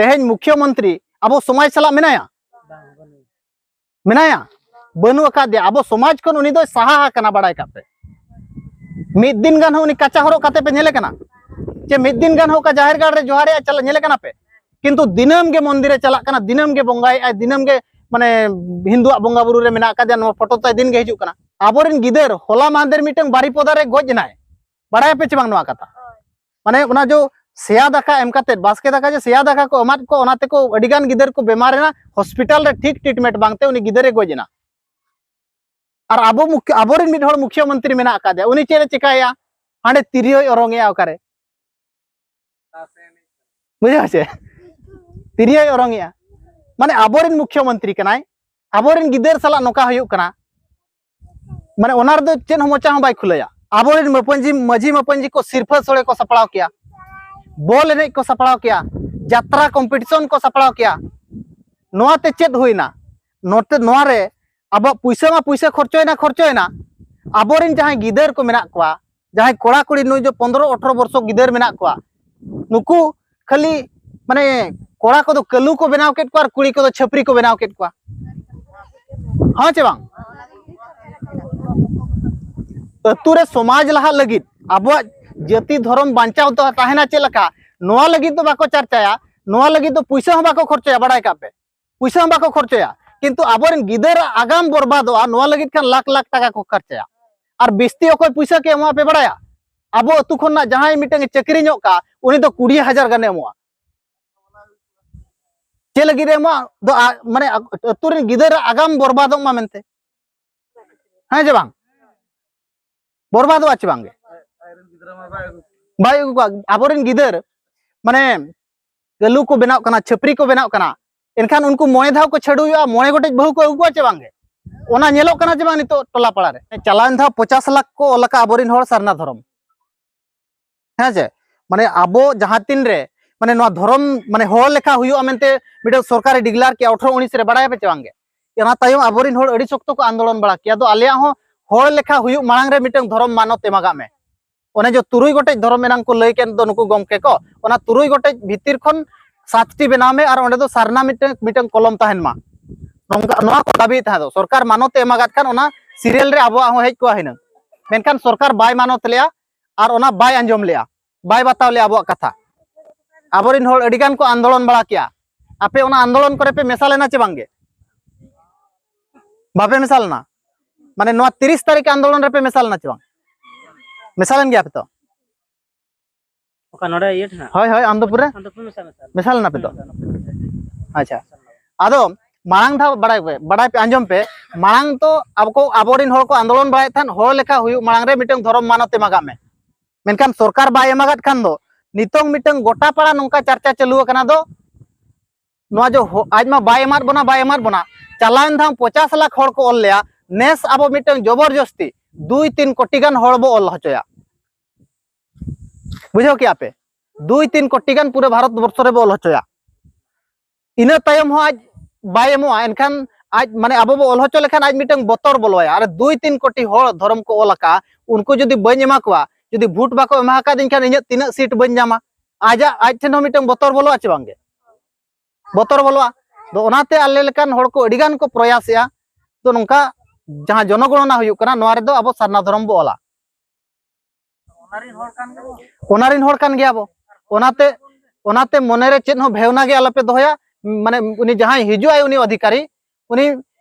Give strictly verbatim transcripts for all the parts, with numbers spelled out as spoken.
ᱛᱮᱦᱮᱧ ᱢᱩᱠᱷᱭᱚᱢᱚᱱᱛᱨᱤ ᱟᱵᱚ ᱥᱚᱢᱟᱡᱽ ᱥᱟᱞᱟᱜ ᱢᱮᱱᱟᱭᱟ? ᱢᱮᱱᱟᱭᱟ? ᱵᱟᱹᱱᱩᱜ ᱟᱠᱟᱫᱮᱭᱟ᱾ ᱟᱵᱚ ᱥᱚᱢᱟᱡᱽ ᱠᱷᱚᱱ ᱩᱱᱤ ᱫᱚᱭ ᱥᱟᱦᱟ ᱟᱠᱟᱱᱟ, ᱵᱟᱲᱟᱭ ᱠᱟᱜ ᱯᱮ᱾ ᱢᱤᱫ ᱫᱤᱱ ᱜᱟᱱ ᱦᱚᱸ ᱩᱱᱤ ᱠᱟᱪᱟ ᱦᱚᱨᱚᱜ ᱠᱟᱛᱮ ᱯᱮ ᱧᱮᱞᱮ ᱠᱟᱱᱟ? ᱪᱮ ᱢᱤᱫ ᱫᱤᱱ ᱜᱟᱱ ᱦᱚᱸ ᱚᱠᱟ ᱡᱟᱦᱮᱨ ᱜᱟᱲ ᱨᱮ ᱡᱚᱦᱟᱨᱮᱜᱼᱟ, ᱪᱟᱞᱟᱜ ᱧᱮᱞᱮ ᱠᱟᱱᱟ ᱯᱮ? ᱠᱤᱱᱛᱩ ᱫᱤᱱᱟᱹᱢ ᱜᱮ ᱢᱚᱱᱫᱤᱨᱮ ᱪᱟᱞᱟᱜ ᱠᱟᱱᱟ, ᱫᱤᱱᱟᱹᱢ ᱜᱮ ᱵᱚᱸᱜᱟᱭᱮᱜᱼᱟᱭ, ᱫᱤᱱᱟᱹᱢ ᱜᱮ, ᱢᱟᱱᱮ, ᱦᱤᱱᱫᱩᱣᱟᱜ ᱵᱚᱸᱜᱟ ᱵᱩᱨᱩ ᱨᱮ ᱢᱮᱱᱟᱜ ᱟᱠᱟᱫᱮᱭᱟ, ᱱᱚᱣᱟ ᱯᱷᱳᱴᱳ ᱛᱟᱭ ᱫᱤᱱ ᱜᱮ ᱦᱤᱡᱩᱜ ᱠᱟᱱᱟ᱾ ᱟᱵᱚᱨᱮᱱ ᱜᱤᱫᱟᱹᱨ ᱦᱚᱞᱟ ᱢᱟᱦᱫᱮᱨ ᱢᱤᱫᱴᱟᱝ ᱵᱟᱨᱤᱯᱚᱫᱟ ᱨᱮ ᱜᱚᱡ ᱮᱱᱟᱭ, ᱵᱟᱲᱟᱭᱟᱯᱮ ᱪᱮ ᱵᱟᱝ ᱱᱚᱣᱟ ᱠᱟᱛᱷᱟ? ᱢᱟᱱᱮ, ᱚᱱᱟ ᱡᱚ ᱥᱮᱭᱟ ᱫᱟᱠᱟ ᱮᱢ ᱠᱟᱛᱮ, ᱵᱟᱥᱠᱮ ᱫᱟᱠᱟ ᱡᱮ ᱥᱮᱭᱟ ᱫᱟᱠᱟ ᱠᱚ ᱮᱢᱟᱫ ᱠᱚ, ᱚᱱᱟ ᱛᱮᱠᱚ ᱟᱹᱰᱤ ᱜᱟᱱ ᱜᱤᱫᱟᱹᱨ ᱠᱚ ᱵᱮᱢᱟᱨ ᱮᱱᱟ, ᱦᱚᱥᱯᱤᱴᱟᱞ ᱨᱮ ᱴᱷᱤᱠ ᱴᱨᱤᱴᱢᱮᱱᱴ ᱵᱟᱝᱛᱮ ᱩᱱᱤ ᱜᱤᱫᱟᱹᱨᱮ ᱜᱚᱡ ᱮᱱᱟ᱾ ᱟᱨ ᱟᱵᱚ ᱢᱩᱠᱷ-, ᱟᱵᱚᱨᱮᱱ ᱢᱤᱫ ᱦᱚᱲ ᱢᱩᱠᱷᱭᱚ ᱢᱚᱱᱛᱨᱤ ᱢᱮᱱᱟᱜ ᱟᱠᱟᱫᱮᱭᱟ, ᱩᱱᱤ ᱪᱮᱫ ᱮ ᱪᱮᱠᱟᱭᱟ? ᱦᱟᱸᱰᱮ ᱛᱤᱨᱭᱳᱭ ᱚᱨᱚᱝᱮᱜᱼᱟ ᱚᱠᱟᱨᱮ, ᱵᱩᱡᱷᱟᱹᱣ ᱥᱮ? ᱛᱤᱨᱭᱳᱭ ᱚᱨᱚᱝᱮᱜᱼᱟ᱾ ᱢᱟᱱᱮ, ᱟᱵᱚᱨᱮᱱ ᱢᱩᱠᱷᱭᱚ ᱢᱚᱱᱛᱨᱤ ᱠᱟᱱᱟᱭ, ᱟᱵᱚᱨᱮᱱ ᱜᱤᱫᱟᱹᱨ ᱥᱟᱞᱟᱜ ᱱᱚᱝᱠᱟ ᱦᱩᱭᱩᱜ ᱠᱟᱱᱟ᱾ ᱢᱟᱱᱮ, ᱚᱱᱟ ᱨᱮᱫᱚ ᱪᱮᱫ ᱦᱚᱸ ᱢᱚᱪᱟ ᱦᱚᱸ ᱵᱟᱭ ᱠᱷᱩᱞᱟᱹᱭᱟ᱾ ᱟᱵᱚᱨᱮᱱ ᱢᱟᱹᱯᱟᱹᱧᱡᱤ, ᱢᱟᱹᱡᱷᱤ ᱢᱟᱹᱯᱟᱹᱧᱡᱤ ᱠᱚ ᱥᱤᱨᱯᱷᱟᱹ ᱥᱳᱲᱮ ᱠᱚ ᱥᱟᱯᱲᱟᱣ ᱠᱮᱭᱟ, ᱵᱚᱞ ᱮᱱᱮᱡ ᱠᱚ ᱥᱟᱯᱲᱟᱣ ᱠᱮᱭᱟ, ᱡᱟᱛᱨᱟ ᱠᱚᱢᱯᱤᱴᱤᱥᱚᱱ ᱠᱚ ᱥᱟᱯᱲᱟᱣ ᱠᱮᱭᱟ᱾ ᱱᱚᱣᱟ ᱛᱮ ᱪᱮᱫ ᱦᱩᱭᱱᱟ? ᱱᱚᱛᱮ, ᱱᱚᱣᱟ ᱨᱮ ᱟᱵᱚᱣᱟᱜ ᱯᱩᱭᱥᱟᱹ ᱢᱟ ᱯᱩᱭᱥᱟᱹ ᱠᱷᱚᱨᱪᱚᱭᱮᱱᱟ, ᱠᱷᱚᱨᱪᱚᱭᱮᱱᱟ᱾ ᱟᱵᱚᱨᱮᱱ ᱡᱟᱦᱟᱸᱭ ᱜᱤᱫᱟᱹᱨ ᱠᱚ ᱢᱮᱱᱟᱜ ᱠᱚᱣᱟ, ᱡᱟᱦᱟᱸᱭ ᱠᱚᱲᱟ ᱠᱩᱲᱤ ᱱᱩᱭ ᱡᱮ ᱯᱚᱱᱫᱽᱨᱚ ᱟᱴᱷᱨᱚ ᱵᱚᱨᱥᱚ ᱜᱤᱫᱟᱹᱨ ᱢᱮᱱᱟᱜ ᱠᱚᱣᱟ, ᱱᱩᱠᱩ ᱠᱷᱟᱹᱞᱤ, ᱢᱟᱱᱮ, ᱠᱚᱲᱟ ᱠᱚᱫᱚ ᱠᱟᱹᱞᱩ ᱠᱚ ᱵᱮᱱᱟᱣ ᱠᱮᱫ ᱠᱚᱣᱟ ᱟᱨ ᱠᱩᱲᱤ ᱠᱚᱫᱚ ᱪᱷᱟᱹᱯᱨᱤ ᱠᱚ ᱵᱮᱱᱟᱣ ᱠᱮᱫ ᱠᱚᱣᱟ᱾ ᱦᱮᱸ ᱪᱮ ᱵᱟᱝ? ᱟᱹᱛᱩ ᱨᱮ ᱥᱚᱢᱟᱡᱽ ᱞᱟᱦᱟᱜ ᱞᱟᱹᱜᱤᱫ, ᱟᱵᱚᱣᱟᱜ ᱡᱟᱹᱛᱤ ᱫᱷᱚᱨᱚᱢ ᱵᱟᱧᱪᱟᱣ ᱫᱚ ᱛᱟᱦᱮᱱᱟ ᱪᱮᱫ ᱞᱮᱠᱟ, ᱱᱚᱣᱟ ᱞᱟᱹᱜᱤᱫ ᱫᱚ ᱵᱟᱠᱚ ᱪᱟᱨᱪᱟᱭᱟ, ᱱᱚᱣᱟ ᱞᱟᱹᱜᱤᱫ ᱫᱚ ᱯᱩᱭᱥᱟᱹ ᱦᱚᱸ ᱵᱟᱠᱚ ᱠᱷᱚᱨᱪᱟᱭᱟ, ᱵᱟᱲᱟᱭ ᱠᱟᱜ ᱯᱮ᱾ ᱯᱩᱭᱥᱟᱹ ᱦᱚᱸ ᱵᱟᱠᱚ ᱠᱷᱚᱨᱪᱟᱭᱟ, ᱠᱤᱱᱛᱩ ᱟᱵᱚᱨᱮᱱ ᱜᱤᱫᱟᱹᱨᱟᱜ ᱟᱜᱟᱢ ᱵᱚᱨᱵᱟᱫᱚᱜᱼᱟ, ᱱᱚᱣᱟ ᱞᱟᱹᱜᱤᱫ ᱠᱷᱟᱱ ᱞᱟᱠᱷ ᱞᱟᱠᱷ ᱴᱟᱠᱟ ᱠᱚ ᱠᱷᱚᱨᱪᱟᱭᱟ᱾ ᱟᱨ ᱵᱤᱥᱛᱤ ᱚᱠᱚᱭ ᱯᱩᱭᱥᱟᱹ ᱠᱚ ᱮᱢᱚᱜᱼᱟ ᱯᱮ ᱵᱟᱲᱟᱭᱟ? ᱟᱵᱚ ᱟᱹᱛᱩ ᱠᱷᱚᱱᱟᱜ ᱡᱟᱦᱟᱸᱭ ᱢᱤᱫᱴᱟᱝ ᱮ ᱪᱟᱹᱠᱨᱤ ᱧᱚᱜ ᱠᱟᱜᱼᱟ, ᱩᱱᱤ ᱫᱚ ᱠᱩᱲᱤ ᱦᱟᱡᱟᱨ ᱜᱟᱱᱮ ᱮᱢᱚᱜᱼᱟ᱾ ᱪᱮᱫ ᱞᱟᱹᱜᱤᱫ ᱮ ᱮᱢᱚᱜᱼᱟ? ᱫᱚ, ᱟ-, ᱢᱟᱱᱮ, ᱟ-, ᱟᱹᱛᱩ ᱨᱮᱱ ᱜᱤᱫᱟᱹᱨᱟᱜ ᱟᱜᱟᱢ ᱵᱚᱨᱵᱟᱫᱚᱜ ᱢᱟ ᱢᱮᱱᱛᱮ᱾ ᱦᱮᱸ ᱪᱮ ᱵᱟᱝ? ᱵᱚᱨᱵᱟᱫᱚᱜᱼᱟ ᱪᱮ ᱵᱟᱝ ᱜᱮ? ᱵᱟᱭ ᱟᱹᱜᱩ ᱠᱚᱣᱟ᱾ ᱟᱵᱚᱨᱮᱱ ᱜᱤᱫᱟᱹᱨ, ᱢᱟᱱᱮ, ᱠᱟᱹᱞᱩ ᱠᱚ ᱵᱮᱱᱟᱜ ᱠᱟᱱᱟ, ᱪᱷᱟᱹᱯᱨᱤ ᱠᱚ ᱵᱮᱱᱟᱜ ᱠᱟᱱᱟ, ᱮᱱᱠᱷᱟᱱ ᱩᱱᱠᱩ ᱢᱚᱬᱮ ᱫᱷᱟᱣ ᱠᱚ ᱪᱷᱟᱹᱰᱩᱭᱚᱜᱼᱟ, ᱢᱚᱬᱮ ᱜᱚᱴᱮᱡ ᱵᱟᱹᱦᱩ ᱠᱚ ᱟᱹᱜᱩ ᱠᱚᱣᱟ ᱪᱮ ᱵᱟᱝ ᱜᱮ? ᱚᱱᱟ ᱧᱮᱞᱚᱜ ᱠᱟᱱᱟ ᱪᱮ ᱵᱟᱝ ᱱᱤᱛᱚᱜ ᱴᱚᱞᱟ ᱯᱟᱲᱟ ᱨᱮ? ᱪᱟᱞᱟᱣᱮᱱ ᱫᱷᱟᱣ ᱯᱚᱪᱟᱥ ᱞᱟᱠᱷ ᱠᱚ ᱚᱞ ᱟᱠᱟᱫ ᱟᱵᱚᱨᱮᱱ ᱦᱚᱲ ᱥᱟᱨᱱᱟ ᱫᱷᱚᱨᱚᱢ᱾ ᱦᱮᱸ ᱪᱮ? ᱢᱟᱱᱮ, ᱟᱵᱚ ᱡᱟᱦᱟᱸ ᱛᱤᱱ ᱨᱮ, ᱢᱟᱱᱮ, ᱱᱚᱣᱟ ᱫᱷᱚᱨᱚᱢ, ᱢᱟᱱᱮ, ᱦᱚᱲ ᱞᱮᱠᱷᱟ ᱦᱩᱭᱩᱜᱼᱟ ᱢᱮᱱᱛᱮ ᱢᱤᱫᱴᱮᱱ ᱥᱚᱨᱠᱟᱨᱮ declare ᱠᱮᱜᱼᱟ ᱟᱴᱷᱨᱚ ᱩᱱᱤᱥ ᱨᱮ, ᱵᱟᱲᱟᱭᱟᱯᱮ ᱪᱮ ᱵᱟᱝ ᱜᱮ? ᱚᱱᱟ ᱛᱟᱭᱚᱢ ᱟᱵᱚᱨᱮᱱ ᱦᱚᱲ ᱟᱹᱰᱤ ᱥᱚᱠᱛᱚ ᱠᱚ ᱟᱱᱫᱳᱞᱚᱱ ᱵᱟᱲᱟ ᱠᱮᱜᱼᱟ᱾ ᱟᱫᱚ ᱟᱞᱮᱭᱟᱜ ᱦᱚᱸ ᱦᱚᱲ ᱞᱮᱠᱷᱟ ᱦᱩᱭᱩᱜ ᱢᱟᱲᱟᱝ ᱨᱮ ᱢᱤᱫᱴᱟᱝ ᱫᱷᱚᱨᱚᱢ ᱢᱟᱱᱚᱛ ᱮᱢᱟᱜᱟᱜ ᱢᱮ᱾ ᱚᱱᱮ ᱡᱮ ᱛᱩᱨᱩᱭ ᱜᱚᱴᱮᱡ ᱫᱷᱚᱨᱚᱢ ᱮᱱᱟᱝ ᱠᱚ ᱞᱟᱹᱭ ᱠᱮᱫ ᱫᱚ ᱱᱩᱠᱩ ᱜᱚᱢᱠᱮ ᱠᱚ, ᱚᱱᱟ ᱛᱩᱨᱩᱭ ᱜᱚᱴᱮᱡ ᱵᱷᱤᱛᱤᱨ ᱠᱷᱚᱱ ᱥᱟᱛᱴᱤ ᱵᱮᱱᱟᱣ ᱢᱮ ᱟᱨ ᱚᱸᱰᱮ ᱫᱚ ᱥᱟᱨᱱᱟ ᱢᱤᱫᱴᱟᱝ ᱢᱤᱫᱴᱟᱝ ᱠᱚᱞᱚᱢ ᱛᱟᱦᱮᱱ ᱢᱟ᱾ ᱱᱚᱝᱠᱟ ᱱᱚᱣᱟ ᱠᱚ ᱫᱟᱹᱵᱤᱭᱮᱫ ᱛᱟᱦᱮᱸ ᱫᱚ, ᱥᱚᱨᱠᱟᱨ ᱢᱟᱱᱚᱛ ᱮ ᱮᱢᱟᱜᱟᱫ ᱠᱷᱟᱱ ᱚᱱᱟ ᱥᱤᱨᱤᱭᱟᱞ ᱨᱮ ᱟᱵᱚᱣᱟᱜ ᱦᱚᱸ ᱦᱮᱡ ᱠᱚᱜᱼᱟ ᱦᱤᱱᱟᱹᱝ᱾ ᱢᱮᱱᱠᱷᱟᱱ ᱥᱚᱨᱠᱟᱨ ᱵᱟᱭ ᱢᱟᱱᱚᱛ ᱞᱮᱜᱼᱟ ᱟᱨ ᱚᱱᱟ ᱵᱟᱭ ᱟᱸᱡᱚᱢ ᱞᱮᱜᱼᱟ, ᱵᱟᱭ ᱵᱟᱛᱟᱣ ᱞᱮᱜᱼᱟ ᱟᱵᱚᱣᱟᱜ ᱠᱟᱛᱷᱟ᱾ ᱟᱵᱚᱨᱮᱱ ᱦᱚᱲ ᱟᱹᱰᱤ ᱜᱟᱱ ᱠᱚ ᱟᱱᱫᱳᱞᱚᱱ ᱵᱟᱲᱟ ᱠᱮᱜᱼᱟ᱾ ᱟᱯᱮ ᱚᱱᱟ ᱟᱱᱫᱳᱞᱚᱱ ᱠᱚᱨᱮ ᱯᱮ ᱢᱮᱥᱟ ᱞᱮᱱᱟ ᱪᱮ ᱵᱟᱝᱜᱮ? ᱵᱟᱯᱮ ᱢᱮᱥᱟ ᱞᱮᱱᱟ? ᱢᱟᱱᱮ ᱱᱚᱣᱟ ᱛᱤᱨᱤᱥ ᱛᱟᱹᱨᱤᱠᱷ ᱟᱱᱫᱳᱞᱚᱱ ᱨᱮᱯᱮ ᱢᱮᱥᱟ ᱞᱮᱱᱟ ᱪᱮ ᱵᱟᱝ? ᱢᱮᱥᱟ ᱞᱮᱱ ᱜᱮᱭᱟ ᱯᱮ ᱛᱚ? ᱚᱠᱟ ᱱᱚᱰᱮ ᱤᱭᱟᱹ ᱴᱷᱮᱱ? ᱦᱳᱭ, ᱦᱳᱭ, ᱟᱱᱫᱚᱯᱩᱨ ᱨᱮ᱾ ᱟᱱᱫᱚᱯᱩᱨ ᱢᱮᱥᱟ, ᱢᱮᱥᱟ᱾ ᱢᱮᱥᱟ ᱞᱮᱱᱟ ᱯᱮ ᱛᱚ? ᱟᱪᱪᱷᱟ᱾ ᱟᱫᱚ ᱢᱟᱲᱟᱝ ᱫᱷᱟᱣ ᱵᱟᱲᱟᱭ ᱯᱮ, ᱵᱟᱲᱟᱭ ᱯᱮ, ᱟᱸᱡᱚᱢ ᱯᱮ, ᱢᱟᱲᱟᱝ ᱛᱚ ᱟᱵᱚ ᱠᱚ, ᱟᱵᱚᱨᱮᱱ ᱦᱚᱲ ᱠᱚ ᱟᱱᱫᱳᱞᱚᱱ ᱵᱟᱲᱟᱭᱮᱫ ᱛᱟᱦᱮᱸᱫ, ᱦᱚᱲ ᱞᱮᱠᱟ ᱦᱩᱭᱩᱜ ᱢᱟᱲᱟᱝ ᱨᱮ ᱢᱤᱫᱴᱟᱝ ᱫᱷᱚᱨᱚᱢ ᱢᱟᱱᱚᱛ ᱮᱢᱟᱜᱟᱜ ᱢᱮ᱾ ᱢᱮᱱᱠᱷᱟᱱ ᱥᱚᱨᱠᱟᱨ ᱵᱟᱭ ᱮᱢᱟᱜᱟᱫ ᱠᱷᱟᱱ ᱫᱚ ᱱᱤᱛᱚᱝ ᱢᱤᱫᱴᱟᱝ ᱜᱚᱴᱟ ᱯᱟᱲᱟ ᱱᱚᱝᱠᱟ ᱪᱟᱨᱪᱟ ᱪᱟᱹᱞᱩ ᱟᱠᱟᱱᱟ ᱫᱚ, ᱱᱚᱣᱟ ᱡᱮ ᱦᱚ-, ᱟᱡ ᱢᱟ ᱵᱟᱭ ᱮᱢᱟᱫ ᱵᱚᱱᱟ, ᱵᱟᱭ ᱮᱢᱟᱫ ᱵᱚᱱᱟ, ᱪᱟᱞᱟᱣᱮᱱ ᱫᱷᱟᱣ ᱯᱚᱪᱟᱥ ᱞᱟᱠᱷ ᱦᱚᱲ ᱠᱚ ᱚᱞ ᱞᱮᱭᱟ, ᱱᱮᱥ ᱟᱵᱚ ᱢᱤᱫᱴᱟᱝ ᱡᱚᱵᱚᱨ ᱡᱚᱥᱛᱤ ᱫᱩᱭ ᱛᱤᱱ ᱠᱳᱴᱤ ᱜᱟᱱ ᱦᱚᱲ ᱵᱚ ᱚᱞ ᱦᱚᱪᱚᱭᱟ᱾ ᱵᱩᱡᱷᱟᱹᱣ ᱠᱮᱜᱼᱟ ᱯᱮ? ᱫᱩᱭ ᱛᱤᱱ ᱠᱳᱴᱤ ᱜᱟᱱ ᱯᱩᱨᱟᱹ ᱵᱷᱟᱨᱚᱛ ᱵᱚᱨᱥᱚ ᱨᱮᱵᱚ ᱚᱞ ᱦᱚᱪᱚᱭᱟ᱾ ᱤᱱᱟᱹ ᱛᱟᱭᱚᱢ ᱦᱚᱸ ᱟᱡ ᱵᱟᱭ ᱮᱢᱚᱜᱼᱟ, ᱮᱱᱠᱷᱟᱱ ᱟᱡ, ᱢᱟᱱᱮ, ᱟᱵᱚ ᱵᱚ ᱚᱞ ᱦᱚᱪᱚ ᱞᱮᱠᱷᱟᱱ ᱟᱡ ᱢᱤᱫᱴᱟᱝ ᱵᱚᱛᱚᱨ ᱵᱚᱞᱚᱣᱟᱭᱟ᱾ ᱟᱨ ᱫᱩᱭ ᱛᱤᱱ ᱠᱳᱴᱤ ᱦᱚᱲ ᱫᱷᱚᱨᱚᱢ ᱠᱚ ᱚᱞ ᱟᱠᱟᱫᱼᱟ, ᱩᱱᱠᱩ ᱡᱩᱫᱤ ᱵᱟᱹᱧ ᱮᱢᱟ ᱠᱚᱣᱟ, ᱡᱩᱫᱤ ᱵᱷᱳᱴ ᱵᱟᱠᱚ ᱮᱢᱟ ᱟᱠᱟᱫᱤᱧ ᱠᱷᱟᱱ ᱤᱧᱟᱹᱜ ᱛᱤᱱᱟᱹᱜ ᱥᱤᱴ ᱵᱟᱹᱧ ᱧᱟᱢᱟ, ᱟᱡᱟᱜ, ᱟᱡ ᱴᱷᱮᱱ ᱦᱚᱸ ᱢᱤᱫᱴᱟᱝ ᱵᱚᱛᱚᱨ ᱵᱚᱞᱚᱜᱼᱟ ᱪᱮ ᱵᱟᱝᱜᱮ? ᱵᱚᱛᱚᱨ ᱵᱚᱞᱚᱜᱼᱟ᱾ ᱟᱫᱚ ᱚᱱᱟᱛᱮ ᱟᱞᱮ ᱞᱮᱠᱟᱱ ᱦᱚᱲ ᱠᱚ ᱟᱹᱰᱤ ᱜᱟᱱ ᱠᱚ ᱯᱨᱚᱭᱟᱥᱮᱜᱼᱟ᱾ ᱛᱚ ᱱᱚᱝᱠᱟ ᱡᱟᱦᱟᱸ ᱡᱚᱱᱚᱜᱚᱬᱚᱱᱟ ᱦᱩᱭᱩᱜ ᱠᱟᱱᱟ, ᱱᱚᱣᱟ ᱨᱮᱫᱚ ᱟᱵᱚ ᱥᱟᱨᱱᱟ ᱫᱷᱚᱨᱚᱢ ᱵᱚ ᱚᱞᱟ᱾ ᱚᱱᱟ ᱨᱮᱱ ᱦᱚᱲ ᱠᱟᱱ ᱜᱮᱭᱟ ᱵᱚ᱾ ᱚᱱᱟᱛᱮ, ᱚᱱᱟᱛᱮ ᱢᱚᱱᱮᱨᱮ ᱪᱮᱫ ᱦᱚᱸ ᱵᱷᱮᱣᱱᱟ ᱜᱮ ᱟᱞᱚᱯᱮ ᱫᱚᱦᱚᱭᱟ᱾ ᱢᱟᱱᱮ ᱩᱱᱤ ᱡᱟᱦᱟᱸᱭ ᱦᱤᱡᱩᱜ ᱟᱭ, ᱩᱱᱤ ᱚᱫᱷᱤᱠᱟᱨᱤ, ᱩᱱᱤ,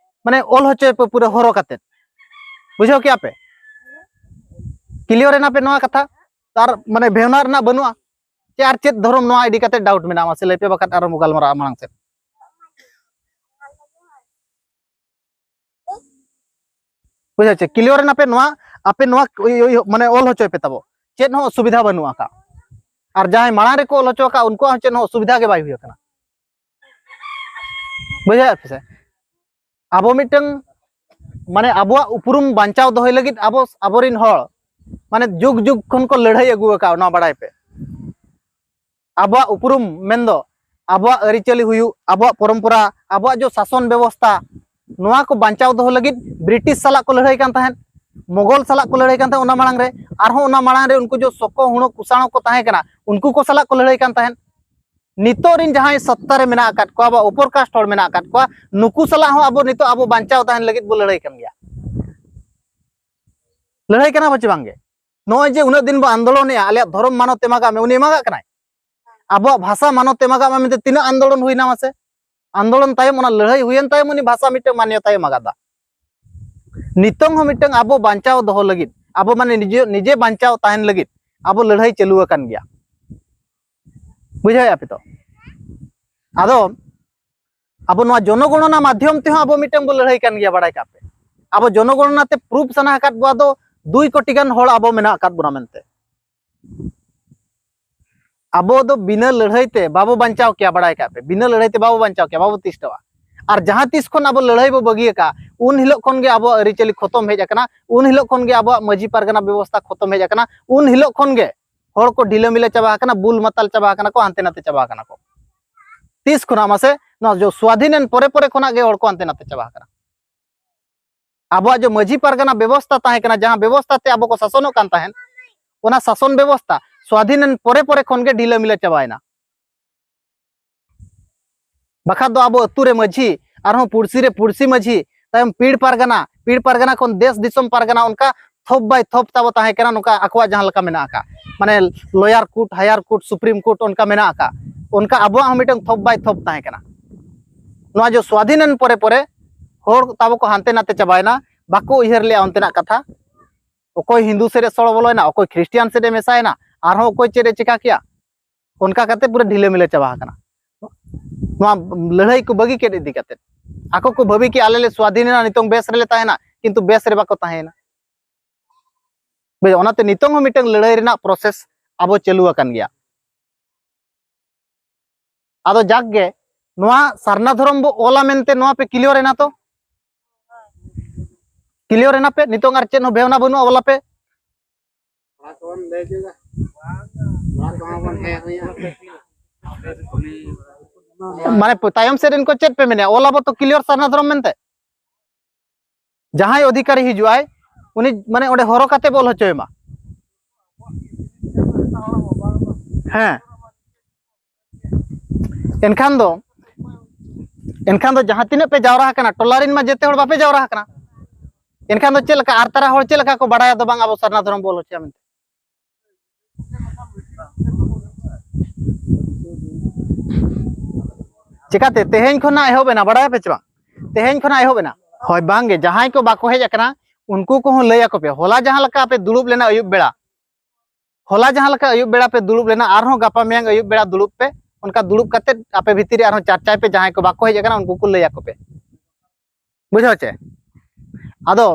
ᱢᱟᱱᱮ, ᱚᱞ ᱦᱚᱪᱚᱭ ᱯᱮ ᱯᱩᱨᱟᱹ ᱦᱚᱨᱚ ᱠᱟᱛᱮ᱾ ᱵᱩᱡᱷᱟᱹᱣ ᱠᱮᱜᱼᱟ ᱯᱮ? ᱠᱞᱤᱭᱟᱨ ᱮᱱᱟ ᱯᱮ ᱱᱚᱣᱟ ᱠᱟᱛᱷᱟ? ᱟᱨ, ᱢᱟᱱᱮ, ᱵᱷᱮᱣᱱᱟ ᱨᱮᱱᱟᱜ ᱵᱟᱹᱱᱩᱜᱼᱟ᱾ ᱪᱮ ᱟᱨ ᱪᱮᱫ ᱫᱷᱚᱨᱚᱢ ᱱᱚᱣᱟ ᱤᱫᱤ ᱠᱟᱛᱮ ᱰᱟᱣᱩᱴ ᱢᱮᱱᱟᱜᱼᱟ? ᱢᱟᱥᱮ ᱞᱟᱹᱭ ᱯᱮ, ᱵᱟᱠᱷᱟᱱ ᱟᱨᱚ ᱵᱚ ᱜᱟᱞᱢᱟᱨᱟᱜᱼᱟ ᱢᱟᱲᱟᱝ ᱥᱮᱫ᱾ ᱵᱩᱡᱷᱟᱹᱣ ᱪᱮ? ᱠᱞᱤᱭᱟᱨ ᱮᱱᱟ ᱯᱮ ᱱᱚᱣᱟ, ᱟᱯᱮ ᱱᱚᱣᱟ ᱤᱭᱟᱹ, ᱤᱭᱟᱹ, ᱢᱟᱱᱮ ᱚᱞ ᱦᱚᱪᱚᱭ ᱯᱮ ᱛᱟᱵᱚ, ᱪᱮᱫ ᱦᱚᱸ ᱚᱥᱩᱵᱤᱫᱷᱟ ᱵᱟᱹᱱᱩᱜ ᱟᱠᱟᱫ᱾ ᱟᱨ ᱡᱟᱦᱟᱸᱭ ᱢᱟᱲᱟᱝ ᱨᱮᱠᱚ ᱚᱞ ᱦᱚᱪᱚ ᱟᱠᱟᱫ, ᱩᱱᱠᱩᱣᱟᱜ ᱦᱚᱸ ᱪᱮᱫ ᱦᱚᱸ ᱚᱥᱩᱵᱤᱫᱷᱟ ᱜᱮ ᱵᱟᱭ ᱦᱩᱭ ᱟᱠᱟᱱᱟ᱾ ᱵᱩᱡᱷᱟᱹᱣ ᱯᱮ ᱥᱮ? ᱟᱵᱚ ᱢᱤᱫᱴᱟᱝ, ᱢᱟᱱᱮ, ᱟᱵᱚᱣᱟᱜ ᱩᱯᱨᱩᱢ ᱵᱟᱧᱪᱟᱣ ᱫᱚᱦᱚᱭ ᱞᱟᱹᱜᱤᱫ ᱟᱵᱚ, ᱟᱵᱚᱨᱮᱱ ᱦᱚᱲ, ᱢᱟᱱᱮ, ᱡᱩᱜᱽ ᱡᱩᱜᱽ ᱠᱷᱚᱱ ᱠᱚ ᱞᱟᱹᱲᱦᱟᱹᱭ ᱟᱹᱜᱩ ᱟᱠᱟᱫ, ᱚᱱᱟ ᱵᱟᱲᱟᱭ ᱯᱮ᱾ ᱟᱵᱚᱣᱟᱜ ᱩᱯᱨᱩᱢ ᱢᱮᱱᱫᱚ ᱟᱵᱚᱣᱟᱜ ᱟᱹᱨᱤᱪᱟᱹᱞᱤ ᱦᱩᱭᱩᱜ, ᱟᱵᱚᱣᱟᱜ ᱯᱚᱨᱚᱢᱯᱚᱨᱟ, ᱟᱵᱚᱣᱟᱜ ᱡᱚ ᱥᱟᱥᱚᱱ ᱵᱮᱵᱚᱥᱛᱷᱟ, ᱱᱚᱣᱟ ᱠᱚ ᱵᱟᱧᱪᱟᱣ ᱫᱚᱦᱚ ᱞᱟᱹᱜᱤᱫ ᱵᱨᱤᱴᱤᱥ ᱥᱟᱞᱟᱜ ᱠᱚ ᱞᱟᱹᱲᱦᱟᱹᱭ ᱠᱟᱱ ᱛᱟᱦᱮᱸᱫ, ᱢᱚᱜᱚᱞ ᱥᱟᱞᱟᱜ ᱠᱚ ᱞᱟᱹᱲᱦᱟᱹᱭ ᱠᱟᱱ ᱛᱟᱦᱮᱸᱫ ᱚᱱᱟ ᱢᱟᱲᱟᱝ ᱨᱮ, ᱟᱨᱦᱚᱸ ᱚᱱᱟ ᱢᱟᱲᱟᱝ ᱨᱮ ᱩᱱᱠᱩ ᱡᱚ ᱥᱚᱠᱚ ᱦᱩᱲᱩ ᱠᱩᱥᱟᱬᱚ ᱠᱚ ᱛᱟᱦᱮᱸ ᱠᱟᱱᱟ, ᱩᱱᱠᱩ ᱠᱚ ᱥᱟᱞᱟᱜ ᱠᱚ ᱞᱟᱹᱲᱦᱟᱹᱭ ᱠᱟᱱ ᱛᱟᱦᱮᱸᱫ᱾ ᱱᱤᱛᱚᱜ ᱨᱤᱱ ᱡᱟᱦᱟᱸᱭ ᱥᱚᱛᱛᱟ ᱨᱮ ᱢᱮᱱᱟᱜ ᱟᱠᱟᱫ ᱠᱚᱣᱟ ᱵᱟ ᱩᱯᱚᱨ ᱠᱟᱥᱴ ᱦᱚᱲ ᱢᱮᱱᱟᱜ ᱟᱠᱟᱫ ᱠᱚᱣᱟ, ᱱᱩᱠᱩ ᱥᱟᱞᱟᱜ ᱦᱚᱸ ᱟᱵᱚ ᱱᱤᱛᱚᱜ ᱟᱵᱚ ᱵᱟᱧᱪᱟᱣ ᱛᱟᱦᱮᱱ ᱞᱟᱹᱜᱤᱫ ᱵᱚ ᱞᱟᱹᱲᱦᱟᱹᱭ ᱠᱟᱱ ᱜᱮᱭᱟ᱾ ᱞᱟᱹᱲᱦᱟᱹᱭ ᱠᱟᱱᱟ ᱵᱚ ᱪᱮ ᱵᱟᱝ ᱜᱮ? ᱱᱚᱜᱼᱚᱭ ᱡᱮ ᱩᱱᱟᱹᱜ ᱫᱤᱱ ᱵᱚ ᱟᱱᱫᱳᱞᱚᱱᱮᱜᱼᱟ, ᱟᱞᱮᱭᱟᱜ ᱫᱷᱚᱨᱚᱢ ᱢᱟᱱᱚᱛ ᱮᱢᱟᱜᱟᱜ ᱢᱮ, ᱩᱱᱤ ᱮᱢᱟᱜᱟᱜ ᱠᱟᱱᱟᱭ? ᱟᱵᱚᱣᱟᱜ ᱵᱷᱟᱥᱟ ᱢᱟᱱᱚᱛ ᱮᱢᱟᱜᱟᱜ ᱢᱮ ᱢᱮᱱᱛᱮ ᱛᱤᱱᱟᱹᱜ ᱟᱱᱫᱳᱞᱚᱱ ᱦᱩᱭᱱᱟ ᱢᱟᱥᱮ? ᱟᱱᱫᱳᱞᱚᱱ ᱛᱟᱭᱚᱢ, ᱚᱱᱟ ᱞᱟᱹᱲᱦᱟᱹᱭ ᱦᱩᱭᱮᱱ ᱛᱟᱭᱚᱢ ᱩᱱᱤ ᱵᱷᱟᱥᱟ ᱢᱤᱫᱴᱟᱝ ᱢᱟᱱᱭᱚᱛᱟᱭ ᱮᱢᱟᱜᱟᱫᱟ᱾ ᱱᱤᱛᱚᱝ ᱦᱚᱸ ᱢᱤᱫᱴᱟᱝ ᱟᱵᱚ ᱵᱟᱧᱪᱟᱣ ᱫᱚᱦᱚ ᱞᱟᱹᱜᱤᱫ, ᱟᱵᱚ ᱢᱟᱱᱮ ᱱᱤᱡᱮ, ᱱᱤᱡᱮ ᱵᱟᱧᱪᱟᱣ ᱛᱟᱦᱮᱱ ᱞᱟᱹᱜᱤᱫ ᱟᱵᱚ ᱞᱟᱹᱲᱦᱟᱹᱭ ᱪᱟᱹᱞᱩ ᱟᱠᱟᱱ ᱜᱮᱭᱟ᱾ ᱵᱩᱡᱷᱟᱹᱣᱮᱫᱼᱟ ᱯᱮ ᱛᱚ? ᱟᱫᱚ ᱟᱵᱚ ᱱᱚᱣᱟ ᱡᱚᱱᱚᱜᱚᱬᱚᱱᱟ ᱢᱟᱫᱽᱫᱷᱚᱢ ᱛᱮᱦᱚᱸ ᱟᱵᱚ ᱢᱤᱫᱴᱟᱝ ᱵᱚ ᱞᱟᱹᱲᱦᱟᱹᱭ ᱠᱟᱱ ᱜᱮᱭᱟ, ᱵᱟᱲᱟᱭ ᱠᱟᱜ ᱯᱮ᱾ ᱟᱵᱚ ᱡᱚᱱᱚᱜᱚᱬᱚᱱᱟ ᱛᱮ ᱯᱨᱩᱯ ᱥᱟᱱᱟ ᱟᱠᱟᱫ ᱵᱚᱣᱟ ᱫᱚ ᱫᱩᱭ ᱠᱳᱴᱤ ᱜᱟᱱ ᱦᱚᱲ ᱟᱵᱚ ᱢᱮᱱᱟᱜ ᱟᱠᱟᱫ ᱵᱚᱱᱟ ᱢᱮᱱᱛᱮ᱾ ᱟᱵᱚ ᱫᱚ ᱵᱤᱱᱟᱹ ᱞᱟᱹᱲᱦᱟᱹᱭ ᱛᱮ ᱵᱟᱵᱚ ᱵᱟᱧᱪᱟᱣ ᱠᱮᱭᱟ, ᱵᱟᱲᱟᱭ ᱠᱟᱜ ᱯᱮ, ᱵᱤᱱᱟᱹ ᱞᱟᱹᱲᱦᱟᱹᱭ ᱛᱮ ᱵᱟᱵᱚ ᱵᱟᱧᱪᱟᱣ ᱠᱮᱭᱟ, ᱵᱟᱵᱚ ᱛᱤᱥᱴᱟᱹᱣᱟ᱾ ᱟᱨ ᱡᱟᱦᱟᱸ ᱛᱤᱥ ᱠᱷᱚᱱ ᱟᱵᱚ ᱞᱟᱹᱲᱦᱟᱹᱭ ᱵᱚ ᱵᱟᱹᱜᱤ ᱟᱠᱟᱫᱼᱟ, ᱩᱱ ᱦᱤᱞᱳᱜ ᱠᱷᱚᱱ ᱜᱮ ᱟᱵᱚᱣᱟᱜ ᱟᱹᱨᱤᱪᱟᱹᱞᱤ ᱠᱷᱚᱛᱚᱢ ᱦᱮᱡ ᱟᱠᱟᱱᱟ, ᱩᱱ ᱦᱤᱞᱳᱜ ᱠᱷᱚᱱ ᱜᱮ ᱟᱵᱚᱣᱟᱜ ᱢᱟᱹᱡᱷᱤ ᱯᱟᱨᱜᱟᱱᱟ ᱵᱮᱵᱚᱥᱛᱷᱟ ᱠᱷᱚᱛᱚᱢ ᱦᱮᱡ ᱟᱠᱟᱱᱟ, ᱩᱱ ᱦᱤᱞᱳᱜ ᱠᱷᱚᱱ ᱜᱮ ᱦᱚᱲ ᱠᱚ ᱰᱷᱤᱞᱟᱹ ᱢᱤᱞᱟᱹ ᱪᱟᱵᱟ ᱟᱠᱟᱱᱟ, ᱵᱩᱞ ᱢᱟᱛᱟᱞ ᱪᱟᱵᱟ ᱟᱠᱟᱱᱟ ᱠᱚ, ᱦᱟᱱᱛᱮ ᱱᱟᱛᱮ ᱪᱟᱵᱟ ᱟᱠᱟᱱᱟ ᱠᱚ᱾ ᱛᱤᱥ ᱠᱷᱚᱱᱟᱜ ᱢᱟᱥᱮ? ᱱᱚᱣᱟ ᱡᱚ-, ᱥᱣᱟᱫᱷᱤᱱ ᱮᱱ ᱯᱚᱨᱮ ᱯᱚᱨᱮ ᱠᱷᱚᱱᱟᱜ ᱜᱮ ᱦᱚᱲ ᱠᱚ ᱦᱟᱱᱛᱮ ᱱᱟᱛᱮ ᱪᱟᱵᱟ ᱟᱠᱟᱱᱟ᱾ ᱟᱵᱚᱣᱟᱜ ᱡᱮ ᱢᱟᱹᱡᱷᱤ ᱯᱟᱨᱜᱟᱱᱟ ᱵᱮᱵᱚᱥᱛᱷᱟ ᱛᱟᱦᱮᱸ ᱠᱟᱱᱟ, ᱡᱟᱦᱟᱸ ᱵᱮᱵᱚᱥᱛᱷᱟ ᱛᱮ ᱟᱵᱚ ᱠᱚ ᱥᱟᱥᱚᱱᱚᱜ ᱠᱟᱱ ᱛᱟᱦᱮᱸᱫ, ᱚᱱᱟ ᱥᱟᱥᱚᱱ ᱵᱮᱵᱚᱥᱛᱷᱟ ᱥᱣᱟᱫᱷᱤᱱ ᱮᱱ ᱯᱚᱨᱮ ᱯᱚᱨᱮ ᱠᱷᱚᱱ ᱜᱮ ᱰᱷᱤᱞᱟᱹ ᱢᱤᱞᱟᱹ ᱪᱟᱵᱟᱭᱮᱱᱟ᱾ ᱵᱟᱠᱷᱟᱱ ᱫᱚ ᱟᱵᱚ ᱟᱹᱛᱩ ᱨᱮ ᱢᱟᱹᱡᱷᱤ, ᱟᱨᱦᱚᱸ ᱯᱩᱲᱥᱤ ᱨᱮ ᱯᱩᱲᱥᱤ ᱢᱟᱹᱡᱷᱤ, ᱛᱟᱭᱚᱢ ᱯᱤᱲ ᱯᱟᱨᱜᱟᱱᱟ, ᱯᱤᱲ ᱯᱟᱨᱜᱟᱱᱟ ᱠᱷᱚᱱ ᱫᱮᱥ ᱫᱤᱥᱚᱢ ᱯᱟᱨᱜᱟᱱᱟ, ᱚᱱᱠᱟ ᱛᱷᱚᱯ ᱵᱟᱭ ᱛᱷᱚᱯ ᱛᱟᱵᱚ ᱛᱟᱦᱮᱸ ᱠᱟᱱᱟ᱾ ᱱᱚᱝᱠᱟ ᱟᱠᱚᱣᱟᱜ ᱡᱟᱦᱟᱸ ᱞᱮᱠᱟ ᱢᱮᱱᱟᱜ ᱟᱠᱟᱫ, ᱢᱟᱱᱮ ᱞᱚᱭᱟᱨ ᱠᱳᱨᱴ, ᱦᱟᱭᱟᱨ ᱠᱳᱨᱴ, ᱥᱩᱯᱨᱤᱢ ᱠᱳᱨᱴ ᱚᱱᱠᱟ ᱢᱮᱱᱟᱜ ᱟᱠᱟᱫ, ᱚᱱᱠᱟ ᱟᱵᱚᱣᱟᱜ ᱦᱚᱸ ᱢᱤᱫᱴᱟᱝ ᱛᱷᱚᱯ ᱵᱟᱭ ᱛᱷᱚᱯ ᱛᱟᱦᱮᱸ ᱠᱟᱱᱟ᱾ ᱱᱚᱣᱟ ᱡᱮ ᱥᱣᱟᱫᱷᱤᱱ ᱮᱱ ᱯᱚᱨᱮ ᱯᱚᱨᱮ ᱦᱚᱲ ᱛᱟᱵᱚ ᱠᱚ ᱦᱟᱱᱛᱮ ᱱᱟᱛᱮ ᱪᱟᱵᱟᱭᱮᱱᱟ, ᱵᱟᱠᱚ ᱩᱭᱦᱟᱹᱨ ᱞᱮᱜᱼᱟ ᱚᱱᱛᱮᱱᱟᱜ ᱠᱟᱛᱷᱟ᱾ ᱚᱠᱚᱭ ᱦᱤᱱᱫᱩ ᱥᱮᱫ ᱮ ᱥᱚᱲᱚ ᱵᱚᱞᱚᱭᱮᱱᱟ, ᱚᱠᱚᱭ ᱠᱷᱨᱤᱥᱴᱤᱭᱟᱱ ᱥᱮᱫ ᱮ ᱢᱮᱥᱟᱭᱮᱱᱟ, ᱟᱨᱦᱚᱸ ᱚᱠᱚᱭ ᱪᱮᱫ ᱮ ᱪᱮᱠᱟ ᱠᱮᱜᱼᱟ, ᱚᱱᱠᱟ ᱠᱟᱛᱮ ᱯᱩᱨᱟᱹ ᱰᱷᱤᱞᱟᱹ ᱢᱤᱞᱟᱹ ᱪᱟᱵᱟ ᱟᱠᱟᱱᱟ᱾ ᱱᱚᱣᱟ ᱞᱟᱹᱲᱦᱟᱹᱭ ᱠᱚ ᱵᱟᱹᱜᱤ ᱠᱮᱫ ᱤᱫᱤ ᱠᱟᱛᱮ ᱟᱠᱚ ᱠᱚ ᱵᱷᱟᱹᱵᱤ ᱠᱮᱜᱼᱟ, "ᱟᱞᱮ ᱞᱮ ᱥᱣᱟᱫᱷᱤᱱ ᱮᱱᱟ, ᱱᱤᱛᱚᱝ ᱵᱮᱥ ᱨᱮᱞᱮ ᱛᱟᱦᱮᱱᱟ", ᱠᱤᱱᱛᱩ ᱵᱮᱥ ᱨᱮ ᱵᱟᱠᱚ ᱛᱟᱦᱮᱸᱭᱮᱱᱟ᱾ ᱵᱩᱡᱷᱟᱹᱣ? ᱚᱱᱟᱛᱮ ᱱᱤᱛᱚᱝ ᱦᱚᱸ ᱢᱤᱫᱴᱟᱝ ᱞᱟᱹᱲᱦᱟᱹᱭ ᱨᱮᱱᱟᱜ ᱯᱨᱚᱥᱮᱥ ᱟᱵᱚ ᱪᱟᱹᱞᱩ ᱟᱠᱟᱱ ᱜᱮᱭᱟ᱾ ᱟᱫᱚ ᱡᱟᱠ ᱜᱮ, ᱱᱚᱣᱟ ᱥᱟᱨᱱᱟ ᱫᱷᱚᱨᱚᱢ ᱵᱚ ᱚᱞᱟ ᱢᱮᱱᱛᱮ ᱱᱚᱣᱟ ᱯᱮ ᱠᱞᱤᱭᱟᱨ ᱮᱱᱟ ᱛᱚ? ᱠᱞᱤᱭᱟᱨ ᱮᱱᱟ ᱯᱮ? ᱱᱤᱛᱚᱝ ᱟᱨ ᱪᱮᱫ ᱦᱚᱸ ᱵᱷᱮᱣᱱᱟ ᱵᱟᱹᱱᱩᱜᱼᱟ, ᱚᱞᱟᱯᱮ᱾ ᱚᱱᱟ ᱠᱚᱵᱚᱱ ᱞᱟᱹᱭ ᱠᱮᱫᱟ᱾ ᱚᱱᱟ ᱠᱚᱦᱚᱸ ᱵᱚᱱ ᱦᱮᱸ ᱦᱩᱭᱟ᱾ ᱢᱟᱱᱮ ᱛᱟᱭᱚᱢ ᱥᱮᱫ ᱨᱮᱱ ᱠᱚ ᱪᱮᱫ ᱯᱮ ᱢᱮᱱᱟ, ᱚᱞ ᱟᱵᱚ ᱛᱚ ᱠᱞᱤᱭᱟᱨ ᱥᱟᱨᱱᱟ ᱫᱷᱚᱨᱚᱢ ᱢᱮᱱᱛᱮ? ᱡᱟᱦᱟᱸᱭ ᱚᱫᱷᱤᱠᱟᱨᱤ ᱦᱤᱡᱩᱜ ᱟᱭ, ᱩᱱᱤ ᱢᱟᱱᱮ ᱚᱸᱰᱮ ᱦᱚᱨᱚ ᱠᱟᱛᱮ ᱵᱚ ᱚᱞ ᱦᱚᱪᱚᱭ ᱢᱟ᱾ ᱦᱮᱸ, ᱮᱱᱠᱷᱟᱱ ᱫᱚ ᱮᱱᱠᱷᱟᱱ ᱫᱚ ᱡᱟᱦᱟᱸ ᱛᱤᱱᱟᱹᱜ ᱯᱮ ᱡᱟᱣᱨᱟ ᱟᱠᱟᱱᱟ, ᱴᱚᱞᱟ ᱨᱮᱱ ᱢᱟ ᱡᱮᱛᱮ ᱦᱚᱲ ᱵᱟᱯᱮ ᱡᱟᱣᱨᱟ ᱟᱠᱟᱱᱟ᱾ ᱮᱱᱠᱷᱟᱱ ᱫᱚ ᱪᱮᱫ ᱞᱮᱠᱟ ᱟᱨ ᱛᱟᱨᱟ ᱦᱚᱲ ᱪᱮᱫ ᱞᱮᱠᱟ ᱠᱚ ᱵᱟᱲᱟᱭᱟ ᱫᱚ ᱵᱟᱝ ᱟᱵᱚ ᱥᱟᱨᱱᱟ ᱫᱷᱚᱨᱚᱢ ᱵᱚᱞ ᱦᱚᱪᱚᱭᱟ ᱢᱮᱱᱛᱮ? ᱪᱮᱠᱟᱛᱮ ᱛᱮᱦᱮᱧ ᱠᱷᱚᱱᱟᱜ ᱮᱦᱚᱵ ᱮᱱᱟ, ᱵᱟᱲᱟᱭᱟᱯᱮ ᱪᱮ ᱵᱟᱝ? ᱛᱮᱦᱮᱧ ᱠᱷᱚᱱᱟᱜ ᱮᱦᱚᱵ ᱮᱱᱟ᱾ ᱦᱳᱭ, ᱵᱟᱝᱜᱮ, ᱡᱟᱦᱟᱸᱭ ᱠᱚ ᱵᱟᱠᱚ ᱦᱮᱡ ᱟᱠᱟᱱᱟ ᱩᱱᱠᱩ ᱠᱚᱦᱚᱸ ᱞᱟᱹᱭ ᱟᱠᱚ ᱯᱮ, ᱦᱚᱞᱟ ᱡᱟᱦᱟᱸ ᱞᱮᱠᱟ ᱟᱯᱮ ᱫᱩᱲᱩᱵ ᱞᱮᱱᱟ ᱟᱹᱭᱩᱵ ᱵᱮᱲᱟ, ᱦᱚᱞᱟ ᱡᱟᱦᱟᱸ ᱞᱮᱠᱟ ᱟᱹᱭᱩᱵ ᱵᱮᱲᱟ ᱯᱮ ᱫᱩᱲᱩᱵ ᱞᱮᱱᱟ, ᱟᱨᱦᱚᱸ ᱜᱟᱯᱟ ᱢᱮᱭᱟᱝ ᱟᱹᱭᱩᱵ ᱵᱮᱲᱟ ᱫᱩᱲᱩᱵ ᱯᱮ, ᱚᱱᱠᱟ ᱫᱩᱲᱩᱵ ᱠᱟᱛᱮ ᱟᱯᱮ ᱵᱷᱤᱛᱤᱨ ᱨᱮ ᱟᱨᱦᱚᱸ ᱪᱟᱨᱪᱟᱭ ᱯᱮ, ᱡᱟᱦᱟᱸᱭ ᱠᱚ ᱵᱟᱠᱚ ᱦᱮᱡ ᱟᱠᱟᱱᱟ ᱩᱱᱠᱩ ᱠᱚ ᱞᱟᱹᱭ ᱟᱠᱚ ᱯᱮ᱾ ᱵᱩᱡᱷᱟᱹᱣ ᱪᱮ? ᱟᱫᱚ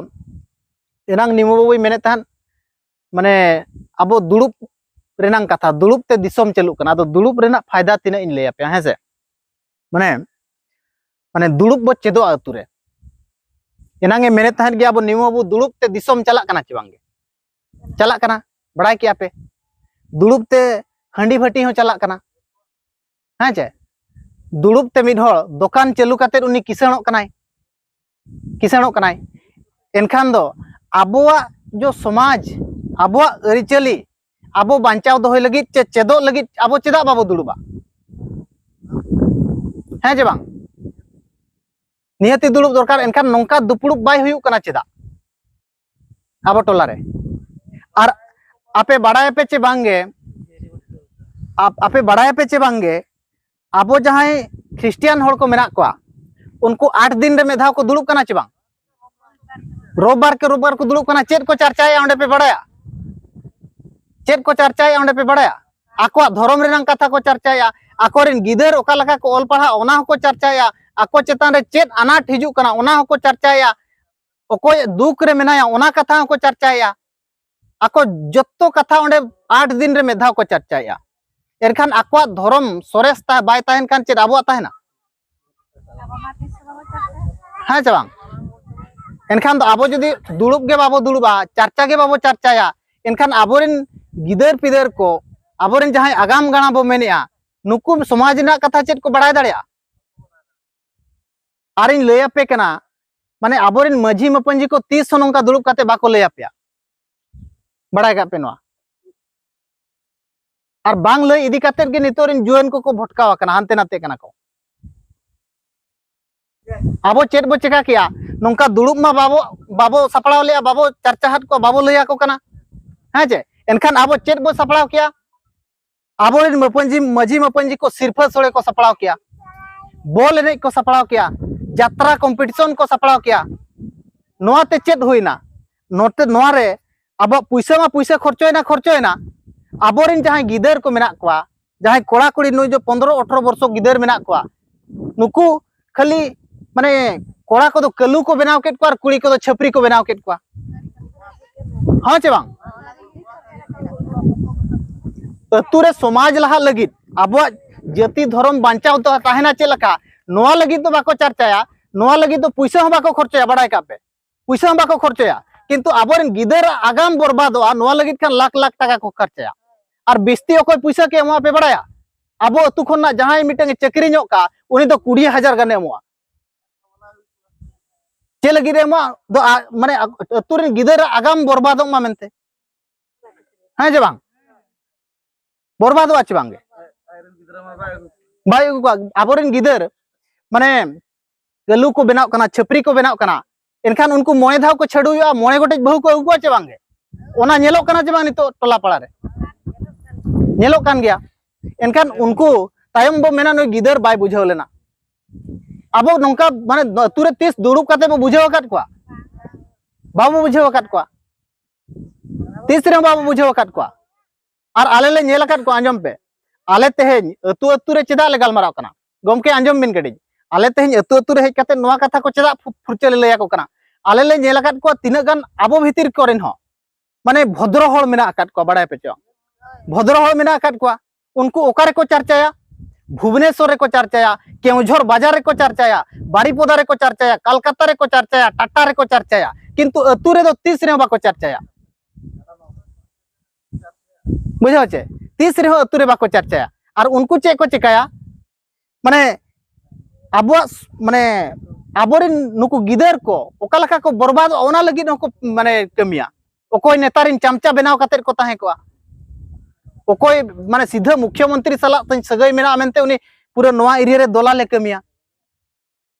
ᱮᱱᱟᱝ ᱱᱤᱢᱩ ᱵᱟᱹᱵᱩᱭ ᱢᱮᱱᱮᱫ ᱛᱟᱦᱮᱸᱫ, ᱢᱟᱱᱮ, ᱟᱵᱚ ᱫᱩᱲᱩᱵ ᱨᱮᱱᱟᱝ ᱠᱟᱛᱷᱟ, ᱫᱩᱲᱩᱵ ᱛᱮ ᱫᱤᱥᱚᱢ ᱪᱟᱹᱞᱩᱜ ᱠᱟᱱᱟ᱾ ᱟᱫᱚ ᱫᱩᱲᱩᱵ ᱨᱮᱱᱟᱜ ᱯᱷᱟᱭᱫᱟ ᱛᱤᱱᱟᱹᱜ ᱤᱧ ᱞᱟᱹᱭ ᱟᱯᱮᱭᱟ, ᱦᱮᱸ ᱥᱮ? ᱢᱟᱱᱮ, ᱢᱟᱱᱮ ᱫᱩᱲᱩᱵ ᱵᱚ ᱪᱮᱫᱚᱜᱼᱟ ᱟᱹᱛᱩ ᱨᱮ᱾ ᱮᱱᱟᱝ ᱮ ᱢᱮᱱᱮᱫ ᱛᱟᱦᱮᱸᱫ ᱜᱮ, ᱟᱵᱚ ᱱᱤᱢᱩ ᱵᱟᱹᱵᱩ ᱫᱩᱲᱩᱵ ᱛᱮ ᱫᱤᱥᱚᱢ ᱪᱟᱞᱟᱜ ᱠᱟᱱᱟ ᱪᱮ ᱵᱟᱝ ᱜᱮ? ᱪᱟᱞᱟᱜ ᱠᱟᱱᱟ, ᱵᱟᱲᱟᱭ ᱠᱮᱜᱼᱟ ᱯᱮ? ᱫᱩᱲᱩᱵ ᱛᱮ ᱦᱟᱺᱰᱤ ᱵᱷᱟᱹᱴᱤ ᱦᱚᱸ ᱪᱟᱞᱟᱜ ᱠᱟᱱᱟ, ᱦᱮᱸ ᱪᱮ? ᱫᱩᱲᱩᱵ ᱛᱮ ᱢᱤᱫ ᱦᱚᱲ ᱫᱚᱠᱟᱱ ᱪᱟᱹᱞᱩ ᱠᱟᱛᱮ ᱩᱱᱤ ᱠᱤᱥᱟᱹᱬᱚᱜ ᱠᱟᱱᱟᱭ, ᱠᱤᱥᱟᱹᱬᱚᱜ ᱠᱟᱱᱟᱭ᱾ ᱮᱱᱠᱷᱟᱱ ᱫᱚ ᱟᱵᱚᱣᱟᱜ ᱡᱚ ᱥᱚᱢᱟᱡᱽ, ᱟᱵᱚᱣᱟᱜ ᱟᱹᱨᱤᱪᱟᱹᱞᱤ ᱟᱵᱚ ᱵᱟᱧᱪᱟᱣ ᱫᱚᱦᱚᱭ ᱞᱟᱹᱜᱤᱫ ᱪᱮ ᱪᱮᱫᱚᱜ ᱞᱟᱹᱜᱤᱫ ᱟᱵᱚ ᱪᱮᱫᱟᱜ ᱵᱟᱵᱚ ᱫᱩᱲᱩᱵᱟ? ᱦᱮᱸ ᱪᱮ ᱵᱟᱝ? ᱱᱤᱦᱟᱹᱛᱤ ᱫᱩᱲᱩᱵ ᱫᱚᱨᱠᱟᱨ᱾ ᱮᱱᱠᱷᱟᱱ ᱱᱚᱝᱠᱟ ᱫᱩᱯᱲᱩᱵ ᱵᱟᱭ ᱦᱩᱭᱩᱜ ᱠᱟᱱᱟ ᱪᱮᱫᱟᱜ ᱟᱵᱚ ᱴᱚᱞᱟ ᱨᱮ? ᱟᱨ ᱟᱯᱮ ᱵᱟᱲᱟᱭᱟᱯᱮ ᱪᱮ ᱵᱟᱝᱜᱮ, ᱟᱯ- ᱟᱯᱮ ᱵᱟᱲᱟᱭᱟᱯᱮ ᱪᱮ ᱵᱟᱝᱜᱮ, ᱟᱵᱚ ᱡᱟᱦᱟᱸᱭ ᱠᱷᱨᱤᱥᱴᱤᱭᱟᱱ ᱦᱚᱲ ᱠᱚ ᱢᱮᱱᱟᱜ ᱠᱚᱣᱟ, ᱩᱱᱠᱩ ᱟᱴ ᱫᱤᱱ ᱨᱮ ᱢᱤᱫ ᱫᱷᱟᱣ ᱠᱚ ᱫᱩᱲᱩᱵ ᱠᱟᱱᱟ ᱪᱮ ᱵᱟᱝ? ᱨᱳᱵᱵᱟᱨ ᱠᱮ ᱨᱳᱵᱵᱟᱨ ᱠᱚ ᱫᱩᱲᱩᱵ ᱠᱟᱱᱟ᱾ ᱪᱮᱫ ᱠᱚ ᱪᱟᱨᱪᱟᱭᱟ ᱚᱸᱰᱮ ᱯᱮ ᱵᱟᱲᱟᱭᱟ? ᱪᱮᱫ ᱠᱚ ᱪᱟᱨᱪᱟᱭᱟ ᱚᱸᱰᱮ ᱯᱮ ᱵᱟᱲᱟᱭᱟ? ᱟᱠᱚᱣᱟᱜ ᱫᱷᱚᱨᱚᱢ ᱨᱮᱱᱟᱜ ᱠᱟᱛᱷᱟ ᱠᱚ ᱪᱟᱨᱪᱟᱭᱟ, ᱟᱠᱚᱨᱮᱱ ᱜᱤᱫᱟᱹᱨ ᱚᱠᱟ ᱞᱮᱠᱟ ᱠᱚ ᱚᱞ ᱯᱟᱲᱦᱟᱜ ᱚᱱᱟ ᱦᱚᱸᱠᱚ ᱪᱟᱨᱪᱟᱭᱟ, ᱟᱠᱚ ᱪᱮᱛᱟᱱ ᱨᱮ ᱪᱮᱫ ᱟᱱᱟᱴ ᱦᱤᱡᱩᱜ ᱠᱟᱱᱟ ᱚᱱᱟ ᱦᱚᱸᱠᱚ ᱪᱟᱨᱪᱟᱭᱟ, ᱚᱠᱚᱭ ᱫᱩᱠ ᱨᱮ ᱢᱮᱱᱟᱭᱟ ᱚᱱᱟ ᱠᱟᱛᱷᱟ ᱦᱚᱸᱠᱚ ᱪᱟᱨᱪᱟᱭᱟ᱾ ᱟᱠᱚ ᱡᱚᱛᱚ ᱠᱟᱛᱷᱟ ᱚᱸᱰᱮ ᱟᱴ ᱫᱤᱱ ᱨᱮ ᱢᱤᱫ ᱫᱷᱟᱣ ᱠᱚ ᱪᱟᱨᱪᱟᱭᱟ᱾ ᱮᱱᱠᱷᱟᱱ ᱟᱠᱚᱣᱟᱜ ᱫᱷᱚᱨᱚᱢ ᱥᱚᱨᱮᱥ ᱛᱟ- ᱵᱟᱭ ᱛᱟᱦᱮᱱ ᱠᱷᱟᱱ ᱪᱮᱫ ᱟᱵᱚᱣᱟᱜ ᱛᱟᱦᱮᱱᱟ? ᱦᱮᱸ ᱥᱮ ᱵᱟᱝ? ᱮᱱᱠᱷᱟᱱ ᱫᱚ ᱟᱵᱚ ᱡᱩᱫᱤ ᱫᱩᱲᱩᱵ ᱜᱮ ᱵᱟᱵᱚ ᱫᱩᱲᱩᱵᱟ, ᱪᱟᱨᱪᱟ ᱜᱮ ᱵᱟᱵᱚ ᱪᱟᱨᱪᱟᱭᱟ, ᱮᱱᱠᱷᱟᱱ ᱟᱵᱚᱨᱮᱱ ᱜᱤᱫᱟᱹᱨ ᱯᱤᱫᱟᱹᱨ ᱠᱚ, ᱟᱵᱚᱨᱮᱱ ᱡᱟᱦᱟᱸᱭ ᱟᱜᱟᱢ ᱜᱟᱲᱟ ᱵᱚ ᱢᱮᱱᱮᱜᱼᱟ, ᱱᱩᱠᱩ ᱥᱚᱢᱟᱡᱽ ᱨᱮᱱᱟᱜ ᱠᱟᱛᱷᱟ ᱪᱮᱫ ᱠᱚ ᱵᱟᱲᱟᱭ ᱫᱟᱲᱮᱭᱟᱜᱼᱟ? ᱟᱨᱤᱧ ᱞᱟᱹᱭ ᱟᱯᱮ ᱠᱟᱱᱟ, ᱢᱟᱱᱮ ᱟᱵᱚᱨᱮᱱ ᱢᱟᱹᱡᱷᱤ ᱢᱟᱯᱟᱹᱧᱡᱤ ᱠᱚ ᱛᱤᱥ ᱦᱚᱸ ᱱᱚᱝᱠᱟ ᱫᱩᱲᱩᱵ ᱠᱟᱛᱮ ᱵᱟᱠᱚ ᱞᱟᱹᱭ ᱟᱯᱮᱭᱟ᱾ ᱵᱟᱲᱟᱭ ᱠᱟᱜ ᱯᱮ ᱱᱚᱣᱟ᱾ ᱟᱨ ᱵᱟᱝ ᱞᱟᱹᱭ ᱤᱫᱤ ᱠᱟᱛᱮᱫ ᱜᱮ ᱱᱤᱛᱚᱜ ᱨᱮᱱ ᱡᱩᱣᱟᱹᱱ ᱠᱚᱠᱚ ᱵᱷᱚᱴᱠᱟᱣ ᱟᱠᱟᱱᱟ, ᱦᱟᱱᱛᱮ ᱱᱟᱛᱮ ᱠᱟᱱᱟ ᱠᱚ᱾ ᱟᱵᱚ ᱪᱮᱫ ᱵᱚ ᱪᱮᱠᱟ ᱠᱮᱭᱟ? ᱱᱚᱝᱠᱟ ᱫᱩᱲᱩᱵ ᱢᱟ ᱵᱟᱵᱚ, ᱵᱟᱵᱚ ᱥᱟᱯᱲᱟᱣ ᱞᱮᱜᱼᱟ, ᱵᱟᱵᱚ ᱪᱟᱨᱪᱟ ᱦᱟᱫ ᱠᱚᱣᱟ, ᱵᱟᱵᱚ ᱞᱟᱹᱭ ᱟᱠᱚ ᱠᱟᱱᱟ᱾ ᱦᱮᱸ ᱪᱮ? ᱮᱱᱠᱷᱟᱱ ᱟᱵᱚ ᱪᱮᱫ ᱵᱚ ᱥᱟᱯᱲᱟᱣ ᱠᱮᱭᱟ? ᱟᱵᱚᱨᱮᱱ ᱢᱟᱹᱯᱟᱹᱧᱡᱤ, ᱢᱟᱹᱡᱷᱤ ᱢᱟᱹᱯᱟᱹᱧᱡᱤ ᱠᱚ ᱥᱤᱨᱯᱷᱟᱹ ᱥᱳᱲᱮ ᱠᱚ ᱥᱟᱯᱲᱟᱣ ᱠᱮᱭᱟ, ᱵᱚᱞ ᱮᱱᱮᱡ ᱠᱚ ᱥᱟᱯᱲᱟᱣ ᱠᱮᱭᱟ, ᱡᱟᱛᱨᱟ ᱠᱚᱢᱯᱤᱴᱤᱥᱚᱱ ᱠᱚ ᱥᱟᱯᱲᱟᱣ ᱠᱮᱭᱟ᱾ ᱱᱚᱣᱟ ᱛᱮ ᱪᱮᱫ ᱦᱩᱭᱱᱟ? ᱱᱚᱛᱮ, ᱱᱚᱣᱟ ᱨᱮ ᱟᱵᱚᱣᱟᱜ ᱯᱩᱭᱥᱟᱹ ᱢᱟ ᱯᱩᱭᱥᱟᱹ ᱠᱷᱚᱨᱪᱚᱭᱮᱱᱟ, ᱠᱷᱚᱨᱪᱚᱭᱮᱱᱟ᱾ ᱟᱵᱚᱨᱮᱱ ᱡᱟᱦᱟᱸᱭ ᱜᱤᱫᱟᱹᱨ ᱠᱚ ᱢᱮᱱᱟᱜ ᱠᱚᱣᱟ, ᱡᱟᱦᱟᱸᱭ ᱠᱚᱲᱟ ᱠᱩᱲᱤ ᱱᱩᱭ ᱫᱚ ᱯᱚᱱᱫᱽᱨᱚ ᱟᱴᱷᱨᱚ ᱵᱚᱨᱥᱚ ᱜᱤᱫᱟᱹᱨ ᱢᱮᱱᱟᱜ ᱠᱚᱣᱟ, ᱱᱩᱠᱩ ᱠᱷᱟᱹᱞᱤ, ᱢᱟᱱᱮ, ᱠᱚᱲᱟ ᱠᱚᱫᱚ ᱠᱟᱹᱞᱩ ᱠᱚ ᱵᱮᱱᱟᱣ ᱠᱮᱫ ᱠᱚᱣᱟ ᱟᱨ ᱠᱩᱲᱤ ᱠᱚᱫᱚ ᱪᱷᱟᱹᱯᱨᱤ ᱠᱚ ᱵᱮᱱᱟᱣ ᱠᱮᱫ ᱠᱚᱣᱟ᱾ ᱦᱮᱸ ᱪᱮ ᱵᱟᱝ? ᱟᱹᱛᱩ ᱨᱮ ᱥᱚᱢᱟᱡᱽ ᱞᱟᱦᱟᱜ ᱞᱟᱹᱜᱤᱫ, ᱟᱵᱚᱣᱟᱜ ᱡᱟᱹᱛᱤ ᱫᱷᱚᱨᱚᱢ ᱵᱟᱧᱪᱟᱣ ᱫᱚ ᱛᱟᱦᱮᱱᱟ ᱪᱮᱫ ᱞᱮᱠᱟ, ᱱᱚᱣᱟ ᱞᱟᱹᱜᱤᱫ ᱫᱚ ᱵᱟᱠᱚ ᱪᱟᱨᱪᱟᱭᱟ, ᱱᱚᱣᱟ ᱞᱟᱹᱜᱤᱫ ᱫᱚ ᱯᱩᱭᱥᱟᱹ ᱦᱚᱸ ᱵᱟᱠᱚ ᱠᱷᱚᱨᱪᱟᱭᱟ, ᱵᱟᱲᱟᱭ ᱠᱟᱜ ᱯᱮ᱾ ᱯᱩᱭᱥᱟᱹ ᱦᱚᱸ ᱵᱟᱠᱚ ᱠᱷᱚᱨᱪᱟᱭᱟ, ᱠᱤᱱᱛᱩ ᱟᱵᱚᱨᱮᱱ ᱜᱤᱫᱟᱹᱨᱟᱜ ᱟᱜᱟᱢ ᱵᱚᱨᱵᱟᱫᱚᱜᱼᱟ, ᱱᱚᱣᱟ ᱞᱟᱹᱜᱤᱫ ᱠᱷᱟᱱ ᱞᱟᱠᱷ ᱞᱟᱠᱷ ᱴᱟᱠᱟ ᱠᱚ ᱠᱷᱚᱨᱪᱟᱭᱟ᱾ ᱟᱨ ᱵᱤᱥᱛᱤ ᱚᱠᱚᱭ ᱯᱩᱭᱥᱟᱹ ᱠᱚ ᱮᱢᱚᱜᱼᱟ ᱯᱮ ᱵᱟᱲᱟᱭᱟ? ᱟᱵᱚ ᱟᱹᱛᱩ ᱠᱷᱚᱱᱟᱜ ᱡᱟᱦᱟᱸᱭ ᱢᱤᱫᱴᱟᱝ ᱮ ᱪᱟᱹᱠᱨᱤ ᱧᱚᱜ ᱠᱟᱜᱼᱟ, ᱩᱱᱤ ᱫᱚ ᱠᱩᱲᱤ ᱦᱟᱡᱟᱨ ᱜᱟᱱᱮ ᱮᱢᱚᱜᱼᱟ᱾ ᱪᱮᱫ ᱞᱟᱹᱜᱤᱫ ᱮ ᱮᱢᱚᱜᱼᱟ? ᱫᱚ, ᱟ-, ᱢᱟᱱᱮ, ᱟ-, ᱟᱹᱛᱩ ᱨᱮᱱ ᱜᱤᱫᱟᱹᱨᱟᱜ ᱟᱜᱟᱢ ᱵᱚᱨᱵᱟᱫᱚᱜ ᱢᱟ ᱢᱮᱱᱛᱮ᱾ ᱦᱮᱸ ᱪᱮ ᱵᱟᱝ? ᱵᱚᱨᱵᱟᱫᱚᱜᱼᱟ ᱪᱮ ᱵᱟᱝ ᱜᱮ? ᱵᱟᱭ ᱟᱹᱜᱩ ᱠᱚᱣᱟ᱾ ᱟᱵᱚᱨᱮᱱ ᱜᱤᱫᱟᱹᱨ, ᱢᱟᱱᱮ, ᱠᱟᱹᱞᱩ ᱠᱚ ᱵᱮᱱᱟᱣ ᱠᱟᱱᱟ, ᱪᱷᱟᱹᱯᱨᱤ ᱠᱚ ᱵᱮᱱᱟᱣ ᱠᱟᱱᱟ, ᱮᱱᱠᱷᱟᱱ ᱩᱱᱠᱩ ᱢᱚᱬᱮ ᱫᱷᱟᱣ ᱠᱚ ᱪᱷᱟᱹᱰᱩᱭᱚᱜᱼᱟ, ᱢᱚᱬᱮ ᱜᱚᱴᱮᱡ ᱵᱟᱹᱦᱩ ᱠᱚ ᱟᱹᱜᱩ ᱠᱚᱣᱟ ᱪᱮ ᱵᱟᱝ ᱜᱮ? ᱚᱱᱟ ᱧᱮᱞᱚᱜ ᱠᱟᱱᱟ ᱪᱮ ᱵᱟᱝ ᱱᱤᱛᱚᱜ ᱴᱚᱞᱟ ᱯᱟᱲᱟ ᱨᱮ? ᱧᱮᱞᱚᱜ ᱠᱟᱱ ᱜᱮᱭᱟ᱾ ᱮᱱᱠᱷᱟᱱ ᱩᱱᱠᱩ ᱛᱟᱭᱚᱢ ᱵᱚ ᱢᱮᱱᱟ, "ᱱᱩᱭ ᱜᱤᱫᱟᱹᱨ ᱵᱟᱭ ᱵᱩᱡᱷᱟᱹᱣ ᱞᱮᱱᱟ᱾" ᱟᱵᱚ ᱱᱚᱝᱠᱟ, ᱢᱟᱱᱮ, ᱟᱹᱛᱩ ᱨᱮ ᱛᱤᱥ ᱫᱩᱲᱩᱵ ᱠᱟᱛᱮ ᱵᱚ ᱵᱩᱡᱷᱟᱹᱣ ᱟᱠᱟᱫ ᱠᱚᱣᱟ? ᱵᱟᱵᱚ ᱵᱩᱡᱷᱟᱹᱣ ᱟᱠᱟᱫ ᱠᱚᱣᱟ, ᱛᱤᱥ ᱨᱮᱦᱚᱸ ᱵᱟᱵᱚ ᱵᱩᱡᱷᱟᱹᱣ ᱟᱠᱟᱫ ᱠᱚᱣᱟ᱾ ᱟᱨ ᱟᱞᱮ ᱞᱮ ᱧᱮᱞ ᱟᱠᱟᱫ ᱠᱚᱣᱟ, ᱟᱸᱡᱚᱢ ᱯᱮ, ᱟᱞᱮ ᱛᱮᱦᱮᱧ ᱟᱹᱛᱩ ᱟᱹᱛᱩ ᱨᱮ ᱪᱮᱫᱟᱜ ᱞᱮ ᱜᱟᱞᱢᱟᱨᱟᱣ ᱠᱟᱱᱟ? ᱜᱚᱢᱠᱮ, ᱟᱸᱡᱚᱢ ᱵᱤᱱ ᱠᱟᱹᱴᱤᱡ, ᱟᱞᱮ ᱛᱮᱦᱮᱧ ᱟᱹᱛᱩ ᱟᱹᱛᱩ ᱨᱮ ᱦᱮᱡ ᱠᱟᱛᱮ ᱱᱚᱣᱟ ᱠᱟᱛᱷᱟ ᱠᱚ ᱪᱮᱫᱟᱜ ᱯᱷᱩ-, ᱯᱷᱩᱨᱪᱟᱹ ᱞᱮ ᱞᱟᱹᱭ ᱟᱠᱚ ᱠᱟᱱᱟ? ᱟᱞᱮ ᱞᱮ ᱧᱮᱞ ᱟᱠᱟᱫ ᱠᱚᱣᱟ, ᱛᱤᱱᱟᱹᱜ ᱜᱟᱱ ᱟᱵᱚ ᱵᱷᱤᱛᱤᱨ ᱠᱚᱨᱮᱱ ᱦᱚᱸ, ᱢᱟᱱᱮ, ᱵᱷᱚᱫᱨᱚ ᱦᱚᱲ ᱢᱮᱱᱟᱜ ᱟᱠᱟᱫ ᱠᱚᱣᱟ, ᱵᱟᱲᱟᱭ ᱯᱮ ᱪᱚᱝ, ᱵᱷᱚᱫᱨᱚ ᱦᱚᱲ ᱢᱮᱱᱟᱜ ᱟᱠᱟᱫ ᱠᱚᱣᱟ᱾ ᱩᱱᱠᱩ ᱚᱠᱟ ᱨᱮᱠᱚ ᱪᱟᱨᱪᱟᱭᱟ? ᱵᱷᱩᱵᱽᱱᱮᱥᱚᱨ ᱨᱮᱠᱚ ᱪᱟᱨᱪᱟᱭᱟ, ᱠᱮᱣᱡᱷᱚᱨ ᱵᱟᱡᱟᱨ ᱨᱮᱠᱚ ᱪᱟᱨᱪᱟᱭᱟ, ᱵᱟᱨᱤᱯᱚᱫᱟ ᱨᱮᱠᱚ ᱪᱟᱨᱪᱟᱭᱟ, ᱠᱟᱞᱠᱟᱛᱟ ᱨᱮᱠᱚ ᱪᱟᱨᱪᱟᱭᱟ, ᱴᱟᱴᱟ ᱨᱮᱠᱚ ᱪᱟᱨᱪᱟᱭᱟ, ᱠᱤᱱᱛᱩ ᱟᱹᱛᱩ ᱨᱮᱫᱚ ᱛᱤᱥ ᱨᱮᱦᱚᱸ ᱵᱟᱠᱚ ᱪᱟᱨᱪᱟᱭᱟ᱾ ᱵᱩᱡᱷᱟᱹᱣ ᱪᱮ? ᱛᱤᱥ ᱨᱮᱦᱚᱸ ᱟᱹᱛᱩ ᱨᱮ ᱵᱟᱠᱚ ᱪᱟᱨᱪᱟᱭᱟ᱾ ᱟᱨ ᱩᱱᱠᱩ ᱪᱮᱫ ᱠᱚ ᱪᱮᱠᱟᱭᱟ? ᱢᱟᱱᱮ, ᱟᱵᱚᱣᱟᱜ ᱥ-, ᱢᱟᱱᱮ, ᱟᱵᱚᱨᱮᱱ ᱱᱩᱠᱩ ᱜᱤᱫᱟᱹᱨ ᱠᱚ ᱚᱠᱟ ᱞᱮᱠᱟ ᱠᱚ ᱵᱚᱨᱵᱟᱫᱚᱜᱼᱟ, ᱚᱱᱟ ᱞᱟᱹᱜᱤᱫ ᱦᱚᱸᱠᱚ, ᱢᱟᱱᱮ, ᱠᱟᱹᱢᱤᱭᱟ᱾ ᱚᱠᱚᱭ ᱱᱮᱛᱟᱨᱤᱱ ᱪᱟᱢᱪᱟ ᱵᱮᱱᱟᱣ ᱠᱟᱛᱮᱫ ᱠᱚ ᱛᱟᱦᱮᱸ ᱠᱚᱜᱼᱟ? ᱚᱠᱚᱭ ᱢᱟᱱᱮ ᱥᱤᱫᱷᱟᱹ ᱢᱩᱠᱷᱭᱚᱢᱚᱱᱛᱨᱤ ᱥᱟᱞᱟᱜ ᱛᱤᱧ ᱥᱟᱹᱜᱟᱹᱭ ᱢᱮᱱᱟᱜᱼᱟ ᱢᱮᱱᱛᱮ ᱩᱱᱤ ᱯᱩᱨᱟᱹ ᱱᱚᱣᱟ ᱮᱨᱤᱭᱟ ᱨᱮ ᱫᱚᱞᱟᱞᱮ ᱠᱟᱹᱢᱤᱭᱟ᱾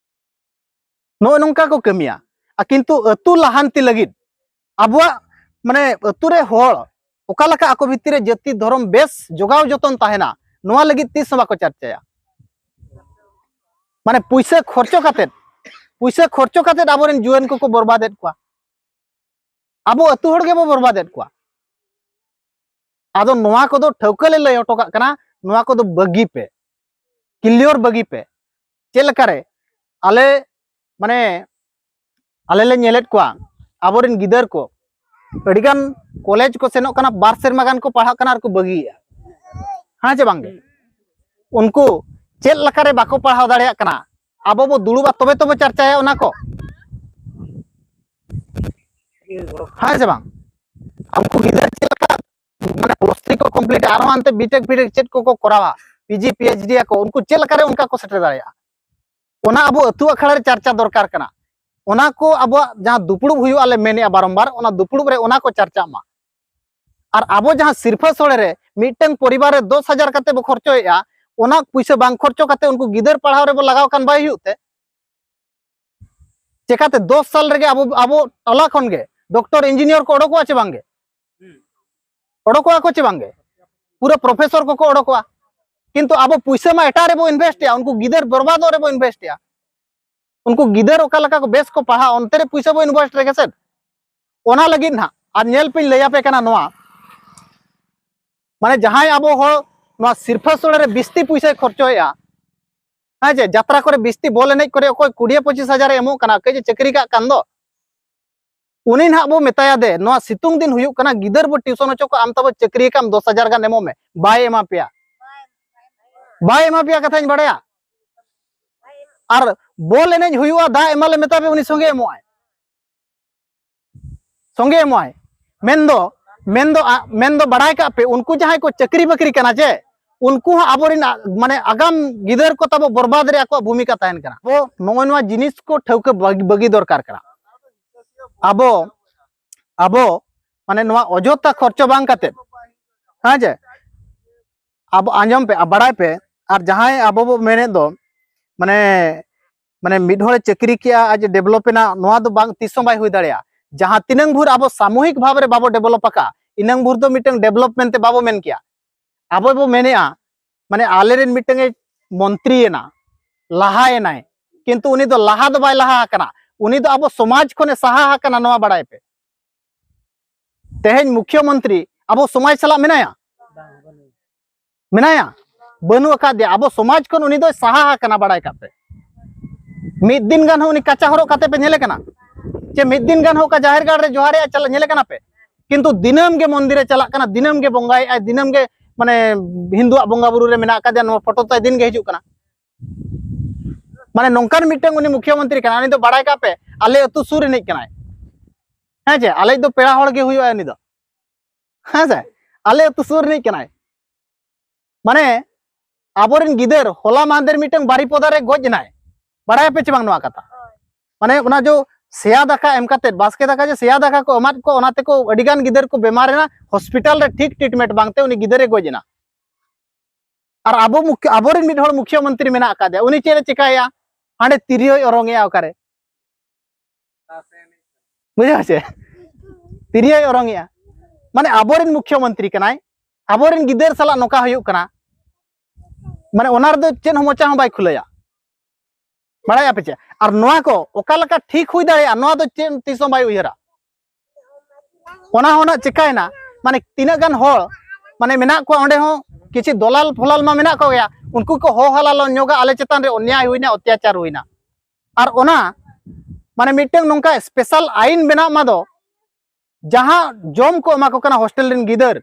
ᱱᱚᱜᱼᱚ ᱱᱚᱝᱠᱟ ᱠᱚ ᱠᱟᱹᱢᱤᱭᱟ᱾ ᱟᱨ ᱠᱤᱱᱛᱩ ᱟᱹᱛᱩ ᱞᱟᱦᱟᱱᱛᱤ ᱞᱟᱹᱜᱤᱫ ᱟᱵᱚᱣᱟᱜ ᱢᱟᱱᱮ ᱟᱹᱛᱩ ᱨᱮ ᱦᱚᱲ ᱚᱠᱟ ᱞᱮᱠᱟ ᱟᱠᱚ ᱵᱷᱤᱛᱤᱨ ᱨᱮ ᱡᱟᱹᱛᱤ ᱫᱷᱚᱨᱚᱢ ᱵᱮᱥ ᱡᱚᱜᱟᱣ ᱡᱚᱛᱚᱱ ᱛᱟᱦᱮᱱᱟ, ᱱᱚᱣᱟ ᱞᱟᱹᱜᱤᱫ ᱛᱤᱥ ᱦᱚᱸ ᱵᱟᱠᱚ ᱪᱟᱨᱪᱟᱭᱟ᱾ ᱢᱟᱱᱮ ᱯᱩᱭᱥᱟᱹ ᱠᱷᱚᱨᱪᱚ ᱠᱟᱛᱮᱫ, ᱯᱩᱭᱥᱟᱹ ᱠᱷᱚᱨᱪᱚ ᱠᱟᱛᱮᱫ ᱟᱵᱚᱨᱮᱱ ᱡᱩᱣᱟᱹᱱ ᱠᱚᱠᱚ ᱵᱚᱨᱵᱟᱫᱮᱫ ᱠᱚᱣᱟ᱾ ᱟᱵᱚ ᱟᱹᱛᱩ ᱦᱚᱲ ᱜᱮᱵᱚ ᱵᱚᱨᱵᱟᱫᱮᱫ ᱠᱚᱣᱟ᱾ ᱟᱫᱚ ᱱᱚᱣᱟ ᱠᱚᱫᱚ ᱴᱷᱟᱹᱣᱠᱟᱹ ᱞᱮ ᱞᱟᱹᱭ ᱦᱚᱴᱚ ᱠᱟᱜ ᱠᱟᱱᱟ, ᱱᱚᱣᱟ ᱠᱚᱫᱚ ᱵᱟᱹᱜᱤ ᱯᱮ, ᱠᱞᱤᱭᱚᱨ ᱵᱟᱹᱜᱤ ᱯᱮ᱾ ᱪᱮᱫ ᱞᱮᱠᱟᱨᱮ ᱟᱞᱮ ᱢᱟᱱᱮ ᱟᱞᱮ ᱞᱮ ᱧᱮᱞᱮᱫ ᱠᱚᱣᱟ, ᱟᱵᱚᱨᱮᱱ ᱜᱤᱫᱟᱹᱨ ᱠᱚ ᱟᱹᱰᱤᱜᱟᱱ ᱠᱚᱞᱮᱡᱽ ᱠᱚ ᱥᱮᱱᱚᱜ ᱠᱟᱱᱟ, ᱵᱟᱨ ᱥᱮᱨᱢᱟ ᱜᱟᱱ ᱠᱚ ᱯᱟᱲᱦᱟᱜ ᱠᱟᱱᱟ ᱟᱨ ᱠᱚ ᱵᱟᱹᱜᱤᱭᱮᱫᱼᱟ᱾ ᱦᱮᱸ ᱪᱮ ᱵᱟᱝᱜᱮ? ᱩᱱᱠᱩ ᱪᱮᱫ ᱞᱮᱠᱟᱨᱮ ᱵᱟᱠᱚ ᱯᱟᱲᱦᱟᱣ ᱫᱟᱲᱮᱭᱟᱜ ᱠᱟᱱᱟ, ᱟᱵᱚ ᱵᱚ ᱫᱩᱲᱩᱵᱼᱟ ᱛᱚᱵᱮ ᱛᱚᱵᱚ ᱪᱟᱨᱪᱟᱭᱟ ᱚᱱᱟ ᱠᱚ᱾ ᱦᱮᱸ ᱥᱮ ᱵᱟᱝ? ᱩᱱᱠᱩ ᱜᱤᱫᱟᱹᱨ ᱪᱮᱫ ᱞᱮᱠᱟ ᱢᱟᱱᱮ ᱯᱞᱟᱥ ᱛᱷᱨᱤ ᱠᱚ ᱠᱚᱢᱯᱞᱤᱴᱟ, ᱟᱨᱦᱚᱸ ᱦᱟᱱᱛᱮ ᱵᱤᱴᱮᱠ ᱯᱷᱤᱴᱮᱠ ᱪᱮᱫ ᱠᱚᱠᱚ ᱠᱚᱨᱟᱣᱟ, ᱯᱤᱡᱤ ᱯᱤᱮᱭᱤᱪᱰᱤ ᱟᱠᱚ, ᱩᱱᱠᱩ ᱪᱮᱫ ᱞᱮᱠᱟᱨᱮ ᱚᱱᱠᱟ ᱠᱚ ᱥᱮᱴᱮᱨ ᱫᱟᱲᱮᱭᱟᱜᱼᱟ? ᱚᱱᱟ ᱟᱵᱚ ᱟᱹᱛᱩ ᱟᱠᱷᱲᱟ ᱨᱮ ᱪᱟᱨᱪᱟ ᱫᱚᱨᱠᱟᱨ ᱠᱟᱱᱟ᱾ ᱚᱱᱟ ᱠᱚ ᱟᱵᱚᱣᱟᱜ ᱡᱟᱦᱟᱸ ᱫᱩᱯᱲᱩᱵ ᱦᱩᱭᱩᱜᱼᱟ ᱞᱮ ᱢᱮᱱᱮᱜᱼᱟ ᱵᱟᱨᱚᱢᱵᱟᱨ, ᱚᱱᱟ ᱫᱩᱯᱲᱩᱵ ᱨᱮ ᱚᱱᱟ ᱠᱚ ᱪᱟᱨᱪᱟᱜ ᱢᱟ᱾ ᱟᱨ ᱟᱵᱚ ᱡᱟᱦᱟᱸ ᱥᱤᱨᱯᱷᱟᱹ ᱥᱚᱲᱮ ᱨᱮ ᱢᱤᱫᱴᱟᱝ ᱯᱚᱨᱤᱵᱟᱨ ᱨᱮ ᱫᱚᱥ ᱦᱟᱡᱟᱨ ᱠᱟᱛᱮ ᱵᱚ ᱠᱷᱚᱨᱪᱚᱭᱮᱜᱼᱟ, ᱚᱱᱟ ᱯᱩᱭᱥᱟᱹ ᱵᱟᱝ ᱠᱷᱚᱨᱪᱚ ᱠᱟᱛᱮ ᱩᱱᱠᱩ ᱜᱤᱫᱟᱹᱨ ᱯᱟᱲᱦᱟᱣ ᱨᱮᱵᱚ ᱞᱟᱜᱟᱣ ᱠᱷᱟᱱ ᱵᱟᱭ ᱦᱩᱭᱩᱜ ᱛᱮ? ᱪᱮᱠᱟᱛᱮ ᱫᱚᱥ ᱥᱟᱞ ᱨᱮᱜᱮ ᱟᱵᱚ, ᱟᱵᱚ ᱴᱚᱞᱟ ᱠᱷᱚᱱ ᱜᱮ ᱰᱚᱠᱴᱚᱨ ᱤᱧᱡᱤᱱᱤᱭᱟᱨ ᱠᱚ ᱚᱰᱚᱠᱚᱜᱼᱟ ᱪᱮ ᱵᱟᱝᱜᱮ? ᱚᱰᱚᱠᱚᱜᱼᱟ ᱠᱚ ᱪᱮ ᱵᱟᱝᱜᱮ? ᱯᱩᱨᱟᱹ ᱯᱨᱚᱯᱷᱮᱥᱚᱨ ᱠᱚᱠᱚ ᱚᱰᱚᱠᱚᱜᱼᱟ᱾ ᱠᱤᱱᱛᱩ ᱟᱵᱚ ᱯᱩᱭᱥᱟᱹ ᱢᱟ ᱮᱴᱟᱜ ᱨᱮᱵᱚ ᱤᱱᱵᱷᱮᱥᱴ ᱮᱜᱼᱟ, ᱩᱱᱠᱩ ᱜᱤᱫᱟᱹᱨ ᱵᱚᱨᱵᱟᱫᱚᱜ ᱨᱮᱵᱚ ᱤᱱᱵᱷᱮᱥᱴ ᱮᱜᱼᱟ᱾ ᱩᱱᱠᱩ ᱜᱤᱫᱟᱹᱨ ᱚᱠᱟ ᱞᱮᱠᱟ ᱠᱚ ᱵᱮᱥ ᱠᱚ ᱯᱟᱲᱦᱟᱜ, ᱚᱱᱛᱮ ᱨᱮ ᱯᱩᱭᱥᱟᱹ ᱵᱚ ᱤᱱᱵᱷᱮᱥᱴ ᱨᱮᱜᱮ ᱥᱮ᱾ ᱚᱱᱟ ᱞᱟᱹᱜᱤᱫ ᱱᱟᱦᱟᱜ ᱟᱨ ᱧᱮᱞ ᱯᱮᱧ ᱞᱟᱹᱭ ᱟᱯᱮ ᱠᱟᱱᱟ ᱱᱚᱣᱟ, ᱢᱟᱱᱮ ᱡᱟᱦᱟᱸᱭ ᱟᱵᱚ ᱦᱚᱲ ᱱᱚᱣᱟ ᱥᱤᱨᱯᱷᱟᱹ ᱥᱚᱲᱮ ᱨᱮ ᱵᱤᱥᱛᱤ ᱯᱩᱭᱥᱟᱹᱭ ᱠᱷᱚᱨᱪᱚᱭᱮᱜᱼᱟ, ᱦᱮᱸ ᱪᱮ, ᱡᱟᱛᱨᱟ ᱠᱚᱨᱮ ᱵᱤᱥᱛᱤ ᱵᱚᱞ ᱮᱱᱮᱡ ᱠᱚᱨᱮ ᱚᱠᱚᱭ ᱠᱩᱲᱤ ᱯᱚᱸᱪᱤᱥ ᱦᱟᱡᱟᱨ ᱮ ᱮᱢᱚᱜ ᱠᱟᱱᱟ, ᱠᱟᱹᱡ ᱮ ᱪᱟᱹᱠᱨᱤ ᱠᱟᱜ ᱠᱟᱱ ᱫᱚ, ᱩᱱᱤ ᱱᱟᱦᱟᱜ ᱵᱚ ᱢᱮᱛᱟᱭᱟ, "ᱫᱮ, ᱱᱚᱣᱟ ᱥᱤᱛᱩᱝ ᱫᱤᱱ ᱦᱩᱭᱩᱜ ᱠᱟᱱᱟ, ᱜᱤᱫᱟᱹᱨ ᱵᱚ ᱴᱤᱭᱩᱥᱚᱱ ᱦᱚᱪᱚ ᱠᱚᱣᱟ, ᱟᱢ ᱛᱟᱵᱚ ᱪᱟᱹᱠᱨᱤ ᱠᱟᱜ ᱟᱢ, ᱫᱚᱥ ᱦᱟᱡᱟᱨ ᱜᱟᱱ ᱮᱢᱚᱜ ᱢᱮ", ᱵᱟᱭ ᱮᱢᱟ ᱯᱮᱭᱟ, ᱵᱟᱭ ᱮᱢᱟ ᱯᱮᱭᱟ, ᱠᱟᱛᱷᱟᱧ ᱵᱟᱲᱟᱭᱟ᱾ ᱟᱨ ᱵᱚᱞ ᱮᱱᱮᱡ ᱦᱩᱭᱩᱜᱼᱟ, ᱫᱟᱜ ᱮᱢᱟ ᱞᱮ ᱢᱮᱛᱟ ᱯᱮ, ᱩᱱᱤ ᱥᱚᱸᱜᱮ ᱮᱢᱚᱜᱼᱟᱭ, ᱥᱚᱸᱜᱮ ᱮᱢᱚᱜᱼᱟᱭ᱾ ᱢᱮᱱᱫᱚ, ᱢᱮᱱᱫᱚ, ᱟ, ᱢᱮᱱᱫᱚ ᱵᱟᱲᱟᱭ ᱠᱟᱜ ᱯᱮ, ᱩᱱᱠᱩ ᱡᱟᱦᱟᱸᱭ ᱠᱚ ᱪᱟᱹᱠᱨᱤ ᱵᱟᱹᱠᱨᱤ ᱠᱟᱱᱟ ᱪᱮ, ᱩᱱᱠᱩ ᱦᱚᱸ ᱟᱵᱚᱨᱮᱱ, ᱟ, ᱢᱟᱱᱮ ᱟᱜᱟᱢ ᱜᱤᱫᱟᱹᱨ ᱠᱚ ᱛᱟᱵᱚ ᱵᱚᱨᱵᱟᱫ ᱨᱮ ᱟᱠᱚᱣᱟᱜ ᱵᱷᱩᱢᱤᱠᱟ ᱛᱟᱦᱮᱱ ᱠᱟᱱᱟ᱾ ᱟᱵᱚ ᱱᱚᱜᱼᱚᱭ ᱱᱚᱣᱟ ᱡᱤᱱᱤᱥ ᱠᱚ ᱴᱷᱟᱹᱣᱠᱟᱹ ᱵᱟᱹᱜᱤ, ᱵᱟᱹᱜᱤ ᱫᱚᱨᱠᱟᱨ ᱠᱟᱱᱟ᱾ ᱟᱵᱚ, ᱟᱵᱚ ᱢᱟᱱᱮ ᱱᱚᱣᱟ ᱚᱡᱚᱛᱷᱟ ᱠᱷᱚᱨᱪᱚ ᱵᱟᱝ ᱠᱟᱛᱮ, ᱦᱮᱸ ᱪᱮ, ᱟᱵᱚ ᱟᱸᱡᱚᱢ ᱯᱮ, ᱟ, ᱵᱟᱲᱟᱭ ᱯᱮ, ᱟᱨ ᱡᱟᱦᱟᱸᱭ ᱟᱵᱚ ᱵᱚ ᱢᱮᱱᱮᱫ ᱫᱚ, ᱢᱟᱱᱮ, ᱢᱟᱱᱮ ᱢᱤᱫ ᱦᱚᱲᱮ ᱪᱟᱹᱠᱨᱤ ᱠᱮᱜᱼᱟ, ᱟᱡ ᱰᱮᱵᱷᱞᱚᱯ ᱮᱱᱟ, ᱱᱚᱣᱟ ᱫᱚ ᱵᱟᱝ, ᱛᱤᱥ ᱦᱚᱸ ᱵᱟᱭ ᱦᱩᱭ ᱫᱟᱲᱮᱭᱟᱜᱼᱟ᱾ ᱡᱟᱦᱟᱸ ᱛᱤᱱᱟᱹᱝ ᱵᱷᱳᱨ ᱟᱵᱚ ᱥᱟᱢᱩᱦᱤᱠ ᱵᱷᱟᱵᱽ ᱨᱮ ᱵᱟᱵᱚ ᱰᱮᱵᱷᱞᱚᱯ ᱟᱠᱟᱫᱼᱟ, ᱤᱱᱟᱹᱝ ᱵᱷᱳᱨ ᱫᱚ ᱢᱤᱫᱴᱟᱝ ᱰᱮᱵᱷᱞᱚᱯᱢᱮᱱᱴ ᱛᱮ ᱵᱟᱵᱚ ᱢᱮᱱ ᱠᱮᱭᱟ᱾ ᱟᱵᱚ ᱵᱚ ᱢᱮᱱᱮᱜᱼᱟ, ᱢᱟᱱᱮ ᱟᱞᱮᱨᱮᱱ ᱢᱤᱫᱴᱟᱝ ᱮ ᱢᱚᱱᱛᱨᱤᱭᱮᱱᱟ, ᱞᱟᱦᱟᱭᱮᱱᱟᱭ, ᱠᱤᱱᱛᱩ ᱩᱱᱤ ᱫᱚ ᱞᱟᱦᱟ ᱫᱚ ᱵᱟᱭ ᱞᱟᱦᱟ ᱟᱠᱟᱱᱟ, ᱩᱱᱤ ᱫᱚ ᱟᱵᱚ ᱥᱚᱢᱟᱡᱽ ᱠᱷᱚᱱᱮ ᱥᱟᱦᱟ ᱟᱠᱟᱱᱟ, ᱱᱚᱣᱟ ᱵᱟᱲᱟᱭ ᱯᱮ᱾ ᱛᱮᱦᱮᱧ ᱢᱩᱠᱷᱭᱚᱢᱚᱱᱛᱨᱤ ᱟᱵᱚ ᱥᱚᱢᱟᱡᱽ ᱥᱟᱞᱟᱜ ᱢᱮᱱᱟᱭᱟ? ᱢᱮᱱᱟᱭᱟ? ᱵᱟᱹᱱᱩᱜ ᱟᱠᱟᱫᱮᱭᱟ᱾ ᱟᱵᱚ ᱥᱚᱢᱟᱡᱽ ᱠᱷᱚᱱ ᱩᱱᱤ ᱫᱚᱭ ᱥᱟᱦᱟ ᱟᱠᱟᱱᱟ, ᱵᱟᱲᱟᱭ ᱠᱟᱜ ᱯᱮ᱾ ᱢᱤᱫ ᱫᱤᱱ ᱜᱟᱱ ᱦᱚᱸ ᱩᱱᱤ ᱠᱟᱪᱟ ᱦᱚᱨᱚᱜ ᱠᱟᱛᱮ ᱯᱮ ᱧᱮᱞᱮ ᱠᱟᱱᱟ? ᱪᱮ ᱢᱤᱫ ᱫᱤᱱ ᱜᱟᱱ ᱦᱚᱸ ᱚᱠᱟ ᱡᱟᱦᱮᱨ ᱜᱟᱲ ᱨᱮ ᱡᱚᱦᱟᱨᱮᱜᱼᱟ ᱪᱟᱞᱟᱜ ᱧᱮᱞᱮ ᱠᱟᱱᱟ ᱯᱮ? ᱠᱤᱱᱛᱩ ᱫᱤᱱᱟᱹᱢ ᱜᱮ ᱢᱚᱱᱫᱤᱨ ᱮ ᱪᱟᱞᱟᱜ ᱠᱟᱱᱟ, ᱫᱤᱱᱟᱹᱢ ᱜᱮ ᱵᱚᱸᱜᱟᱭᱮᱜᱼᱟᱭ, ᱫᱤᱱᱟᱹᱢ ᱜᱮ, ᱢᱟᱱᱮ, ᱦᱤᱱᱫᱩᱣᱟᱜ ᱵᱚᱸᱜᱟ ᱵᱩᱨᱩ ᱨᱮ ᱢᱮᱱᱟᱜ ᱟᱠᱟᱫᱮᱭᱟ, ᱱᱚᱣᱟ ᱯᱷᱳᱴᱳ ᱛᱟᱭ ᱫᱤᱱ ᱜᱮ ᱦᱤᱡᱩᱜ ᱠᱟᱱᱟ᱾ ᱢᱟᱱᱮ ᱱᱚᱝᱠᱟᱱ ᱢᱤᱫᱴᱟᱝ ᱩᱱᱤ ᱢᱩᱠᱷᱭᱚᱢᱚᱱᱛᱨᱤ ᱠᱟᱱᱟᱭ, ᱩᱱᱤ ᱫᱚ ᱵᱟᱲᱟᱭ ᱠᱟᱜ ᱯᱮ, ᱟᱞᱮ ᱟᱹᱛᱩ ᱥᱩᱨ ᱨᱤᱱᱤᱡ ᱠᱟᱱᱟᱭ᱾ ᱦᱮᱸ ᱪᱮ, ᱟᱞᱮᱭᱤᱡ ᱫᱚ ᱯᱮᱲᱟ ᱦᱚᱲ ᱜᱮ ᱦᱩᱭᱩᱜᱼᱟ ᱩᱱᱤ ᱫᱚ᱾ ᱦᱮᱸ ᱥᱮ, ᱟᱞᱮ ᱟᱹᱛᱩ ᱥᱩᱨ ᱨᱤᱱᱤᱡ ᱠᱟᱱᱟᱭ᱾ ᱢᱟᱱᱮ ᱟᱵᱚᱨᱮᱱ ᱜᱤᱫᱟᱹᱨ ᱦᱚᱞᱟ ᱢᱟᱦᱫᱮᱨ ᱢᱤᱫᱴᱟᱝ ᱵᱟᱨᱤᱯᱚᱫᱟ ᱨᱮ ᱜᱚᱡ ᱮᱱᱟᱭ, ᱵᱟᱲᱟᱭᱟᱯᱮ ᱪᱮ ᱵᱟᱝ ᱱᱚᱣᱟ ᱠᱟᱛᱷᱟ? ᱢᱟᱱᱮ ᱚᱱᱟ ᱡᱚ ᱥᱮᱭᱟ ᱫᱟᱠᱟ ᱮᱢ ᱠᱟᱛᱮ, ᱵᱟᱥᱠᱮ ᱫᱟᱠᱟ ᱡᱮ ᱥᱮᱭᱟ ᱫᱟᱠᱟ ᱠᱚ ᱮᱢᱟᱫ ᱠᱚ, ᱚᱱᱟ ᱛᱮᱠᱚ ᱟᱹᱰᱤᱜᱟᱱ ᱜᱤᱫᱟᱹᱨ ᱠᱚ ᱵᱮᱢᱟᱨ ᱮᱱᱟ, ᱦᱚᱥᱯᱤᱴᱟᱞ ᱨᱮ ᱴᱷᱤᱠ ᱴᱨᱤᱴᱢᱮᱱᱴ ᱵᱟᱝᱛᱮ ᱩᱱᱤ ᱜᱤᱫᱟᱹᱨᱮ ᱜᱚᱡ ᱮᱱᱟ᱾ ᱟᱨ ᱟᱵᱚ ᱢᱩᱠᱷ-, ᱟᱵᱚᱨᱮᱱ ᱢᱤᱫ ᱦᱚᱲ ᱢᱩᱠᱷᱭᱚ ᱢᱚᱱᱛᱨᱤ ᱢᱮᱱᱟᱜ ᱟᱠᱟᱫᱮᱭᱟ, ᱩᱱᱤ ᱪᱮᱫ ᱮ ᱪᱮᱠᱟᱭᱟ? ᱦᱟᱸᱰᱮ ᱛᱤᱨᱭᱳᱭ ᱚᱨᱚᱝ ᱮᱜᱼᱟ ᱚᱠᱟᱨᱮ, ᱵᱩᱡᱷᱟᱹᱣ ᱪᱮ? ᱛᱤᱨᱭᱳᱭ ᱚᱨᱚᱝ ᱮᱜᱼᱟ᱾ ᱢᱟᱱᱮ ᱟᱵᱚᱨᱮᱱ ᱢᱩᱠᱷᱭᱚ ᱢᱚᱱᱛᱨᱤ ᱠᱟᱱᱟᱭ, ᱟᱵᱚᱨᱮᱱ ᱜᱤᱫᱟᱹᱨ ᱥᱟᱞᱟᱜ ᱱᱚᱝᱠᱟ ᱦᱩᱭᱩᱜ ᱠᱟᱱᱟ᱾ ᱢᱟᱱᱮ ᱚᱱᱟ ᱨᱮᱫᱚ ᱪᱮᱫ ᱦᱚᱸ ᱢᱚᱪᱟ ᱦᱚᱸ ᱵᱟᱭ ᱠᱷᱩᱞᱟᱹᱭᱟ, ᱵᱟᱲᱟᱭᱟ ᱯᱮ ᱪᱮ? ᱟᱨ ᱱᱚᱣᱟ ᱠᱚ ᱚᱠᱟ ᱞᱮᱠᱟ ᱴᱷᱤᱠ ᱦᱩᱭ ᱫᱟᱲᱮᱭᱟᱜᱼᱟ, ᱱᱚᱣᱟ ᱫᱚ ᱪᱮᱫ ᱛᱤᱥ ᱦᱚᱸ ᱵᱟᱭ ᱩᱭᱦᱟᱹᱨᱟ᱾ ᱚᱱᱟ ᱦᱚᱸ ᱱᱟᱜ ᱪᱤᱠᱟᱭᱮᱱᱟ, ᱢᱟᱱᱮ ᱛᱤᱱᱟᱹᱜ ᱜᱟᱱ ᱦᱚᱲ ᱢᱟᱱᱮ ᱢᱮᱱᱟᱜ ᱠᱚᱣᱟ ᱚᱸᱰᱮ ᱦᱚᱸ, ᱠᱤᱪᱷᱩ ᱫᱚᱞᱟᱞ ᱯᱷᱚᱞᱟᱞ ᱢᱟ ᱢᱮᱱᱟᱜ ᱠᱚᱜᱮᱭᱟ, ᱩᱱᱠᱩ ᱠᱚ ᱦᱚᱦᱚ ᱦᱟᱞᱟᱞ ᱧᱚᱜᱟ, ᱟᱞᱮ ᱪᱮᱛᱟᱱ ᱨᱮ ᱚᱱᱭᱟᱭ ᱦᱩᱭᱱᱟ, ᱚᱛᱛᱟᱪᱟᱨ ᱦᱩᱭᱱᱟ᱾ ᱟᱨ ᱚᱱᱟ ᱢᱟᱱᱮ ᱢᱤᱫᱴᱟᱝ ᱱᱚᱝᱠᱟ ᱥᱯᱮᱥᱟᱞ ᱟᱭᱤᱱ ᱵᱮᱱᱟᱜ ᱢᱟ ᱫᱚ, ᱡᱟᱦᱟᱸ ᱡᱚᱢ ᱠᱚ ᱮᱢᱟ ᱠᱚ ᱠᱟᱱᱟ ᱦᱳᱥᱴᱮᱞ ᱨᱮᱱ ᱜᱤᱫᱟᱹᱨ,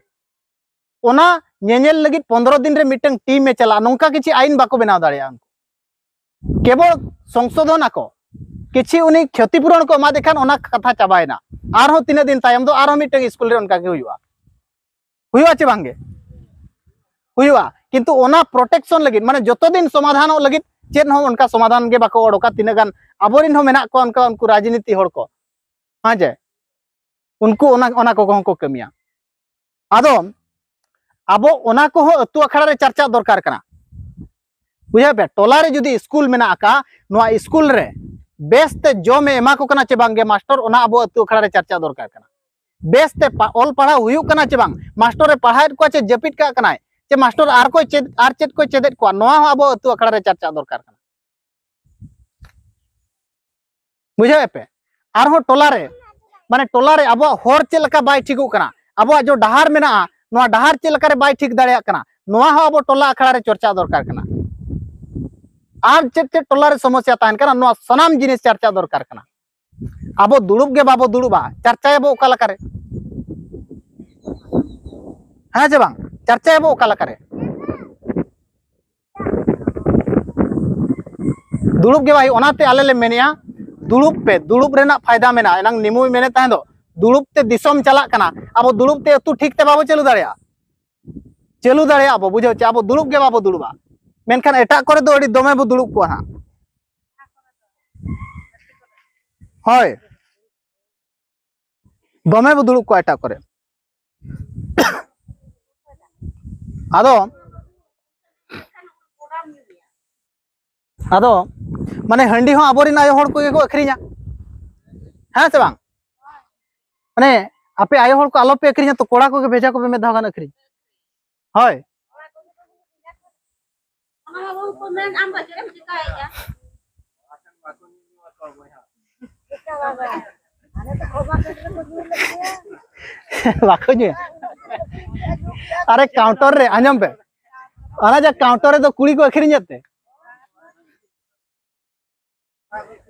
ᱚᱱᱟ ᱧᱮᱧᱮᱞ ᱞᱟᱹᱜᱤᱫ ᱯᱚᱱᱫᱽᱨᱚ ᱫᱤᱱ ᱨᱮ ᱢᱤᱫᱴᱟᱝ ᱴᱤᱢ ᱮ ᱪᱟᱞᱟᱜᱼᱟ, ᱱᱚᱝᱠᱟ ᱠᱤᱪᱷᱤ ᱟᱭᱤᱱ ᱵᱟᱠᱚ ᱵᱮᱱᱟᱣ ᱫᱟᱲᱮᱭᱟᱜᱼᱟ᱾ ᱩᱱᱠᱩ ᱠᱮᱵᱚᱞ ᱥᱚᱝᱥᱳᱫᱷᱚᱱ ᱟᱠᱚ, ᱠᱤᱪᱷᱤ ᱩᱱᱤ ᱠᱷᱚᱛᱤᱯᱩᱨᱚᱱ ᱠᱚ ᱮᱢᱟᱫᱮ ᱠᱷᱟᱱ ᱚᱱᱟ ᱠᱟᱛᱷᱟ ᱪᱟᱵᱟᱭᱮᱱᱟ᱾ ᱟᱨᱦᱚᱸ ᱛᱤᱱᱟᱹᱜ ᱫᱤᱱ ᱛᱟᱭᱚᱢ ᱫᱚ ᱟᱨᱦᱚᱸ ᱢᱤᱫᱴᱟᱝ ᱥᱠᱩᱞ ᱨᱮ ᱚᱱᱠᱟ ᱜᱮ ᱦᱩᱭᱩᱜᱼᱟ, ᱦᱩᱭᱩᱜᱼᱟ ᱪᱮ ᱵᱟᱝᱜᱮ? ᱦᱩᱭᱩᱜᱼᱟ᱾ ᱠᱤᱱᱛᱩ ᱚᱱᱟ ᱯᱨᱚᱴᱮᱠᱥᱚᱱ ᱞᱟᱹᱜᱤᱫ, ᱢᱟᱱᱮ ᱡᱚᱛᱚ ᱫᱤᱱ ᱥᱚᱢᱟᱫᱷᱟᱱᱚᱜ ᱞᱟᱹᱜᱤᱫ ᱪᱮᱫ ᱦᱚᱸ ᱚᱱᱠᱟ ᱥᱚᱢᱟᱫᱷᱟᱱ ᱜᱮ ᱵᱟᱠᱚ ᱚᱰᱚᱠᱟ᱾ ᱛᱤᱱᱟᱹᱜ ᱜᱟᱱ ᱟᱵᱚᱨᱮᱱ ᱦᱚᱸ ᱢᱮᱱᱟᱜ ᱠᱚᱣᱟ ᱚᱱᱠᱟ, ᱩᱱᱠᱩ ᱨᱟᱡᱽᱱᱤᱛᱤ ᱦᱚᱲ ᱠᱚ, ᱦᱮᱸ ᱡᱮ, ᱩᱱᱠᱩ ᱚᱱᱟ, ᱚᱱᱟ ᱠᱚ ᱠᱚᱦᱚᱸ ᱠᱚ ᱠᱟᱹᱢᱤᱭᱟ᱾ ᱟᱫᱚ ᱟᱵᱚ ᱚᱱᱟ ᱠᱚᱦᱚᱸ ᱟᱹᱛᱩ ᱟᱠᱷᱲᱟ ᱨᱮ ᱪᱟᱨᱪᱟ ᱫᱚᱨᱠᱟᱨ ᱠᱟᱱᱟ᱾ ᱵᱩᱡᱷᱟᱹᱣ ᱯᱮ, ᱴᱚᱞᱟ ᱨᱮ ᱡᱩᱫᱤ ᱥᱠᱩᱞ ᱢᱮᱱᱟᱜ ᱟᱠᱟᱫ, ᱱᱚᱣᱟ ᱥᱠᱩᱞ ᱨᱮ ᱵᱮᱥ ᱛᱮ ᱡᱚᱢ ᱮ ᱮᱢᱟ ᱠᱚ ᱠᱟᱱᱟ ᱪᱮ ᱵᱟᱝ ᱜᱮ ᱢᱟᱥᱴᱚᱨ, ᱚᱱᱟ ᱟᱵᱚ ᱟᱹᱛᱩ ᱟᱠᱷᱲᱟ ᱨᱮ ᱪᱟᱨᱪᱟ ᱫᱚᱨᱠᱟᱨ ᱠᱟᱱᱟ᱾ ᱵᱮᱥ ᱛᱮ ᱯᱟ-, ᱚᱞ ᱯᱟᱲᱦᱟᱣ ᱦᱩᱭᱩᱜ ᱠᱟᱱᱟ ᱪᱮ ᱵᱟᱝ, ᱢᱟᱥᱴᱚᱨ ᱮ ᱯᱟᱲᱦᱟᱣᱮᱫ ᱠᱚᱣᱟ ᱪᱮ ᱡᱟᱹᱯᱤᱫ ᱠᱟᱜ ᱠᱟᱱᱟᱭ, ᱪᱮ ᱢᱟᱥᱴᱚᱨ ᱟᱨ ᱠᱚᱭ ᱪᱮᱫ, ᱟᱨ ᱪᱮᱫ ᱠᱚᱭ ᱪᱮᱫᱮᱫ ᱠᱚᱣᱟ, ᱱᱚᱣᱟ ᱦᱚᱸ ᱟᱵᱚ ᱟᱹᱛᱩ ᱟᱠᱷᱲᱟ ᱨᱮ ᱪᱟᱨᱪᱟ ᱫᱚᱨᱠᱟᱨ ᱠᱟᱱᱟ᱾ ᱵᱩᱡᱷᱟᱹᱣᱮᱫ ᱯᱮ? ᱟᱨᱦᱚᱸ ᱴᱚᱞᱟ ᱨᱮ, ᱢᱟᱱᱮ ᱴᱚᱞᱟ ᱨᱮ ᱟᱵᱚᱣᱟᱜ ᱦᱚᱨ ᱪᱮᱫ ᱞᱮᱠᱟ ᱵᱟᱭ ᱴᱷᱤᱠᱚᱜ ᱠᱟᱱᱟ, ᱟᱵᱚᱣᱟᱜ ᱡᱚ ᱰᱟᱦᱟᱨ ᱢᱮᱱᱟᱜᱼᱟ, ᱱᱚᱣᱟ ᱰᱟᱦᱟᱨ ᱪᱮᱫ ᱞᱮᱠᱟ ᱨᱮ ᱵᱟᱭ ᱴᱷᱤᱠ ᱫᱟᱲᱮᱭᱟᱜ ᱠᱟᱱᱟ, ᱱᱚᱣᱟ ᱦᱚᱸ ᱟᱵᱚ ᱴᱚᱞᱟ ᱟᱠᱷᱲᱟ ᱨᱮ ᱪᱚᱨᱪᱟ ᱫᱚᱨᱠᱟᱨ ᱠᱟᱱᱟ᱾ ᱟᱨ ᱪᱮᱫ ᱪᱮᱫ ᱴᱚᱞᱟ ᱨᱮ ᱥᱚᱢᱚᱥᱥᱟ ᱛᱟᱦᱮᱱ ᱠᱟᱱᱟ, ᱱᱚᱣᱟ ᱥᱟᱱᱟᱢ ᱡᱤᱱᱤᱥ ᱪᱟᱨᱪᱟ ᱫᱚᱨᱠᱟᱨ ᱠᱟᱱᱟ᱾ ᱟᱵᱚ ᱫᱩᱲᱩᱵ ᱜᱮ ᱵᱟᱵᱚ ᱫᱩᱲᱩᱵᱟ, ᱪᱟᱨᱪᱟᱭᱟᱵᱚ ᱚᱠᱟ ᱞᱮᱠᱟᱨᱮ? ᱦᱮᱸ ᱥᱮ ᱵᱟᱝ? ᱪᱟᱨᱪᱟᱭᱟᱵᱚ ᱚᱠᱟ ᱞᱮᱠᱟᱨᱮ? ᱫᱩᱲᱩᱵ ᱜᱮ ᱵᱟᱭ ᱦᱩᱭᱩᱜ᱾ ᱚᱱᱟᱛᱮ ᱟᱞᱮ ᱞᱮ ᱢᱮᱱᱮᱜᱼᱟ, ᱫᱩᱲᱩᱵ ᱯᱮ, ᱫᱩᱲᱩᱵ ᱨᱮᱱᱟᱜ ᱯᱷᱟᱭᱫᱟ ᱢᱮᱱᱟᱜᱼᱟ᱾ ᱮᱱᱟᱝ ᱱᱤᱢᱩᱭ ᱢᱮᱱᱮᱫ ᱛᱟᱦᱮᱸ ᱫᱚ, ᱫᱩᱲᱩᱵ ᱛᱮ ᱫᱤᱥᱚᱢ ᱪᱟᱞᱟᱜ ᱠᱟᱱᱟ, ᱟᱵᱚ ᱫᱩᱲᱩᱵ ᱛᱮ ᱟᱹᱛᱩ ᱴᱷᱤᱠ ᱛᱮ ᱵᱟᱵᱚ ᱪᱟᱹᱞᱩ ᱫᱟᱲᱮᱭᱟᱜᱼᱟ᱾ ᱪᱟᱹᱞᱩ ᱫᱟᱲᱮᱭᱟᱜᱼᱟ ᱵᱚ, ᱵᱩᱡᱷᱟᱹᱣ ᱪᱮ, ᱟᱵᱚ ᱫᱩᱲᱩᱵ ᱜᱮ ᱵᱟᱵᱚ ᱫᱩᱲᱩᱵᱟ᱾ ᱢᱮᱱᱠᱷᱟᱱ ᱮᱴᱟᱜ ᱠᱚᱨᱮ ᱫᱚ ᱟᱹᱰᱤ ᱫᱚᱢᱮ ᱵᱚ ᱫᱩᱲᱩᱵ ᱠᱚᱜᱼᱟ ᱦᱟᱸᱜ᱾ ᱦᱳᱭ, ᱫᱚᱢᱮ ᱵᱚ ᱫᱩᱲᱩᱵ ᱠᱚᱜᱼᱟ ᱮᱴᱟᱜ ᱠᱚᱨᱮ᱾ ᱟᱫᱚ, ᱟᱫᱚ ᱢᱟᱱᱮ ᱦᱟᱺᱰᱤ ᱦᱚᱸ ᱟᱵᱚᱨᱮᱱ ᱟᱭᱳ ᱦᱚᱲ ᱠᱚᱜᱮ ᱠᱚ ᱟᱹᱠᱷᱨᱤᱧᱟ, ᱦᱮᱸ ᱥᱮ ᱵᱟᱝ? ᱢᱟᱱᱮ ᱟᱯᱮ ᱟᱭᱳ ᱦᱚᱲ ᱠᱚ ᱟᱞᱚᱯᱮ ᱟᱹᱠᱷᱨᱤᱧᱟ, ᱛᱚ ᱠᱚᱲᱟ ᱠᱚᱜᱮ ᱵᱷᱮᱡᱟ ᱠᱚᱯᱮ ᱢᱤᱫ ᱫᱷᱟᱣ ᱜᱟᱱ ᱟᱹᱠᱷᱨᱤᱧ᱾ ᱦᱳᱭ᱾ ᱚᱱᱟ ᱦᱚᱸ ᱵᱟᱹᱦᱩ ᱠᱚ ᱢᱮᱱ, ᱟᱢ ᱫᱚ ᱪᱮᱫ ᱮᱢ ᱪᱤᱠᱟᱹᱭᱮᱫᱼᱟ? ᱵᱟᱠᱚ ᱧᱩᱭᱟ᱾ ᱟᱨᱮ ᱠᱟᱣᱩᱱᱴᱟᱨ ᱨᱮ, ᱟᱸᱡᱚᱢ ᱯᱮ, ᱚᱱᱟ ᱡᱮ ᱠᱟᱣᱩᱱᱴᱟᱨ ᱨᱮᱫᱚ ᱠᱩᱲᱤ ᱠᱚ ᱟᱹᱠᱷᱨᱤᱧᱮᱫ ᱛᱮ,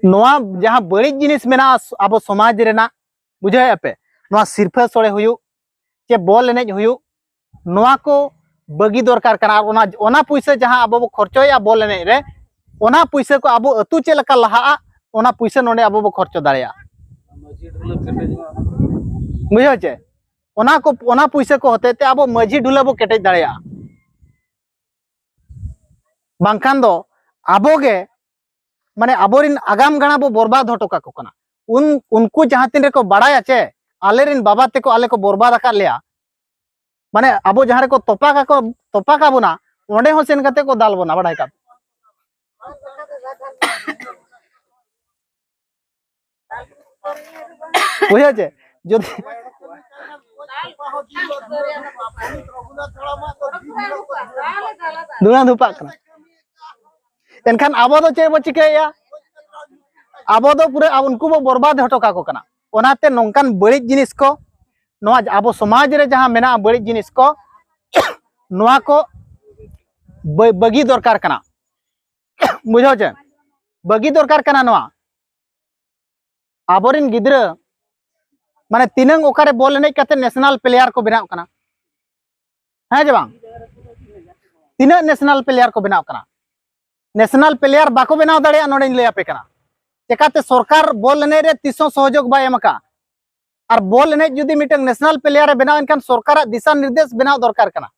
ᱱᱚᱣᱟ ᱡᱟᱦᱟᱸ ᱵᱟᱹᱲᱤᱡ ᱡᱤᱱᱤᱥ ᱢᱮᱱᱟᱜᱼᱟ ᱟᱵᱚ ᱥᱚᱢᱟᱡᱽ ᱨᱮᱱᱟᱜ, ᱵᱩᱡᱷᱟᱹᱣᱮᱫᱼᱟ ᱯᱮ, ᱱᱚᱣᱟ ᱥᱤᱨᱯᱷᱟᱹ ᱥᱚᱲᱮ ᱦᱩᱭᱩᱜ ᱪᱮ ᱵᱚᱞ ᱮᱱᱮᱡ ᱦᱩᱭᱩᱜ, ᱱᱚᱣᱟ ᱠᱚ ᱵᱟᱹᱜᱤ ᱫᱚᱨᱠᱟᱨ ᱠᱟᱱᱟ᱾ ᱟᱨ ᱚᱱᱟ, ᱚᱱᱟ ᱯᱩᱭᱥᱟᱹ ᱡᱟᱦᱟᱸ ᱟᱵᱚ ᱵᱚ ᱠᱷᱚᱨᱪᱚᱭᱮᱫᱼᱟ ᱵᱚᱞ ᱮᱱᱮᱡ ᱨᱮ, ᱚᱱᱟ ᱯᱩᱭᱥᱟᱹ ᱠᱚ ᱟᱵᱚ ᱟᱹᱛᱩ ᱪᱮᱫ ᱞᱮᱠᱟ ᱞᱟᱦᱟᱜᱼᱟ, ᱚᱱᱟ ᱯᱩᱭᱥᱟᱹ ᱱᱚᱰᱮ ᱟᱵᱚ ᱵᱚ ᱠᱷᱚᱨᱪᱚ ᱫᱟᱲᱮᱭᱟᱜᱼᱟ᱾ ᱵᱩᱡᱷᱟᱹᱣ ᱪᱮ? ᱚᱱᱟ ᱠᱚ, ᱚᱱᱟ ᱯᱩᱭᱥᱟᱹ ᱠᱚ ᱦᱚᱛᱮ ᱛᱮ ᱟᱵᱚ ᱢᱟᱹᱡᱷᱤ ᱰᱷᱩᱞᱟᱹ ᱵᱚ ᱠᱮᱴᱮᱡ ᱫᱟᱲᱮᱭᱟᱜᱼᱟ᱾ ᱵᱟᱝᱠᱷᱟᱱ ᱫᱚ ᱟᱵᱚ ᱜᱮ, ᱢᱟᱱᱮ ᱟᱵᱚᱨᱮᱱ ᱟᱜᱟᱢ ᱜᱟᱲᱟ ᱵᱚ ᱵᱚᱨᱵᱟᱫ ᱦᱚᱴᱚ ᱠᱟᱠᱚ ᱠᱟᱱᱟ᱾ ᱩᱱ, ᱩᱱᱠᱩ ᱡᱟᱦᱟᱸ ᱛᱤᱱ ᱨᱮᱠᱚ ᱵᱟᱲᱟᱭᱟ ᱪᱮ, ᱟᱞᱮᱨᱮᱱ ᱵᱟᱵᱟ ᱛᱮᱠᱚ ᱟᱞᱮ ᱠᱚ ᱵᱚᱨᱵᱟᱫ ᱟᱠᱟᱫ ᱞᱮᱭᱟ, ᱢᱟᱱᱮ ᱟᱵᱚ ᱡᱟᱦᱟᱸ ᱨᱮᱠᱚ ᱛᱚᱯᱟ ᱠᱟᱠᱚ, ᱛᱚᱯᱟ ᱠᱟᱵᱚᱱᱟ, ᱚᱸᱰᱮ ᱦᱚᱸ ᱥᱮᱱ ᱠᱟᱛᱮ ᱠᱚ ᱫᱟᱞ ᱵᱚᱱᱟ, ᱵᱟᱲᱟᱭ ᱠᱟᱜ᱾ ᱵᱩᱡᱷᱟᱹᱣ ᱪᱮ? ᱡᱩᱫᱤ ᱫᱷᱩᱬᱟ ᱫᱷᱩᱯᱟᱜ ᱠᱟᱱᱟ᱾ ᱮᱱᱠᱷᱟᱱ ᱟᱵᱚ ᱫᱚ ᱪᱮᱫ ᱵᱚ ᱪᱤᱠᱟᱹᱭᱮᱫᱼᱟ? ᱟᱵᱚ ᱫᱚ ᱯᱩᱨᱟᱹ ᱟᱵᱚ, ᱩᱱᱠᱩ ᱵᱚ ᱵᱚᱨᱵᱟᱫ ᱦᱚᱴᱚ ᱠᱟᱠᱚ ᱠᱟᱱᱟ᱾ ᱚᱱᱟᱛᱮ ᱱᱚᱝᱠᱟᱱ ᱵᱟᱹᱲᱤᱡ ᱡᱤᱱᱤᱥ ᱠᱚ, ᱱᱚᱣᱟ ᱟᱵᱚ ᱥᱚᱢᱟᱡᱽ ᱨᱮ ᱡᱟᱦᱟᱸ ᱢᱮᱱᱟᱜᱼᱟ ᱵᱟᱹᱲᱤᱡ ᱡᱤᱱᱤᱥ ᱠᱚ, ᱱᱚᱣᱟ ᱠᱚ ᱵᱟᱹ-, ᱵᱟᱹᱜᱤ ᱫᱚᱨᱠᱟᱨ ᱠᱟᱱᱟ᱾ ᱵᱩᱡᱷᱟᱹᱣ ᱪᱮ? ᱵᱟᱹᱜᱤ ᱫᱚᱨᱠᱟᱨ ᱠᱟᱱᱟ ᱱᱚᱣᱟ᱾ ᱟᱵᱚᱨᱮᱱ ᱜᱤᱫᱽᱨᱟᱹ ᱢᱟᱱᱮ ᱛᱤᱱᱟᱹᱝ ᱚᱠᱟᱨᱮ ᱵᱚᱞ ᱮᱱᱮᱡ ᱠᱟᱛᱮ ᱱᱮᱥᱱᱟᱞ ᱯᱞᱮᱭᱟᱨ ᱠᱚ ᱵᱮᱱᱟᱜ ᱠᱟᱱᱟ, ᱦᱮᱸ ᱪᱮ ᱵᱟᱝ? ᱛᱤᱱᱟᱹᱜ ᱱᱮᱥᱱᱟᱞ ᱯᱞᱮᱭᱟᱨ ᱠᱚ ᱵᱮᱱᱟᱜ ᱠᱟᱱᱟ? ᱱᱮᱥᱱᱟᱞ ᱯᱞᱮᱭᱟᱨ ᱵᱟᱠᱚ ᱵᱮᱱᱟᱣ ᱫᱟᱲᱮᱭᱟᱜᱼᱟ, ᱱᱚᱰᱮᱧ ᱞᱟᱹᱭ ᱟᱯᱮ ᱠᱟᱱᱟ᱾ ᱪᱮᱠᱟᱛᱮ? ᱥᱚᱨᱠᱟᱨ ᱵᱚᱞ ᱮᱱᱮᱡ ᱨᱮ ᱛᱤᱥ ᱦᱚᱸ ᱥᱚᱦᱚᱡᱳᱜᱽ ᱵᱟᱭ ᱮᱢ ᱟᱠᱟᱫᱼᱟ᱾ ᱟᱨ ᱵᱚᱞ ᱮᱱᱮᱡ ᱡᱩᱫᱤ ᱢᱤᱫᱴᱟᱝ ᱱᱮᱥᱱᱟᱞ ᱯᱞᱮᱭᱟᱨ ᱮ ᱵᱮᱱᱟᱣ ᱮᱱᱠᱷᱟᱱ ᱥᱚᱨᱠᱟᱨᱟᱜ ᱫᱤᱥᱟ ᱱᱤᱨᱫᱮᱥ ᱵᱮᱱᱟᱣ ᱫᱚᱨᱠᱟᱨ ᱠᱟᱱᱟ᱾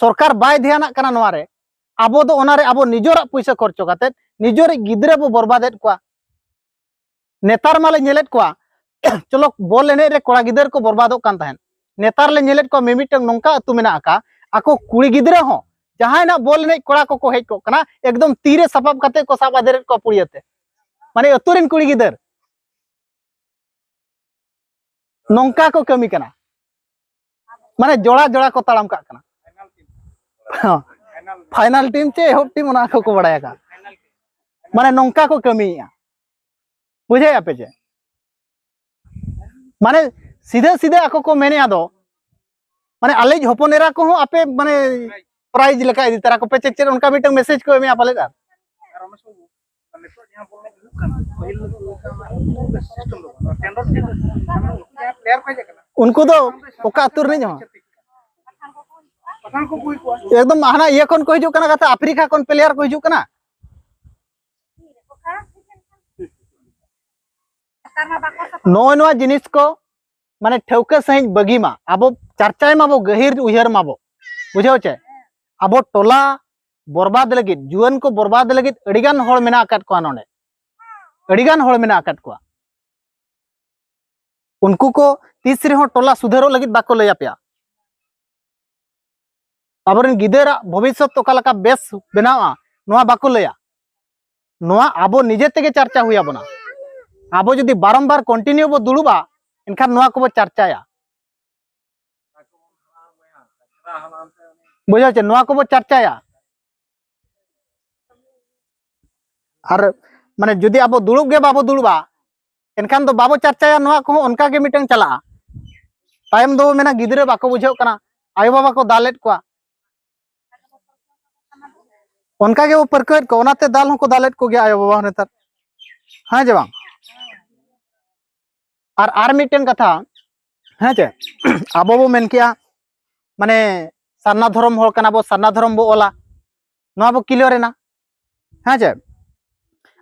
ᱥᱚᱨᱠᱟᱨ ᱵᱟᱭ ᱫᱷᱮᱭᱟᱱᱟᱜ ᱠᱟᱱᱟ ᱱᱚᱣᱟ ᱨᱮ᱾ ᱟᱵᱚ ᱫᱚ ᱚᱱᱟ ᱨᱮ ᱟᱵᱚ ᱱᱤᱡᱮᱨᱟᱜ ᱯᱩᱭᱥᱟᱹ ᱠᱷᱚᱨᱪᱚ ᱠᱟᱛᱮ ᱱᱤᱡᱮᱨᱤᱡ ᱜᱤᱫᱽᱨᱟᱹ ᱵᱚ ᱵᱚᱨᱵᱟᱫᱮᱫ ᱠᱚᱣᱟ᱾ ᱱᱮᱛᱟᱨ ᱢᱟᱞᱮ ᱧᱮᱞᱮᱫ ᱠᱚᱣᱟ, ᱪᱚᱞᱚ ᱵᱚᱞ ᱮᱱᱮᱡ ᱨᱮ ᱠᱚᱲᱟ ᱜᱤᱫᱟᱹᱨ ᱠᱚ ᱵᱚᱨᱵᱟᱫᱚᱜ ᱠᱟᱱ ᱛᱟᱦᱮᱸᱫ᱾ ᱱᱮᱛᱟᱨ ᱞᱮ ᱧᱮᱞᱮᱫ ᱠᱚᱣᱟ ᱢᱤᱢᱤᱫᱴᱟᱝ ᱱᱚᱝᱠᱟ ᱟᱹᱛᱩ ᱢᱮᱱᱟᱜ ᱟᱠᱟᱫ, ᱟᱠᱚ ᱠᱩᱲᱤ ᱜᱤᱫᱽᱨᱟᱹ ᱦᱚᱸ ᱡᱟᱦᱟᱸᱭ ᱱᱟᱜ ᱵᱚᱞ ᱮᱱᱮᱡ ᱠᱚᱲᱟ ᱠᱚᱠᱚ ᱦᱮᱡ ᱠᱚᱜ ᱠᱟᱱᱟ, ᱮᱠᱫᱚᱢ ᱛᱤᱨᱮ ᱥᱟᱯᱟᱵ ᱠᱟᱛᱮ ᱠᱚ ᱥᱟᱵ ᱟᱫᱮᱨᱮᱫ ᱠᱚᱣᱟ ᱯᱩᱲᱤᱭᱟᱹ ᱛᱮ᱾ ᱢᱟᱱᱮ ᱟᱹᱛᱩ ᱨᱮᱱ ᱠᱩᱲᱤ ᱜᱤᱫᱟᱹᱨ ᱱᱚᱝᱠᱟ ᱠᱚ ᱠᱟᱹᱢᱤ ᱠᱟᱱᱟ᱾ ᱢᱟᱱᱮ ᱡᱚᱲᱟ ᱡᱚᱲᱟ ᱠᱚ ᱛᱟᱲᱟᱢ ᱠᱟᱜ ᱠᱟᱱᱟ᱾ ᱦᱚᱸ᱾ ᱯᱷᱟᱭᱱᱟᱞ ᱴᱤᱢ ᱪᱮ ᱮᱦᱚᱵ ᱴᱤᱢ ᱚᱱᱟ ᱠᱚᱠᱚ ᱵᱟᱲᱟᱭ ᱟᱠᱟᱫ᱾ ᱢᱟᱱᱮ ᱱᱚᱝᱠᱟ ᱠᱚ ᱠᱟᱹᱢᱤᱭᱮᱫᱼᱟ᱾ ᱵᱩᱡᱷᱟᱹᱣᱮᱫᱼᱟ ᱯᱮ ᱪᱮ? ᱢᱟᱱᱮ ᱥᱤᱫᱷᱟᱹ ᱥᱤᱫᱷᱟᱹ ᱟᱠᱚ ᱠᱚ ᱢᱮᱱᱮᱫᱼᱟ ᱫᱚ, ᱢᱟᱱᱮ ᱟᱞᱮᱭᱤᱡ ᱦᱚᱯᱚᱱ ᱮᱨᱟ ᱠᱚᱦᱚᱸ ᱟᱯᱮ ᱢᱟᱱᱮ ᱯᱨᱟᱭᱤᱡᱽ ᱞᱮᱠᱟ ᱤᱫᱤ ᱛᱟᱨᱟ ᱠᱚᱯᱮ, ᱪᱮᱫ ᱪᱮᱫ ᱚᱱᱠᱟ ᱢᱤᱫᱴᱟᱝ ᱢᱮᱥᱮᱡᱽ ᱠᱚ ᱮᱢᱮᱜᱼᱟ ᱯᱟᱞᱮᱫ᱾ ᱟᱨ ᱟᱨ ᱚᱱᱟ ᱥᱚᱸᱜᱮ ᱱᱤᱛᱚᱜ ᱡᱟᱦᱟᱸ ᱵᱚᱞ ᱮᱱᱮᱡ ᱦᱩᱭᱩᱜ ᱠᱟᱱᱟ, ᱯᱟᱹᱦᱤᱞ ᱞᱮᱠᱟ system ᱫᱚ ᱵᱟᱹᱱᱩᱜᱼᱟ᱾ ᱴᱮᱱᱰᱟᱨ ᱪᱮᱫ ᱞᱮᱠᱟ? ᱡᱟᱦᱟᱸᱭ player ᱠᱚ ᱦᱮᱡ ᱟᱠᱟᱱᱟ᱾ ᱩᱱᱠᱩ ᱫᱚ ᱚᱠᱟ ᱟᱹᱛᱩ ᱨᱤᱱᱤᱡ ᱦᱚᱸ? ᱯᱟᱴᱷᱟᱱ ᱠᱚ ᱦᱩᱭ ᱠᱚᱜᱼᱟ᱾ ᱮᱠᱫᱚᱢ ᱦᱟᱱᱟ ᱤᱭᱟᱹ ᱠᱷᱚᱱ ᱠᱚ ᱦᱤᱡᱩᱜ ᱠᱟᱱᱟ, ᱠᱟᱛᱷᱟ ᱟᱯᱷᱨᱤᱠᱟ ᱠᱷᱚᱱ player ᱠᱚ ᱦᱤᱡᱩᱜ ᱠᱟᱱᱟ᱾ ᱱᱚᱜᱼᱚᱭ ᱱᱚᱣᱟ ᱡᱤᱱᱤᱥ ᱠᱚ ᱢᱟᱱᱮ ᱴᱷᱟᱹᱣᱠᱟᱹ ᱥᱟᱺᱦᱤᱡ ᱵᱟᱹᱜᱤ ᱢᱟ, ᱟᱵᱚ ᱪᱟᱨᱪᱟᱭ ᱢᱟᱵᱚ, ᱜᱟᱹᱦᱤᱨ ᱩᱭᱦᱟᱹᱨ ᱢᱟᱵᱚ, ᱵᱩᱡᱷᱟᱹᱣ ᱪᱮ? ᱟᱵᱚ ᱴᱚᱞᱟ ᱵᱚᱨᱵᱟᱫ ᱞᱟᱹᱜᱤᱫ, ᱡᱩᱣᱟᱹᱱ ᱠᱚ ᱵᱚᱨᱵᱟᱫ ᱞᱟᱹᱜᱤᱫ ᱟᱹᱰᱤᱜᱟᱱ ᱦᱚᱲ ᱢᱮᱱᱟᱜ ᱟᱠᱟᱫ ᱠᱚᱣᱟ ᱱᱚᱰᱮ, ᱟᱹᱰᱤᱜᱟᱱ ᱦᱚᱲ ᱢᱮᱱᱟᱜ ᱟᱠᱟᱫ ᱠᱚᱣᱟ᱾ ᱩᱱᱠᱩ ᱠᱚ ᱛᱤᱥ ᱨᱮᱦᱚᱸ ᱴᱚᱞᱟ ᱥᱩᱫᱷᱟᱹᱨᱚᱜ ᱞᱟᱹᱜᱤᱫ ᱵᱟᱠᱚ ᱞᱟᱹᱭ ᱟᱯᱮᱭᱟ᱾ ᱟᱵᱚᱨᱮᱱ ᱜᱤᱫᱟᱹᱨᱟᱜ ᱵᱷᱚᱵᱤᱥᱥᱚᱛ ᱚᱠᱟ ᱞᱮᱠᱟ ᱵᱮᱥ ᱵᱮᱱᱟᱣᱟ, ᱱᱚᱣᱟ ᱵᱟᱠᱚ ᱞᱟᱹᱭᱟ᱾ ᱱᱚᱣᱟ ᱟᱵᱚ ᱱᱤᱡᱮ ᱛᱮᱜᱮ ᱪᱟᱨᱪᱟ ᱦᱩᱭ ᱟᱵᱚᱱᱟ᱾ ᱟᱵᱚ ᱡᱩᱫᱤ ᱵᱟᱨᱚᱢᱵᱟᱨ continue ᱵᱚ ᱫᱩᱲᱩᱵᱼᱟ, ᱮᱱᱠᱷᱟᱱ ᱱᱚᱣᱟ ᱠᱚᱵᱚ ᱪᱟᱨᱪᱟᱭᱟ᱾ ᱵᱩᱡᱷᱟᱹᱣ ᱪᱮ? ᱱᱚᱣᱟ ᱠᱚᱵᱚ ᱪᱟᱨᱪᱟᱭᱟ᱾ ᱟᱨ ᱢᱟᱱᱮ ᱡᱩᱫᱤ ᱟᱵᱚ ᱫᱩᱲᱩᱵ ᱜᱮ ᱵᱟᱵᱚ ᱫᱩᱲᱩᱵᱼᱟ, ᱮᱱᱠᱷᱟᱱ ᱫᱚ ᱵᱟᱵᱚ ᱪᱟᱨᱪᱟᱭᱟ, ᱱᱚᱣᱟ ᱠᱚᱦᱚᱸ ᱚᱱᱠᱟ ᱜᱮ ᱢᱤᱫᱴᱟᱝ ᱪᱟᱞᱟᱜᱼᱟ᱾ ᱛᱟᱭᱚᱢ ᱫᱚᱵᱚ ᱢᱮᱱᱟ, ᱜᱤᱫᱽᱨᱟᱹ ᱵᱟᱠᱚ ᱵᱩᱡᱷᱟᱹᱜ ᱠᱟᱱᱟ, ᱟᱭᱳᱼᱵᱟᱵᱟ ᱠᱚ ᱫᱟᱞᱮᱫ ᱠᱚᱣᱟ᱾ ᱚᱱᱠᱟ ᱜᱮᱵᱚ ᱯᱟᱹᱨᱠᱟᱹᱣᱮᱫ ᱠᱚᱣᱟ, ᱚᱱᱟᱛᱮ ᱫᱟᱞ ᱦᱚᱸᱠᱚ ᱫᱟᱞᱮᱫ ᱠᱚᱜᱮᱭᱟ ᱟᱭᱳᱼᱵᱟᱵᱟ ᱦᱚᱸ ᱱᱮᱛᱟᱨ᱾ ᱦᱮᱸ ᱡᱮ ᱵᱟᱝ? ᱟᱨ, ᱟᱨ ᱢᱤᱫᱴᱮᱱ ᱠᱟᱛᱷᱟ, ᱦᱮᱸ ᱪᱮ, ᱟᱵᱚ ᱵᱚ ᱢᱮᱱ ᱠᱮᱜᱼᱟ, ᱢᱟᱱᱮ, ᱥᱟᱨᱱᱟ ᱫᱷᱚᱨᱚᱢ ᱦᱚᱲ ᱠᱟᱱᱟ ᱵᱚ, ᱥᱟᱨᱱᱟ ᱫᱷᱚᱨᱚᱢ ᱵᱚ ᱚᱞᱟ, ᱱᱚᱣᱟ ᱵᱚ clear ᱮᱱᱟ᱾ ᱦᱮᱸ ᱪᱮ,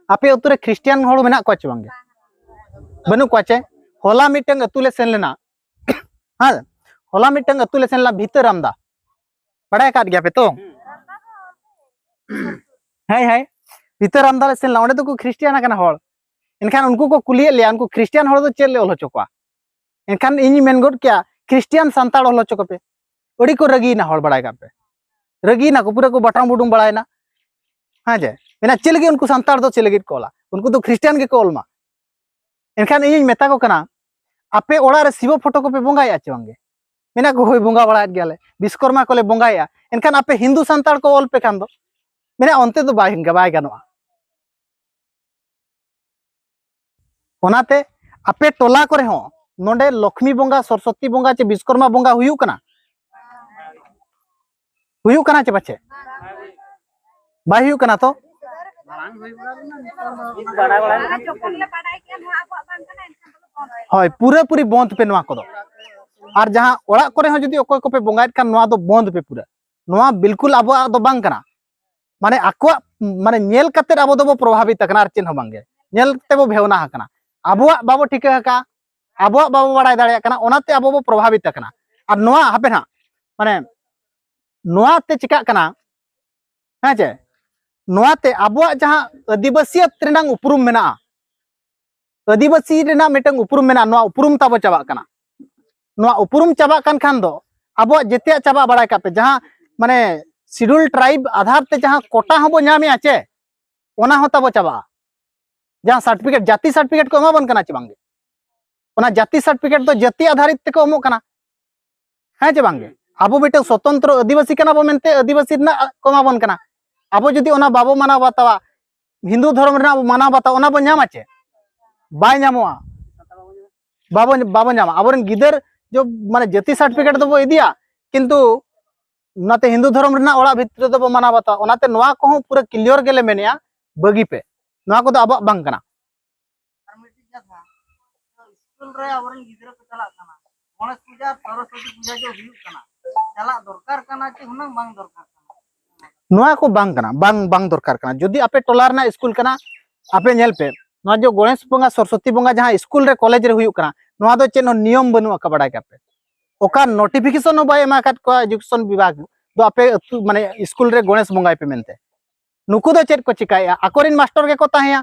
ᱟᱯᱮ ᱟᱹᱛᱩ ᱨᱮ ᱠᱷᱨᱤᱥᱴᱤᱭᱟᱱ ᱦᱚᱲ ᱢᱮᱱᱟᱜ ᱠᱚᱣᱟ ᱪᱮ ᱵᱟᱝᱜᱮ? ᱵᱟᱹᱱᱩᱜ ᱠᱚᱣᱟ ᱪᱮ? ᱦᱚᱞᱟ ᱢᱤᱫᱴᱟᱝ ᱟᱹᱛᱩ ᱞᱮ ᱥᱮᱱ ᱞᱮᱱᱟ, ᱦᱮᱸ, ᱦᱚᱞᱟ ᱢᱤᱫᱴᱟᱝ ᱟᱹᱛᱩ ᱞᱮ ᱥᱮᱱ ᱞᱮᱱᱟ, ᱵᱷᱤᱛᱟᱹᱨ ᱟᱢᱫᱟ, ᱵᱟᱲᱟᱭ ᱟᱠᱟᱫ ᱜᱮᱭᱟ ᱯᱮ ᱛᱚ? ᱦᱮᱸ, ᱦᱮᱸ, ᱵᱷᱤᱛᱟᱹᱨ ᱟᱢᱫᱟ ᱞᱮ ᱥᱮᱱ ᱞᱮᱱᱟ, ᱚᱸᱰᱮ ᱫᱚᱠᱚ ᱠᱷᱨᱤᱥᱴᱤᱭᱟᱱ ᱟᱠᱟᱱᱟ ᱦᱚᱲ᱾ ᱮᱱᱠᱷᱟᱱ ᱩᱱᱠᱩ ᱠᱚ ᱠᱩᱞᱤᱭᱮᱫ ᱞᱮᱭᱟ, ᱩᱱᱠᱩ ᱠᱷᱨᱤᱥᱴᱤᱭᱟᱱ ᱦᱚᱲ ᱫᱚ ᱪᱮᱫ ᱞᱮ ᱚᱞ ᱦᱚᱪᱚ ᱠᱚᱣᱟ? ᱮᱱᱠᱷᱟᱱ ᱤᱧᱤᱧ ᱢᱮᱱ ᱜᱚᱫ ᱠᱮᱭᱟ, ᱠᱷᱨᱤᱥᱴᱤᱭᱟᱱ ᱥᱟᱱᱛᱟᱲ ᱚᱞ ᱦᱚᱪᱚ ᱠᱚᱯᱮ᱾ ᱟᱹᱰᱤ ᱠᱚ ᱨᱟᱹᱜᱤᱭᱮᱱᱟ ᱦᱚᱲ, ᱵᱟᱲᱟᱭ ᱠᱟᱜ ᱯᱮ, ᱨᱟᱹᱜᱤᱭᱮᱱᱟ ᱠᱚ, ᱯᱩᱨᱟᱹ ᱠᱚ ᱵᱟᱴᱟᱝ ᱵᱩᱰᱩᱝ ᱵᱟᱲᱟᱭᱮᱱᱟ᱾ ᱦᱮᱸ ᱪᱮ, ᱢᱮᱱᱟ, ᱪᱮᱫ ᱞᱟᱹᱜᱤᱫ ᱩᱱᱠᱩ ᱥᱟᱱᱛᱟᱲ ᱫᱚ ᱪᱮᱫ ᱞᱟᱹᱜᱤᱫ ᱠᱚ ᱚᱞᱟ? ᱩᱱᱠᱩ ᱫᱚ ᱠᱷᱨᱤᱥᱴᱤᱭᱟᱱ ᱜᱮᱠᱚ ᱚᱞ ᱢᱟ᱾ ᱮᱱᱠᱷᱟᱱ ᱤᱧᱤᱧ ᱢᱮᱛᱟ ᱠᱚ ᱠᱟᱱᱟ, ᱟᱯᱮ ᱚᱲᱟᱜ ᱨᱮ ᱥᱤᱵᱚ ᱯᱷᱳᱴᱳ ᱠᱚᱯᱮ ᱵᱚᱸᱜᱟᱭᱮᱫᱼᱟ ᱪᱮ ᱵᱟᱝᱜᱮ? ᱢᱮᱱᱟ ᱠᱚ, ᱦᱳᱭ, ᱵᱚᱸᱜᱟ ᱵᱟᱲᱟᱭᱮᱫ ᱜᱮᱭᱟᱞᱮ, ᱵᱤᱥᱠᱚᱨᱢᱟ ᱠᱚᱞᱮ ᱵᱚᱸᱜᱟᱭᱮᱫᱼᱟ᱾ ᱮᱱᱠᱷᱟᱱ ᱟᱯᱮ ᱦᱤᱱᱫᱩ ᱥᱟᱱᱛᱟᱲ ᱠᱚ ᱚᱞ ᱯᱮ ᱠᱷᱟᱱ ᱫᱚ, ᱢᱮᱱᱟ, ᱚᱱᱛᱮ ᱫᱚ ᱵᱟᱭ, ᱵᱟᱭ ᱜᱟᱱᱚᱜᱼᱟ᱾ ᱚᱱᱟᱛᱮ ᱟᱯᱮ ᱴᱚᱞᱟ ᱠᱚᱨᱮ ᱦᱚᱸ ᱱᱚᱰᱮ ᱞᱚᱠᱷᱢᱤ ᱵᱚᱸᱜᱟ, ᱥᱚᱨᱚᱥᱚᱛᱤ ᱵᱚᱸᱜᱟ ᱪᱮ ᱵᱤᱥᱠᱚᱨᱢᱟ ᱵᱚᱸᱜᱟ ᱦᱩᱭᱩᱜ ᱠᱟᱱᱟ? ᱦᱩᱭᱩᱜ ᱠᱟᱱᱟ ᱪᱮ ᱯᱟᱪᱮ? ᱵᱟᱭ ᱦᱩᱭᱩᱜ ᱠᱟᱱᱟ ᱛᱚ? ᱦᱳᱭ, ᱯᱩᱨᱟᱹᱯᱩᱨᱤ ᱵᱚᱱᱫᱷ ᱯᱮ ᱱᱚᱣᱟ ᱠᱚᱫᱚ᱾ ᱟᱨ ᱡᱟᱦᱟᱸ ᱚᱲᱟᱜ ᱠᱚᱨᱮ ᱦᱚᱸ ᱡᱩᱫᱤ ᱚᱠᱚᱭ ᱠᱚᱯᱮ ᱵᱚᱸᱜᱟᱭᱮᱫ ᱠᱷᱟᱱ, ᱱᱚᱣᱟ ᱫᱚ ᱵᱚᱱᱫᱷ ᱯᱮ ᱯᱩᱨᱟᱹ᱾ ᱱᱚᱣᱟ ᱵᱤᱞᱠᱩᱞ ᱟᱵᱚᱣᱟᱜ ᱫᱚ ᱵᱟᱝ ᱠᱟᱱᱟ᱾ ᱢᱟᱱᱮ ᱟᱠᱚᱣᱟᱜ, ᱢᱟᱱᱮ ᱧᱮᱞ ᱠᱟᱛᱮᱫ ᱟᱵᱚ ᱫᱚᱵᱚ ᱯᱨᱚᱵᱷᱟᱵᱤᱛ ᱟᱠᱟᱱᱟ, ᱟᱨ ᱪᱮᱫ ᱦᱚᱸ ᱵᱟᱝᱜᱮ᱾ ᱧᱮᱞ ᱛᱮᱵᱚ ᱵᱷᱮᱣᱱᱟ ᱟᱠᱟᱱᱟ, ᱟᱵᱚᱣᱟᱜ ᱵᱟᱵᱚ ᱴᱷᱤᱠᱟᱹ ᱟᱠᱟᱫᱼᱟ, ᱟᱵᱚᱣᱟᱜ ᱵᱟᱵᱚ ᱵᱟᱲᱟᱭ ᱫᱟᱲᱮᱭᱟᱜ ᱠᱟᱱᱟ, ᱚᱱᱟᱛᱮ ᱟᱵᱚ ᱵᱚ ᱯᱨᱚᱵᱷᱟᱵᱤᱛ ᱟᱠᱟᱱᱟ᱾ ᱟᱨ ᱱᱚᱣᱟ ᱦᱟᱯᱮ ᱱᱟᱦᱟᱜ, ᱢᱟᱱᱮ ᱱᱚᱣᱟ ᱛᱮ ᱪᱤᱠᱟᱜ ᱠᱟᱱᱟ, ᱦᱮᱸ ᱪᱮ, ᱱᱚᱣᱟ ᱛᱮ ᱟᱵᱚᱣᱟᱜ ᱡᱟᱦᱟᱸ ᱟᱹᱫᱤᱵᱟᱹᱥᱤᱭᱟᱛ ᱨᱮᱱᱟᱜ ᱩᱯᱨᱩᱢ ᱢᱮᱱᱟᱜᱼᱟ, ᱟᱹᱫᱤᱵᱟᱹᱥᱤ ᱨᱮᱱᱟᱜ ᱢᱤᱫᱴᱟᱝ ᱩᱯᱨᱩᱢ ᱢᱮᱱᱟᱜᱼᱟ, ᱱᱚᱣᱟ ᱩᱯᱨᱩᱢ ᱛᱟᱵᱚ ᱪᱟᱵᱟᱜ ᱠᱟᱱᱟ᱾ ᱱᱚᱣᱟ ᱩᱯᱨᱩᱢ ᱪᱟᱵᱟᱜ ᱠᱟᱱ ᱠᱷᱟᱱ ᱫᱚ ᱟᱵᱚᱣᱟᱜ ᱡᱮᱛᱮᱭᱟᱜ ᱪᱟᱵᱟᱜ, ᱵᱟᱲᱟᱭ ᱠᱟᱜ ᱯᱮ, ᱡᱟᱦᱟᱸ ᱢᱟᱱᱮ ᱥᱤᱰᱩᱞ ᱴᱨᱟᱭᱤᱵᱽ ᱟᱫᱷᱟᱨ ᱛᱮ ᱡᱟᱦᱟᱸ ᱠᱳᱴᱟ ᱦᱚᱸᱵᱚ ᱧᱟᱢᱮᱜᱼᱟ ᱪᱮ, ᱚᱱᱟ ᱦᱚᱸ ᱛᱟᱵᱚ ᱪᱟᱵᱟᱜᱼᱟ᱾ ᱡᱟᱦᱟᱸ ᱥᱟᱨᱴᱤᱯᱷᱤᱠᱮᱴ, ᱡᱟᱹᱛᱤ ᱥᱟᱨᱴᱤᱯᱷᱤᱠᱮᱴ ᱠᱚ ᱮᱢᱟ ᱵᱚᱱ ᱠᱟᱱᱟ ᱪᱮ ᱵᱟᱝᱜᱮ? ᱚᱱᱟ ᱡᱟᱹᱛᱤ ᱥᱟᱨᱴᱤᱯᱷᱤᱠᱮᱴ ᱫᱚ ᱡᱟᱹᱛᱤ ᱟᱫᱷᱟᱨᱤᱛ ᱛᱮᱠᱚ ᱮᱢᱚᱜ ᱠᱟᱱᱟ, ᱦᱮᱸ ᱪᱮ ᱵᱟᱝᱜᱮ? ᱟᱵᱚ ᱢᱤᱫᱴᱟᱝ ᱥᱚᱛᱚᱱᱛᱨᱚ ᱟᱹᱫᱤᱵᱟᱹᱥᱤ ᱠᱟᱱᱟ ᱵᱚ ᱢᱮᱱᱛᱮ ᱟᱹᱫᱤᱵᱟᱹᱥᱤ ᱨᱮᱱᱟᱜ ᱠᱚ ᱮᱢᱟ ᱵᱚᱱ ᱠᱟᱱᱟ᱾ ᱟᱵᱚ ᱡᱩᱫᱤ ᱚᱱᱟ ᱵᱟᱵᱚ ᱢᱟᱱᱟᱣ ᱵᱟᱛᱟᱣᱟ, ᱦᱤᱱᱫᱩ ᱫᱷᱚᱨᱚᱢ ᱨᱮᱱᱟᱜ ᱵᱚ ᱢᱟᱱᱟᱣ ᱵᱟᱛᱟᱣᱟ, ᱚᱱᱟ ᱵᱚ ᱧᱟᱢᱟ ᱪᱮ? ᱵᱟᱭ ᱧᱟᱢᱚᱜᱼᱟ, ᱵᱟᱵᱚ ᱵᱟᱵᱚ ᱧᱟᱢᱟ᱾ ᱟᱵᱚᱨᱮᱱ ᱜᱤᱫᱟᱹᱨ ᱡᱚ ᱢᱟᱱᱮ ᱡᱟᱹᱛᱤ ᱥᱟᱨᱴᱤᱯᱷᱤᱠᱮᱴ ᱫᱚᱵᱚ ᱤᱫᱤᱭᱟ, ᱠᱤᱱᱛᱩ ᱚᱱᱟᱛᱮ ᱦᱤᱱᱫᱩ ᱫᱷᱚᱨᱚᱢ ᱨᱮᱱᱟᱜ ᱚᱲᱟᱜ ᱵᱷᱤᱛᱨᱤ ᱨᱮᱫᱚ ᱵᱚ ᱢᱟᱱᱟᱣ ᱵᱟᱛᱟᱣᱟ᱾ ᱚᱱᱟᱛᱮ ᱱᱚᱣᱟ ᱠᱚᱦᱚᱸ ᱯᱩᱨᱟᱹ ᱠᱞᱤᱭᱟᱨ ᱜᱮᱞᱮ ᱢᱮᱱᱮᱜᱼᱟ, ᱵᱟᱹᱜᱤ ᱯᱮ, ᱱᱚᱣᱟ ᱠᱚᱫᱚ ᱟᱵᱚᱣᱟᱜ ᱵᱟᱝ ᱠᱟᱱᱟ᱾ ᱟᱨ ᱢᱤᱫᱴᱤᱡ ᱠᱟᱛᱷᱟ, ᱥᱠᱩᱞ ᱨᱮ ᱟᱵᱚᱨᱮᱱ ᱜᱤᱫᱽᱨᱟᱹ ᱠᱚ ᱪᱟᱞᱟᱜ ᱠᱟᱱᱟ, ᱜᱚᱬᱮᱥ ᱯᱩᱡᱟ ᱟᱨ ᱥᱚᱨᱚᱥᱚᱛᱤ ᱯᱩᱡᱟ ᱡᱮ ᱦᱩᱭᱩᱜ ᱠᱟᱱᱟ, ᱪᱟᱞᱟᱜ ᱫᱚᱨᱠᱟᱨ ᱠᱟᱱᱟ ᱪᱮ ᱦᱩᱱᱟᱹᱝ ᱵᱟᱝ ᱫᱚᱨᱠᱟᱨ ᱠᱟᱱᱟ? ᱱᱚᱣᱟ ᱠᱚ ᱵᱟᱝ ᱠᱟᱱᱟ, ᱵᱟᱝ ᱵᱟᱝ ᱫᱚᱨᱠᱟᱨ ᱠᱟᱱᱟ᱾ ᱡᱩᱫᱤ ᱟᱯᱮ ᱴᱚᱞᱟ ᱨᱮᱱᱟᱜ ᱥᱠᱩᱞ ᱠᱟᱱᱟ, ᱟᱯᱮ ᱧᱮᱞ ᱯᱮ, ᱱᱚᱣᱟ ᱡᱮ ᱜᱚᱬᱮᱥ ᱵᱚᱸᱜᱟ, ᱥᱚᱨᱚᱥᱚᱛᱤ ᱵᱚᱸᱜᱟ ᱡᱟᱦᱟᱸ ᱥᱠᱩᱞ ᱨᱮ, ᱠᱚᱞᱮᱡᱽ ᱨᱮ ᱦᱩᱭᱩᱜ ᱠᱟᱱᱟ, ᱱᱚᱣᱟ ᱫᱚ ᱪᱮᱫ ᱦᱚᱸ ᱱᱤᱭᱚᱢ ᱵᱟᱹᱱᱩᱜ ᱟᱠᱟᱫ, ᱵᱟᱰᱟᱭ ᱠᱟᱜ ᱯᱮ᱾ ᱚᱠᱟ ᱱᱳᱴᱤᱯᱷᱤᱠᱮᱥᱚᱱ ᱦᱚᱸ ᱵᱟᱭ ᱮᱢᱟ ᱟᱠᱟᱫ ᱠᱚᱣᱟ ᱮᱡᱩᱠᱮᱥᱚᱱ ᱵᱤᱵᱷᱟᱜᱽ ᱫᱚ, ᱟᱯᱮ ᱟᱹᱛᱩ ᱢᱟᱱᱮ ᱥᱠᱩᱞ ᱨᱮ ᱜᱚᱬᱮᱥ ᱵᱚᱸᱜᱟᱭ ᱯᱮ ᱢᱮᱱᱛᱮ᱾ ᱱᱩᱠᱩ ᱫᱚ ᱪᱮᱫ ᱠᱚ ᱪᱤᱠᱟᱹᱭᱮᱫᱼᱟ? ᱟᱠᱚᱨᱮᱱ ᱢᱟᱥᱴᱚᱨ ᱜᱮᱠᱚ ᱛᱟᱦᱮᱸᱭᱟ,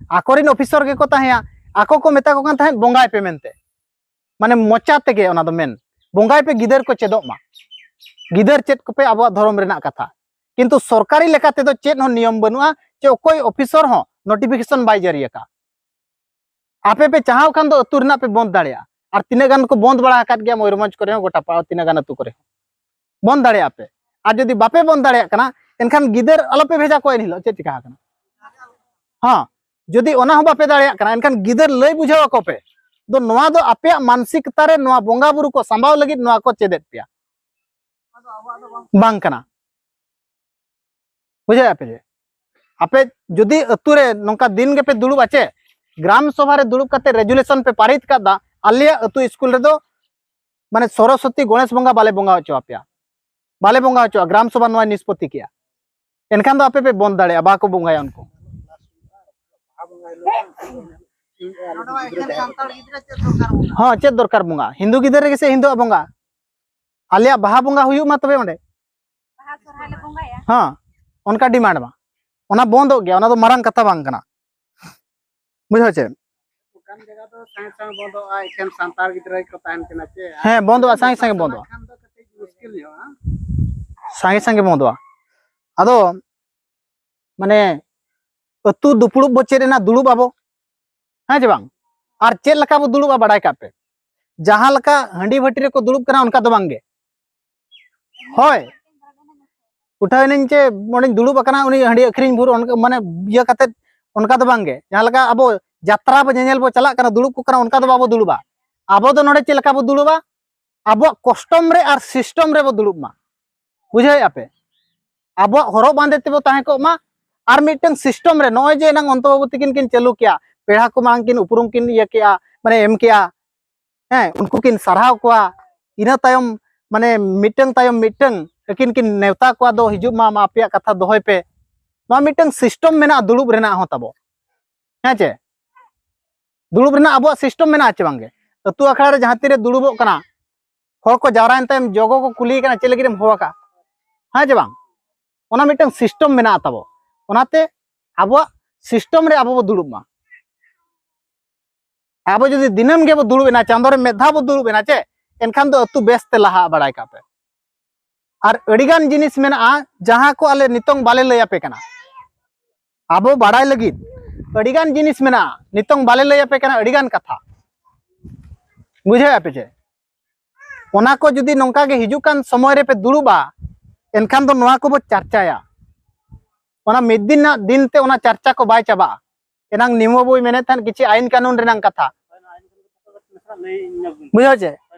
ᱟᱠᱚᱨᱮᱱ ᱚᱯᱷᱤᱥᱚᱨ ᱜᱮᱠᱚ ᱛᱟᱦᱮᱸᱭᱟ, ᱟᱠᱚ ᱠᱚ ᱢᱮᱛᱟ ᱠᱚ ᱠᱟᱱ ᱛᱟᱦᱮᱸᱫ ᱵᱚᱸᱜᱟᱭ ᱯᱮ ᱢᱮᱱᱛᱮ᱾ ᱢᱟᱱᱮ ᱢᱚᱪᱟ ᱛᱮᱜᱮ ᱚᱱᱟ ᱫᱚ ᱢᱮᱱ, ᱵᱚᱸᱜᱟᱭ ᱯᱮ, ᱜᱤᱫᱟᱹᱨ ᱠᱚ ᱪᱮᱫᱚᱜ ᱢᱟ, ᱜᱤᱫᱟᱹᱨ ᱪᱮᱫ ᱠᱚᱯᱮ ᱟᱵᱚᱣᱟᱜ ᱫᱷᱚᱨᱚᱢ ᱨᱮᱱᱟᱜ ᱠᱟᱛᱷᱟ᱾ ᱠᱤᱱᱛᱩ ᱥᱚᱨᱠᱟᱨᱤ ᱞᱮᱠᱟ ᱛᱮᱫᱚ ᱪᱮᱫ ᱦᱚᱸ ᱱᱤᱭᱚᱢ ᱵᱟᱹᱱᱩᱜᱼᱟ ᱡᱮ ᱚᱠᱚᱭ ᱚᱯᱷᱤᱥᱚᱨ ᱦᱚᱸ ᱱᱳᱴᱤᱯᱷᱤᱠᱮᱥᱚᱱ ᱵᱟᱭ ᱡᱟᱹᱨᱤ ᱟᱠᱟᱫ᱾ ᱟᱯᱮ ᱯᱮ ᱪᱟᱦᱟᱣ ᱠᱷᱟᱱ ᱫᱚ ᱟᱹᱛᱩ ᱨᱮᱱᱟᱜ ᱯᱮ ᱵᱚᱱᱫ ᱫᱟᱲᱮᱭᱟᱜᱼᱟ, ᱟᱨ ᱛᱤᱱᱟᱹᱜ ᱜᱟᱱ ᱠᱚ ᱵᱚᱱᱫ ᱵᱟᱲᱟ ᱟᱠᱟᱫ ᱜᱮᱭᱟ ᱢᱚᱭᱩᱨᱵᱷᱚᱸᱡᱽ ᱠᱚᱨᱮ ᱦᱚᱸ, ᱜᱚᱴᱟ ᱯᱟᱲᱟ ᱛᱤᱱᱟᱹᱜ ᱜᱟᱱ ᱟᱹᱛᱩ ᱠᱚᱨᱮ ᱦᱚᱸ ᱵᱚᱱᱫ ᱫᱟᱲᱮᱭᱟᱜᱼᱟ ᱯᱮ᱾ ᱟᱨ ᱡᱩᱫᱤ ᱵᱟᱯᱮ ᱵᱚᱱᱫ ᱫᱟᱲᱮᱭᱟᱜ ᱠᱟᱱᱟ, ᱮᱱᱠᱷᱟᱱ ᱜᱤᱫᱟᱹᱨ ᱟᱞᱚᱯᱮ ᱵᱷᱮᱡᱟ ᱠᱚᱣᱟ ᱮᱱ ᱦᱤᱞᱳᱜ, ᱪᱮᱫ ᱪᱤᱠᱟ ᱟᱠᱟᱱᱟ? ᱦᱚᱸ, ᱡᱩᱫᱤ ᱚᱱᱟ ᱦᱚᱸ ᱵᱟᱯᱮ ᱫᱟᱲᱮᱭᱟᱜ ᱠᱟᱱᱟ, ᱮᱱᱠᱷᱟᱱ ᱜᱤᱫᱟᱹᱨ ᱞᱟᱹᱭ ᱵᱩᱡᱷᱟᱹᱣ ᱟᱠᱚ ᱯᱮ᱾ ᱫᱚ ᱱᱚᱣᱟ ᱫᱚ ᱟᱯᱮᱭᱟᱜ ᱢᱟᱱᱥᱤᱠᱛᱟ ᱨᱮ ᱱᱚᱣᱟ ᱵᱚᱸᱜᱟ ᱵᱩᱨᱩ ᱠᱚ ᱥᱟᱢᱵᱟᱣ ᱞᱟᱹᱜᱤᱫ ᱱᱚᱣᱟ ᱠᱚ ᱪᱮᱫᱮᱫ ᱯᱮᱭᱟ, ᱵᱟᱝ ᱠᱟᱱᱟ᱾ ᱵᱩᱡᱷᱟᱹᱣᱮᱫᱼᱟ ᱯᱮ ᱡᱮ ᱟᱯᱮ ᱡᱩᱫᱤ ᱟᱹᱛᱩ ᱨᱮ ᱱᱚᱝᱠᱟ ᱫᱤᱱ ᱜᱮᱯᱮ ᱫᱩᱲᱩᱵᱼᱟ ᱪᱮ, ᱜᱨᱟᱢ ᱥᱚᱵᱷᱟ ᱨᱮ ᱫᱩᱲᱩᱵ ᱠᱟᱛᱮ ᱨᱮᱡᱩᱞᱮᱥᱚᱱ ᱯᱮ ᱯᱟᱨᱤᱛ ᱠᱟᱫᱟ, ᱟᱞᱮᱭᱟᱜ ᱟᱹᱛᱩ ᱥᱠᱩᱞ ᱨᱮᱫᱚ ᱢᱟᱱᱮ ᱥᱚᱨᱚᱥᱚᱛᱤ ᱜᱚᱬᱮᱥ ᱵᱚᱸᱜᱟ ᱵᱟᱞᱮ ᱵᱚᱸᱜᱟ ᱦᱚᱪᱚ ᱟᱯᱮᱭᱟ, ᱵᱟᱞᱮ ᱵᱚᱸᱜᱟ ᱦᱚᱪᱚᱣᱟᱜᱼᱟ, ᱜᱨᱟᱢ ᱥᱚᱵᱷᱟ ᱱᱚᱣᱟ ᱱᱤᱥᱯᱚᱛᱤ ᱠᱮᱜᱼᱟ, ᱮᱱᱠᱷᱟᱱ ᱫᱚ ᱟᱯᱮ ᱯᱮ ᱵᱚᱱᱫ ᱫᱟᱲᱮᱭᱟᱜᱼᱟ, ᱵᱟᱠᱚ ᱵᱚᱸᱜᱟᱭᱟ ᱩᱱᱠᱩ᱾ ᱱᱚᱰᱮ ᱢᱟ ᱮᱠᱮᱱ ᱥᱟᱱᱛᱟᱲ ᱜᱤᱫᱽᱨᱟᱹ ᱪᱮᱫ ᱫᱚᱨᱠᱟᱨ ᱵᱚᱸᱜᱟ? ᱦᱚᱸ, ᱪᱮᱫ ᱫᱚᱨᱠᱟᱨ ᱵᱚᱸᱜᱟ? ᱦᱤᱱᱫᱩ ᱜᱤᱫᱽᱨᱟᱹ ᱨᱮᱜᱮ ᱥᱮ ᱦᱤᱱᱫᱩᱣᱟᱜ ᱵᱚᱸᱜᱟ? ᱟᱞᱮᱭᱟᱜ ᱵᱟᱦᱟ ᱵᱚᱸᱜᱟ ᱦᱩᱭᱩᱜ ᱢᱟ ᱛᱚᱵᱮ ᱚᱸᱰᱮ᱾ ᱵᱟᱦᱟ ᱥᱚᱨᱦᱟᱭ ᱞᱮ ᱵᱚᱸᱜᱟᱭᱟ᱾ ᱦᱚᱸ, ᱚᱱᱠᱟ ᱰᱤᱢᱟᱱᱰ ᱢᱟ, ᱚᱱᱟ ᱵᱚᱱᱫᱚᱜ ᱜᱮᱭᱟ, ᱚᱱᱟ ᱫᱚ ᱢᱟᱨᱟᱝ ᱠᱟᱛᱷᱟ ᱵᱟᱝ ᱠᱟᱱᱟ᱾ ᱵᱩᱡᱷᱟᱹᱣ ᱪᱮ? ᱚᱱᱠᱟᱱ ᱡᱟᱭᱜᱟ ᱫᱚ ᱥᱟᱸᱜᱮ ᱥᱟᱸᱜᱮ ᱵᱚᱱᱫᱚᱜᱼᱟ, ᱮᱠᱷᱮᱱ ᱥᱟᱱᱛᱟᱲ ᱜᱤᱫᱽᱨᱟᱹ ᱜᱮᱠᱚ ᱛᱟᱦᱮᱱ ᱠᱟᱱᱟ ᱪᱮ? ᱦᱮᱸ, ᱵᱚᱱᱫᱚᱜᱼᱟ, ᱥᱟᱸᱜᱮ ᱥᱟᱸᱜᱮ ᱵᱚᱱᱫᱚᱜᱼᱟ᱾ ᱠᱷᱟᱱ ᱫᱚ ᱠᱟᱹᱴᱤᱡ ᱢᱩᱥᱠᱤᱞ ᱧᱚᱜᱼᱟ᱾ ᱥᱟᱸᱜᱮ ᱥᱟᱸᱜᱮ ᱵᱚᱱᱫᱚᱜᱼᱟ᱾ ᱟᱫᱚ ᱢᱟᱱᱮ ᱟᱹᱛᱩ ᱫᱩᱯᱲᱩᱵ ᱵᱚ ᱪᱮᱫ ᱮᱱᱟ, ᱫᱩᱲᱩᱵ ᱟᱵᱚ, ᱦᱮᱸ ᱪᱮ ᱵᱟᱝ? ᱟᱨ ᱪᱮᱫ ᱞᱮᱠᱟ ᱵᱚ ᱫᱩᱲᱩᱵᱼᱟ ᱵᱟᱲᱟᱭ ᱠᱟᱜ ᱯᱮ, ᱡᱟᱦᱟᱸ ᱞᱮᱠᱟ ᱦᱟᱺᱰᱤ ᱵᱷᱟᱹᱴᱤ ᱨᱮᱠᱚ ᱫᱩᱲᱩᱵ ᱠᱟᱱᱟ ᱚᱱᱠᱟ ᱫᱚ ᱵᱟᱝ ᱜᱮ᱾ ᱦᱳᱭ, ᱩᱴᱷᱟᱹᱣ ᱮᱱᱟᱹᱧ ᱪᱮ ᱚᱸᱰᱮᱧ ᱫᱩᱲᱩᱵ ᱟᱠᱟᱱᱟ, ᱩᱱᱤ ᱦᱟᱺᱰᱤ ᱟᱹᱠᱷᱨᱤᱧ ᱵᱷᱳᱨ ᱚᱱᱠᱟ ᱢᱟᱱᱮ ᱤᱭᱟᱹ ᱠᱟᱛᱮ, ᱚᱱᱠᱟ ᱫᱚ ᱵᱟᱝ ᱜᱮ᱾ ᱡᱟᱦᱟᱸ ᱞᱮᱠᱟ ᱟᱵᱚ ᱡᱟᱛᱨᱟ ᱵᱚ ᱧᱮᱧᱮᱞ ᱵᱚ ᱪᱟᱞᱟᱜ ᱠᱟᱱᱟ, ᱫᱩᱲᱩᱵ ᱠᱚ ᱠᱟᱱᱟ, ᱚᱱᱠᱟ ᱫᱚ ᱵᱟᱵᱚ ᱫᱩᱲᱩᱵᱟ᱾ ᱟᱵᱚ ᱫᱚ ᱱᱚᱰᱮ ᱪᱮᱫ ᱞᱮᱠᱟ ᱵᱚ ᱫᱩᱲᱩᱵᱟ? ᱟᱵᱚᱣᱟᱜ ᱠᱚᱥᱴᱚᱢ ᱨᱮ ᱟᱨ ᱥᱤᱥᱴᱚᱢ ᱨᱮᱵᱚ ᱫᱩᱲᱩᱵ ᱢᱟ, ᱵᱩᱡᱷᱟᱹᱣᱮᱫᱼᱟ ᱯᱮ? ᱟᱵᱚᱣᱟᱜ ᱦᱚᱨᱚᱜ ᱵᱟᱸᱫᱮ ᱛᱮᱵᱚ ᱛᱟᱦᱮᱸ ᱠᱚᱜ ᱢᱟ᱾ ᱟᱨ ᱢᱤᱫᱴᱟᱝ ᱥᱤᱥᱴᱚᱢ ᱨᱮ, ᱱᱚᱜᱼᱚᱭ ᱡᱮ ᱮᱱᱟᱝ ᱚᱱᱛᱚ ᱵᱟᱹᱵᱩ ᱛᱤᱠᱤᱱ ᱠᱤᱱ ᱪᱟᱹᱞᱩ ᱠᱮᱜᱼᱟ, ᱯᱮᱲᱟ ᱠᱚ ᱢᱟᱲᱟᱝ ᱠᱤᱱ ᱩᱯᱨᱩᱢ ᱠᱤᱱ ᱤᱭᱟᱹ ᱠᱮᱜᱼᱟ, ᱢᱟᱱᱮ ᱮᱢ ᱠᱮᱜᱼᱟ, ᱦᱮᱸ, ᱩᱱᱠᱩ ᱠᱤᱱ ᱥᱟᱨᱦᱟᱣ ᱠᱚᱣᱟ᱾ ᱤᱱᱟᱹ ᱛᱟᱭᱚᱢ ᱢᱟᱱᱮ ᱢᱤᱫᱴᱟᱝ ᱛᱟᱭᱚᱢ ᱢᱤᱫᱴᱟᱝ ᱟᱹᱠᱤᱱ ᱠᱤᱱ ᱱᱮᱣᱛᱟ ᱠᱚᱣᱟ, ᱫᱚ ᱦᱤᱡᱩᱜ ᱢᱟ, ᱢᱟ ᱟᱯᱮᱭᱟᱜ ᱠᱟᱛᱷᱟ ᱫᱚᱦᱚᱭ ᱯᱮ᱾ ᱱᱚᱣᱟ ᱢᱤᱫᱴᱟᱝ ᱥᱤᱥᱴᱚᱢ ᱢᱮᱱᱟᱜᱼᱟ ᱫᱩᱲᱩᱵ ᱨᱮᱱᱟᱜ ᱦᱚᱸ ᱛᱟᱵᱚ, ᱦᱮᱸ ᱪᱮ? ᱫᱩᱲᱩᱵ ᱨᱮᱱᱟᱜ ᱟᱵᱚᱣᱟᱜ ᱥᱤᱥᱴᱚᱢ ᱢᱮᱱᱟᱜᱼᱟ ᱪᱮ ᱵᱟᱝᱜᱮ? ᱟᱹᱛᱩ ᱟᱠᱷᱲᱟ ᱨᱮ ᱡᱟᱦᱟᱸ ᱛᱤᱨᱮ ᱫᱩᱲᱩᱵᱚᱜ ᱠᱟᱱᱟ, ᱦᱚᱲ ᱠᱚ ᱡᱟᱣᱨᱟᱭᱮᱱ ᱛᱟᱭᱚᱢ ᱡᱚᱜᱚ ᱠᱚ ᱠᱩᱞᱤᱭᱮ ᱠᱟᱱᱟ, "ᱪᱮᱫ ᱞᱟᱹᱜᱤᱫ ᱮᱢ ᱦᱚᱦᱚ ᱟᱠᱟᱫ?" ᱦᱮᱸ ᱪᱮ ᱵᱟᱝ? ᱚᱱᱟ ᱢᱤᱫᱴᱟᱝ ᱥᱤᱥᱴᱚᱢ ᱢᱮᱱᱟᱜᱼᱟ ᱛᱟᱵᱚ᱾ ᱚᱱᱟᱛᱮ ᱟᱵᱚᱣᱟᱜ ᱥᱤᱥᱴᱚᱢ ᱨᱮ ᱟᱵᱚ ᱵᱚ ᱫᱩᱲᱩᱵ ᱢᱟ᱾ ᱟᱵᱚ ᱡᱩᱫᱤ ᱫᱤᱱᱟᱹᱢ ᱜᱮᱵᱚ ᱫᱩᱲᱩᱵ ᱮᱱᱟ, ᱪᱟᱸᱫᱳ ᱨᱮ ᱢᱤᱫ ᱫᱷᱟᱣ ᱵᱚ ᱫᱩᱲᱩᱵ ᱮᱱᱟ ᱪᱮ, ᱮᱱᱠᱷᱟᱱ ᱫᱚ ᱟᱹᱛᱩ ᱵᱮᱥ ᱛᱮ ᱞᱟᱦᱟᱜᱼᱟ, ᱵᱟᱲᱟᱭ ᱠᱟᱜ ᱯᱮ᱾ ᱟᱨ ᱟᱹᱰᱤᱜᱟᱱ ᱡᱤᱱᱤᱥ ᱢᱮᱱᱟᱜᱼᱟ ᱡᱟᱦᱟᱸ ᱠᱚ ᱟᱞᱮ ᱱᱤᱛᱚᱝ ᱵᱟᱞᱮ ᱞᱟᱹᱭ ᱟᱯᱮ ᱠᱟᱱᱟ, ᱟᱵᱚ ᱵᱟᱲᱟᱭ ᱞᱟᱹᱜᱤᱫ᱾ ᱟᱹᱰᱤᱜᱟᱱ ᱡᱤᱱᱤᱥ ᱢᱮᱱᱟᱜᱼᱟ ᱱᱤᱛᱚᱝ ᱵᱟᱞᱮ ᱞᱟᱹᱭ ᱟᱯᱮ ᱠᱟᱱᱟ, ᱟᱹᱰᱤᱜᱟᱱ ᱠᱟᱛᱷᱟ, ᱵᱩᱡᱷᱟᱹᱣᱮᱫᱼᱟ ᱯᱮ ᱪᱮ? ᱚᱱᱟ ᱠᱚ ᱡᱩᱫᱤ ᱱᱚᱝᱠᱟ ᱜᱮ ᱦᱤᱡᱩᱜ ᱠᱟᱱ ᱥᱚᱢᱚᱭ ᱨᱮᱯᱮ ᱫᱩᱲᱩᱵᱼᱟ, ᱮᱱᱠᱷᱟᱱ ᱫᱚ ᱱᱚᱣᱟ ᱠᱚᱵᱚ ᱪᱟᱨᱪᱟᱭᱟ᱾ ᱚᱱᱟ ᱢᱤᱫ ᱫᱤᱱ ᱨᱮᱱᱟᱜ ᱫᱤᱱ ᱛᱮ ᱚᱱᱟ ᱪᱟᱨᱪᱟ ᱠᱚ ᱵᱟᱭ ᱪᱟᱵᱟᱜᱼᱟ᱾ ᱮᱱᱟᱝ ᱱᱤᱢᱳ ᱵᱳᱭ ᱢᱮᱱᱮᱫ ᱛᱟᱦᱮᱸᱫ ᱠᱤᱪᱷᱩ ᱟᱭᱤᱱ ᱠᱟᱹᱱᱩᱱ ᱨᱮᱱᱟᱝ ᱠᱟᱛᱷᱟ, ᱵᱩᱡᱷᱟᱹᱣ ᱪᱮ?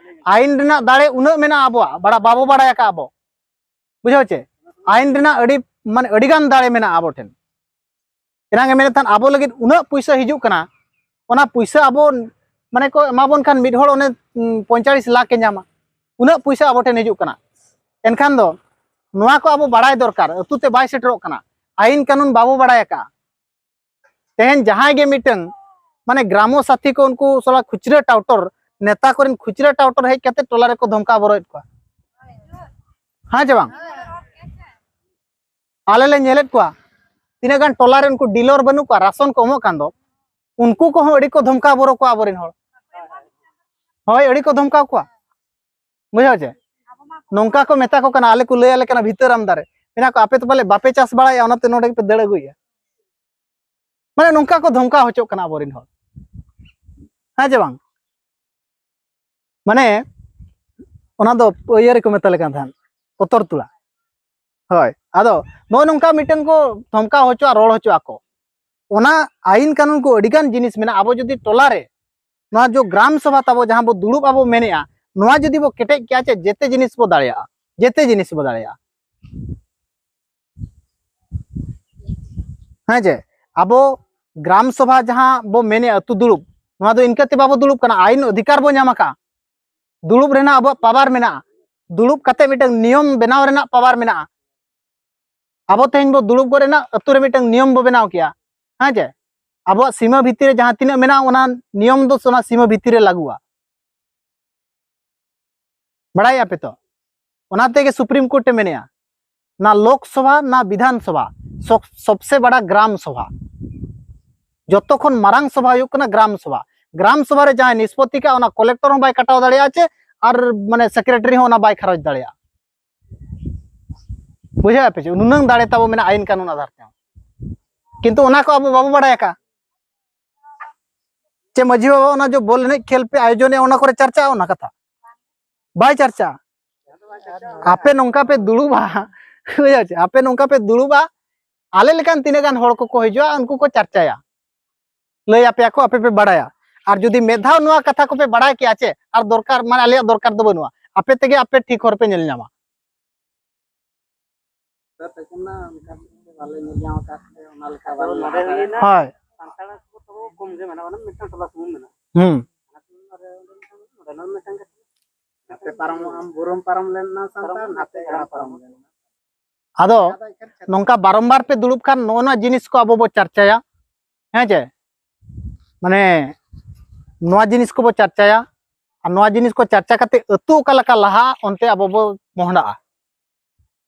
ᱟᱭᱤᱱ ᱨᱮᱱᱟᱜ ᱫᱟᱲᱮ ᱩᱱᱟᱹᱜ ᱢᱮᱱᱟᱜᱼᱟ ᱟᱵᱚᱣᱟᱜ, ᱵᱟᱲᱟ-, ᱵᱟᱵᱚ ᱵᱟᱲᱟᱭ ᱟᱠᱟᱫ ᱟᱵᱚ, ᱵᱩᱡᱷᱟᱹᱣ ᱪᱮ? ᱟᱭᱤᱱ ᱨᱮᱱᱟᱜ ᱟᱹᱰᱤ, ᱢᱟᱱᱮ, ᱟᱹᱰᱤ ᱜᱟᱱ ᱫᱟᱲᱮ ᱢᱮᱱᱟᱜᱼᱟ ᱟᱵᱚ ᱴᱷᱮᱱ᱾ ᱮᱱᱟᱝ ᱮ ᱢᱮᱱᱮᱫ ᱛᱟᱦᱮᱸᱫ ᱟᱵᱚ ᱞᱟᱹᱜᱤᱫ ᱩᱱᱟᱹᱜ ᱯᱩᱭᱥᱟᱹ ᱦᱤᱡᱩᱜ ᱠᱟᱱᱟ, ᱚᱱᱟ ᱯᱩᱭᱥᱟᱹ ᱟᱵᱚ, ᱢᱟᱱᱮ, ᱠᱚ ᱮᱢᱟ ᱵᱚᱱ ᱠᱷᱟᱱ ᱢᱤᱫ ᱦᱚᱲ ᱚᱱᱮ, ᱩᱸ, ᱯᱚᱸᱭᱛᱟᱞᱞᱤᱥ ᱞᱟᱠᱷ ᱮ ᱧᱟᱢᱟ, ᱩᱱᱟᱹᱜ ᱯᱩᱭᱥᱟᱹ ᱟᱵᱚ ᱴᱷᱮᱱ ᱦᱤᱡᱩᱜ ᱠᱟᱱᱟ᱾ ᱮᱱᱠᱷᱟᱱ ᱫᱚ ᱱᱚᱣᱟ ᱠᱚ ᱟᱵᱚ ᱵᱟᱲᱟᱭ ᱫᱚᱨᱠᱟᱨ, ᱟᱹᱛᱩ ᱛᱮ ᱵᱟᱭ ᱥᱮᱴᱮᱨᱚᱜ ᱠᱟᱱᱟ, ᱟᱭᱤᱱ ᱠᱟᱹᱱᱩᱱ ᱵᱟᱵᱚ ᱵᱟᱲᱟᱭ ᱟᱠᱟᱫᱼᱟ᱾ ᱛᱮᱦᱮᱧ ᱡᱟᱦᱟᱸᱭ ᱜᱮ ᱢᱤᱫᱴᱟᱝ, ᱢᱟᱱᱮ, ᱜᱨᱟᱢᱚ ᱥᱟᱛᱷᱤ ᱠᱚ, ᱩᱱᱠᱩ ᱥᱟᱞᱟ ᱠᱷᱩᱪᱨᱟᱹ ᱴᱟᱣᱴᱚᱨ, ᱱᱮᱛᱟ ᱠᱚᱨᱮᱱ ᱠᱷᱩᱪᱨᱟᱹ ᱴᱟᱣᱴᱚᱨ ᱦᱮᱡ ᱠᱟᱛᱮ ᱴᱚᱞᱟ ᱨᱮᱠᱚ ᱫᱷᱚᱢᱠᱟᱣ ᱵᱚᱨᱚᱭᱮᱫ ᱠᱚᱣᱟ, ᱦᱮᱸ ᱪᱮ ᱵᱟᱝ? ᱟᱞᱮ ᱞᱮ ᱧᱮᱞᱮᱫ ᱠᱚᱣᱟ, ᱛᱤᱱᱟᱹᱜ ᱜᱟᱱ ᱴᱚᱞᱟ ᱨᱮ ᱩᱱᱠᱩ ᱰᱤᱞᱚᱨ ᱵᱟᱹᱱᱩᱜ ᱠᱚᱣᱟ, ᱨᱟᱥᱚᱱ ᱠᱚ ᱮᱢᱚᱜ ᱠᱟᱱ ᱫᱚ, ᱩᱱᱠᱩ ᱠᱚᱦᱚᱸ ᱟᱹᱰᱤ ᱠᱚ ᱫᱷᱚᱢᱠᱟᱣ ᱵᱚᱨᱚ ᱠᱚᱣᱟ ᱟᱵᱚᱨᱮᱱ ᱦᱚᱲ᱾ ᱦᱳᱭ, ᱟᱹᱰᱤ ᱠᱚ ᱫᱷᱚᱢᱠᱟᱣ ᱠᱚᱣᱟ, ᱵᱩᱡᱷᱟᱹᱣ ᱪᱮ? ᱱᱚᱝᱠᱟ ᱠᱚ ᱢᱮᱛᱟ ᱠᱚ ᱠᱟᱱᱟ, ᱟᱞᱮ ᱠᱚ ᱞᱟᱹᱭ ᱟᱞᱮ ᱠᱟᱱᱟ ᱵᱷᱤᱛᱟᱹᱨ ᱟᱢᱫᱟ ᱨᱮ, ᱢᱮᱱᱟ ᱠᱚ, "ᱟᱯᱮ ᱛᱚ ᱯᱟᱞᱮ ᱵᱟᱯᱮ ᱪᱟᱥ ᱵᱟᱲᱟᱭᱟ, ᱚᱱᱟᱛᱮ ᱱᱚᱰᱮ ᱜᱮᱯᱮ ᱫᱟᱹᱲ ᱟᱹᱜᱩᱭᱮᱫᱼᱟ?" ᱢᱟᱱᱮ ᱱᱚᱝᱠᱟ ᱠᱚ ᱫᱷᱚᱢᱠᱟᱣ ᱦᱚᱪᱚᱜ ᱠᱟᱱᱟ ᱟᱵᱚᱨᱮᱱ ᱦᱚᱲ, ᱦᱮᱸ ᱪᱮ ᱵᱟᱝ? ᱢᱟᱱᱮ ᱚᱱᱟ ᱫᱚ ᱤᱭᱟᱹ ᱨᱮᱠᱚ ᱢᱮᱛᱟ ᱞᱮ ᱠᱟᱱ ᱛᱟᱦᱮᱸᱫ, ᱠᱚᱛᱚᱨ ᱛᱩᱲᱟ᱾ ᱦᱳᱭ, ᱟᱫᱚ ᱱᱚᱜᱼᱚᱭ ᱱᱚᱝᱠᱟ ᱢᱤᱫᱴᱮᱱ ᱠᱚ ᱫᱷᱚᱢᱠᱟᱣ ᱦᱚᱪᱚᱜᱼᱟ, ᱨᱚᱲ ᱦᱚᱪᱚᱜ ᱟᱠᱚ᱾ ᱚᱱᱟ ᱟᱭᱤᱱ ᱠᱟᱹᱱᱩᱱ ᱠᱚ ᱟᱹᱰᱤᱜᱟᱱ ᱡᱤᱱᱤᱥ ᱢᱮᱱᱟᱜᱼᱟ᱾ ᱟᱵᱚ ᱡᱩᱫᱤ ᱴᱚᱞᱟ ᱨᱮ ᱱᱚᱣᱟ ᱡᱚ ᱜᱨᱟᱢ ᱥᱚᱵᱷᱟ ᱛᱟᱵᱚ ᱡᱟᱦᱟᱸ ᱵᱚ ᱫᱩᱲᱩᱵ ᱟᱵᱚ ᱢᱮᱱᱮᱜᱼᱟ, ᱱᱚᱣᱟ ᱡᱩᱫᱤ ᱵᱚ ᱠᱮᱴᱮᱡ ᱠᱮᱭᱟ, ᱪᱮ ᱡᱮᱛᱮ ᱡᱤᱱᱤᱥ ᱵᱚ ᱫᱟᱲᱮᱭᱟᱜᱼᱟ, ᱡᱮᱛᱮ ᱡᱤᱱᱤᱥ ᱵᱚ ᱫᱟᱲᱮᱭᱟᱜᱼᱟ᱾ ᱦᱮᱸ ᱪᱮ? ᱟᱵᱚ ᱜᱨᱟᱢ ᱥᱚᱵᱷᱟ ᱡᱟᱦᱟᱸ ᱵᱚ ᱢᱮᱱᱮᱜᱼᱟ ᱟᱹᱛᱩ ᱫᱩᱲᱩᱵ, ᱱᱚᱣᱟ ᱫᱚ ᱤᱱᱠᱟᱹ ᱛᱮ ᱵᱟᱵᱚ ᱫᱩᱲᱩᱵ ᱠᱟᱱᱟ, ᱟᱭᱤᱱ ᱚᱫᱷᱤᱠᱟᱨ ᱵᱚ ᱧᱟᱢ ᱟᱠᱟᱫᱼᱟ᱾ ᱫᱩᱲᱩᱵ ᱨᱮᱱᱟᱜ ᱟᱵᱚᱣᱟᱜ ᱯᱟᱣᱟᱨ ᱢᱮᱱᱟᱜᱼᱟ, ᱫᱩᱲᱩᱵ ᱠᱟᱛᱮ ᱢᱤᱫᱴᱟᱝ ᱱᱤᱭᱚᱢ ᱵᱮᱱᱟᱣ ᱨᱮᱱᱟᱜ ᱯᱟᱣᱟᱨ ᱢᱮᱱᱟᱜᱼᱟ᱾ ᱟᱵᱚ ᱛᱮᱦᱮᱧ ᱵᱚ ᱫᱩᱲᱩᱵ ᱜᱚᱫ ᱮᱱᱟ, ᱟᱹᱛᱩ ᱨᱮ ᱢᱤᱫᱴᱟᱝ ᱱᱤᱭᱚᱢ ᱵᱚ ᱵᱮᱱᱟᱣ ᱠᱮᱭᱟ, ᱦᱮᱸ ᱪᱮ? ᱟᱵᱚᱣᱟᱜ ᱥᱤᱢᱟᱹ ᱵᱷᱤᱛᱤᱨ ᱨᱮ ᱡᱟᱦᱟᱸ ᱛᱤᱱᱟᱹᱜ ᱢᱮᱱᱟᱜᱼᱟ, ᱚᱱᱟ ᱱᱤᱭᱚᱢ ᱫᱚ ᱚᱱᱟ ᱥᱤᱢᱟᱹ ᱵᱷᱤᱛᱤᱨ ᱨᱮ ᱞᱟᱹᱜᱩᱜᱼᱟ᱾ ᱵᱟᱲᱟᱭᱮᱫᱼᱟ ᱯᱮ ᱛᱚ, ᱚᱱᱟ ᱛᱮᱜᱮ ᱥᱩᱯᱨᱤᱢ ᱠᱳᱨᱴ ᱮ ᱢᱮᱱᱮᱜᱼᱟ, ᱱᱟ ᱞᱳᱠ ᱥᱚᱵᱷᱟ ᱱᱟ ᱵᱤᱫᱷᱟᱱ ᱥᱚᱵᱷᱟ, ᱥᱚᱵ- ᱥᱚᱵᱥᱮ ᱵᱟᱲᱟ ᱜᱨᱟᱢ ᱥᱚᱵᱷᱟ᱾ ᱡᱚᱛᱚ ᱠᱷᱚᱱ ᱢᱟᱨᱟᱝ ᱥᱚᱵᱷᱟ ᱦᱩᱭᱩᱜ ᱠᱟᱱᱟ ᱜᱨᱟᱢ ᱥᱚᱵᱷᱟ᱾ ᱜᱨᱟᱢ ᱥᱚᱵᱷᱟ ᱨᱮ ᱡᱟᱦᱟᱸᱭ ᱱᱤᱥᱯᱚᱛᱤ ᱠᱟᱜᱼᱟ, ᱚᱱᱟ ᱠᱚᱞᱮᱠᱴᱚᱨ ᱦᱚᱸ ᱵᱟᱭ ᱠᱟᱴᱟᱣ ᱫᱟᱲᱮᱭᱟᱜᱼᱟ ᱪᱮ, ᱟᱨ ᱢᱟᱱᱮ ᱥᱮᱠᱨᱮᱴᱟᱨᱤ ᱦᱚᱸ ᱚᱱᱟ ᱵᱟᱭ ᱠᱷᱟᱨᱚᱪ ᱫᱟᱲᱮᱭᱟᱜᱼᱟ᱾ ᱵᱩᱡᱷᱟᱹᱣ ᱯᱮ ᱪᱮ, ᱱᱩᱱᱟᱹᱝ ᱫᱟᱲᱮ ᱛᱟᱵᱚ ᱢᱮᱱᱟᱜᱼᱟ ᱟᱭᱤᱱ ᱠᱟᱹᱱᱩᱱ ᱟᱫᱷᱟᱨ ᱛᱮᱦᱚᱸ᱾ ᱠᱤᱱᱛᱩ ᱚᱱᱟ ᱠᱚ ᱟᱵᱚ ᱵᱟᱵᱚ ᱵᱟᱲᱟᱭ ᱟᱠᱟᱫᱼᱟ᱾ ᱪᱮ ᱢᱟᱹᱡᱷᱤ ᱵᱟᱵᱟ, ᱚᱱᱟ ᱡᱚ ᱵᱚᱞ ᱮᱱᱮᱡ ᱠᱷᱮᱞ ᱯᱮ ᱟᱭᱳᱡᱚᱱᱮᱜᱼᱟ, ᱚᱱᱟ ᱠᱚᱨᱮ ᱪᱟᱨᱪᱟᱜᱼᱟ ᱚᱱᱟ ᱠᱟᱛᱷᱟ? ᱵᱟᱭ ᱪᱟᱨᱪᱟᱜᱼᱟ᱾ ᱟᱯᱮ ᱱᱚᱝᱠᱟ ᱯᱮ ᱫᱩᱲᱩᱵᱼᱟ, ᱵᱩᱡᱷᱟᱹᱣ ᱪᱮ? ᱟᱯᱮ ᱱᱚᱝᱠᱟ ᱯᱮ ᱫᱩᱲᱩᱵᱼᱟ, ᱟᱞᱮ ᱞᱮᱠᱟᱱ ᱛᱤᱱᱟᱹᱜ ᱜᱟᱱ ᱦᱚᱲ ᱠᱚᱠᱚ ᱦᱤᱡᱩᱜᱼᱟ, ᱩᱱᱠᱩ ᱠᱚ ᱪᱟᱨᱪᱟᱭᱟ, ᱞᱟᱹᱭ ᱟᱯᱮᱭᱟ ᱠᱚ, ᱟᱯᱮ ᱯᱮ ᱵᱟᱲᱟᱭᱟ᱾ ᱟᱨ ᱡᱩᱫᱤ ᱢᱤᱫ ᱫᱷᱟᱣ ᱱᱚᱣᱟ ᱠᱟᱛᱷᱟ ᱠᱚᱯᱮ ᱵᱟᱲᱟᱭ ᱠᱮᱭᱟ ᱪᱮ, ᱟᱨ ᱫᱚᱨᱠᱟᱨ, ᱢᱟᱱᱮ ᱟᱞᱮᱭᱟᱜ ᱫᱚᱨᱠᱟᱨ ᱫᱚ ᱵᱟᱹᱱᱩᱜᱼᱟ, ᱟᱯᱮ ᱛᱮᱜᱮ ᱟᱯᱮ ᱴᱷᱤᱠ ᱦᱚᱨ ᱯᱮ ᱧᱮᱞ ᱧᱟᱢᱟ᱾ ᱵᱟᱞᱮ ᱧᱮᱞ ᱧᱟᱢ ᱟᱠᱟᱫ ᱛᱮ ᱚᱱᱟ ᱞᱮᱠᱟ ᱵᱟᱞᱮ ᱞᱟᱦᱟ ᱫᱟᱲᱮᱭᱟᱜᱼᱟ᱾ ᱦᱳᱭ᱾ ᱥᱟᱱᱛᱟᱲ ᱠᱚ ᱛᱟᱵᱚ ᱠᱚᱢ ᱜᱮ ᱢᱮᱱᱟᱜᱼᱟ, ᱢᱟᱱᱮ ᱢᱤᱫᱴᱟᱝ ᱴᱚᱞᱟ ᱥᱩᱢᱩᱝ ᱢᱮᱱᱟᱜᱼᱟ᱾ ᱦᱩᱸ᱾ ᱚᱱᱟ ᱠᱚ ᱟᱨ ᱚᱸᱰᱮ ᱢᱤᱫᱴᱟᱝ, ᱱᱚᱸᱰᱮ ᱱᱚᱰᱮ ᱢᱤᱫᱴᱟᱝ ᱠᱟᱛᱷᱟ᱾ ᱱᱟᱛᱮ ᱯᱟᱨᱚᱢᱚᱜ ᱟᱢ, ᱵᱩᱨᱩᱢ ᱯᱟᱨᱚᱢ ᱞᱮᱱᱟ ᱥᱟᱱᱛᱟᱲ, ᱯᱟᱨᱚᱢ ᱱᱟᱛᱮ ᱮᱲᱟ ᱯᱟᱨᱚᱢ ᱞᱮᱱᱟ᱾ ᱟᱫᱚ ᱟᱫᱚ ᱮᱱᱠᱷᱟᱱ ᱪᱮᱫ? ᱱᱚᱝᱠᱟ ᱵᱟᱨᱚᱢᱵᱟᱨ ᱯᱮ ᱫᱩᱲᱩᱵ ᱠᱷᱟᱱ ᱱᱚᱜᱼᱚ ᱱᱚᱣᱟ ᱡᱤᱱᱤᱥ ᱠᱚ ᱟᱵᱚ ᱵᱚ ᱪᱟᱨᱪᱟᱭᱟ, ᱦᱮᱸ ᱪᱮ? ᱢᱟᱱᱮ ᱱᱚᱣᱟ ᱡᱤᱱᱤᱥ ᱠᱚᱵᱚ ᱪᱟᱨᱪᱟᱭᱟ, ᱟᱨ ᱱᱚᱣᱟ ᱡᱤᱱᱤᱥ ᱠᱚ ᱪᱟᱨᱪᱟ ᱠᱟᱛᱮ ᱟᱹᱛᱩ ᱚᱠᱟ ᱞᱮᱠᱟ ᱞᱟᱦᱟᱜᱼᱟ, ᱚᱱᱛᱮ ᱟᱵᱚ ᱵᱚ ᱢᱚᱦᱰᱟᱜᱼᱟ᱾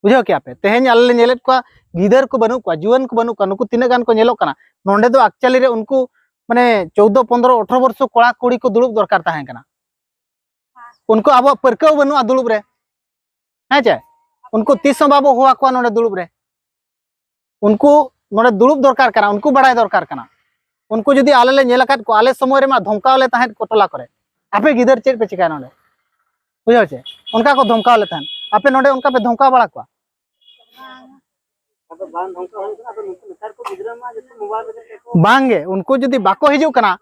ᱵᱩᱡᱷᱟᱹᱣ ᱠᱮᱜᱼᱟ ᱯᱮ? ᱛᱮᱦᱮᱧ ᱟᱞᱮ ᱞᱮ ᱧᱮᱞᱮᱫ ᱠᱚᱣᱟ, ᱜᱤᱫᱟᱹᱨ ᱠᱚ ᱵᱟᱹᱱᱩᱜ ᱠᱚᱣᱟ, ᱡᱩᱣᱟᱹᱱ ᱠᱚ ᱵᱟᱹᱱᱩᱜ ᱠᱚᱣᱟ, ᱱᱩᱠᱩ ᱛᱤᱱᱟᱹᱜ ᱜᱟᱱ ᱠᱚ ᱧᱮᱞᱚᱜ ᱠᱟᱱᱟ? ᱱᱚᱸᱰᱮ ᱫᱚ actually ᱨᱮ ᱩᱱᱠᱩ ᱢᱟᱱᱮ ᱪᱳᱫᱽᱫᱳ, ᱯᱚᱱᱫᱽᱨᱚ, ᱟᱴᱷᱨᱚ ᱵᱚᱨᱥᱚ ᱠᱚᱲᱟ ᱠᱩᱲᱤ ᱠᱚ ᱫᱩᱲᱩᱵ ᱫᱚᱨᱠᱟᱨ ᱛᱟᱦᱮᱸ ᱠᱟᱱᱟ᱾ ᱩᱱᱠᱩ ᱟᱵᱚᱣᱟᱜ ᱯᱟᱹᱨᱠᱟᱹᱣ ᱵᱟᱹᱱᱩᱜᱼᱟ ᱫᱩᱲᱩᱵ ᱨᱮ᱾ ᱦᱮᱸ ᱪᱮ? ᱩᱱᱠᱩ ᱛᱤᱥ ᱦᱚᱸ ᱵᱟᱵᱚ ᱦᱚᱦᱚ ᱟᱠᱚᱣᱟ ᱱᱚᱰᱮ ᱫᱩᱲᱩᱵ ᱨᱮ᱾ ᱩᱱᱠᱩ ᱱᱚᱰᱮ ᱫᱩᱲᱩᱵ ᱫᱚᱨᱠᱟᱨ ᱠᱟᱱᱟ, ᱩᱱᱠᱩ ᱵᱟᱲᱟᱭ ᱫᱚᱨᱠᱟᱨ ᱠᱟᱱᱟ᱾ ᱩᱱᱠᱩ ᱡᱩᱫᱤ ᱟᱞᱮ ᱞᱮ ᱧᱮᱞ ᱟᱠᱟᱫ ᱠᱚᱣᱟ, ᱟᱞᱮ ᱥᱚᱢᱚᱭ ᱨᱮᱢᱟ ᱫᱷᱚᱢᱠᱟᱣ ᱞᱮ ᱛᱟᱦᱮᱸᱫ ᱠᱚ ᱴᱚᱞᱟ ᱠᱚᱨᱮ, "ᱟᱯᱮ ᱜᱤᱫᱟᱹᱨ ᱪᱮᱫ ᱯᱮ ᱪᱤᱠᱟᱹᱭᱟ ᱱᱚᱰᱮ?" ᱵᱩᱡᱷᱟᱹᱣ ᱪᱮ? ᱚᱱᱠᱟ ᱠᱚ ᱫᱷᱚᱢᱠᱟᱣ ᱞᱮ ᱛᱟᱦᱮᱸᱫ᱾ ᱟᱯᱮ ᱱᱚᱰᱮ ᱚᱱᱠᱟ ᱯᱮ ᱫᱷᱚᱢᱠᱟᱣ ᱵᱟᱲᱟ ᱠᱚᱣᱟ? ᱟᱫᱚ ᱵᱟᱝ ᱫᱷᱚᱢᱠᱟᱣ ᱦᱩᱭ ᱠᱟᱱᱟ, ᱟᱫᱚ ᱱᱩᱠᱩ ᱱᱮᱛᱟᱨ ᱠᱚ ᱜᱤᱫᱽᱨᱟᱹ ᱢᱟ ᱡᱚᱛᱚ ᱢᱳᱵᱟᱭᱤᱞ ᱨᱮᱜᱮ ᱠᱚ ᱵᱟᱝᱜᱮ, ᱩᱱᱠᱩ ᱡᱩᱫᱤ ᱵᱟᱠᱚ ᱦᱤᱡᱩᱜ ᱠᱟᱱᱟ,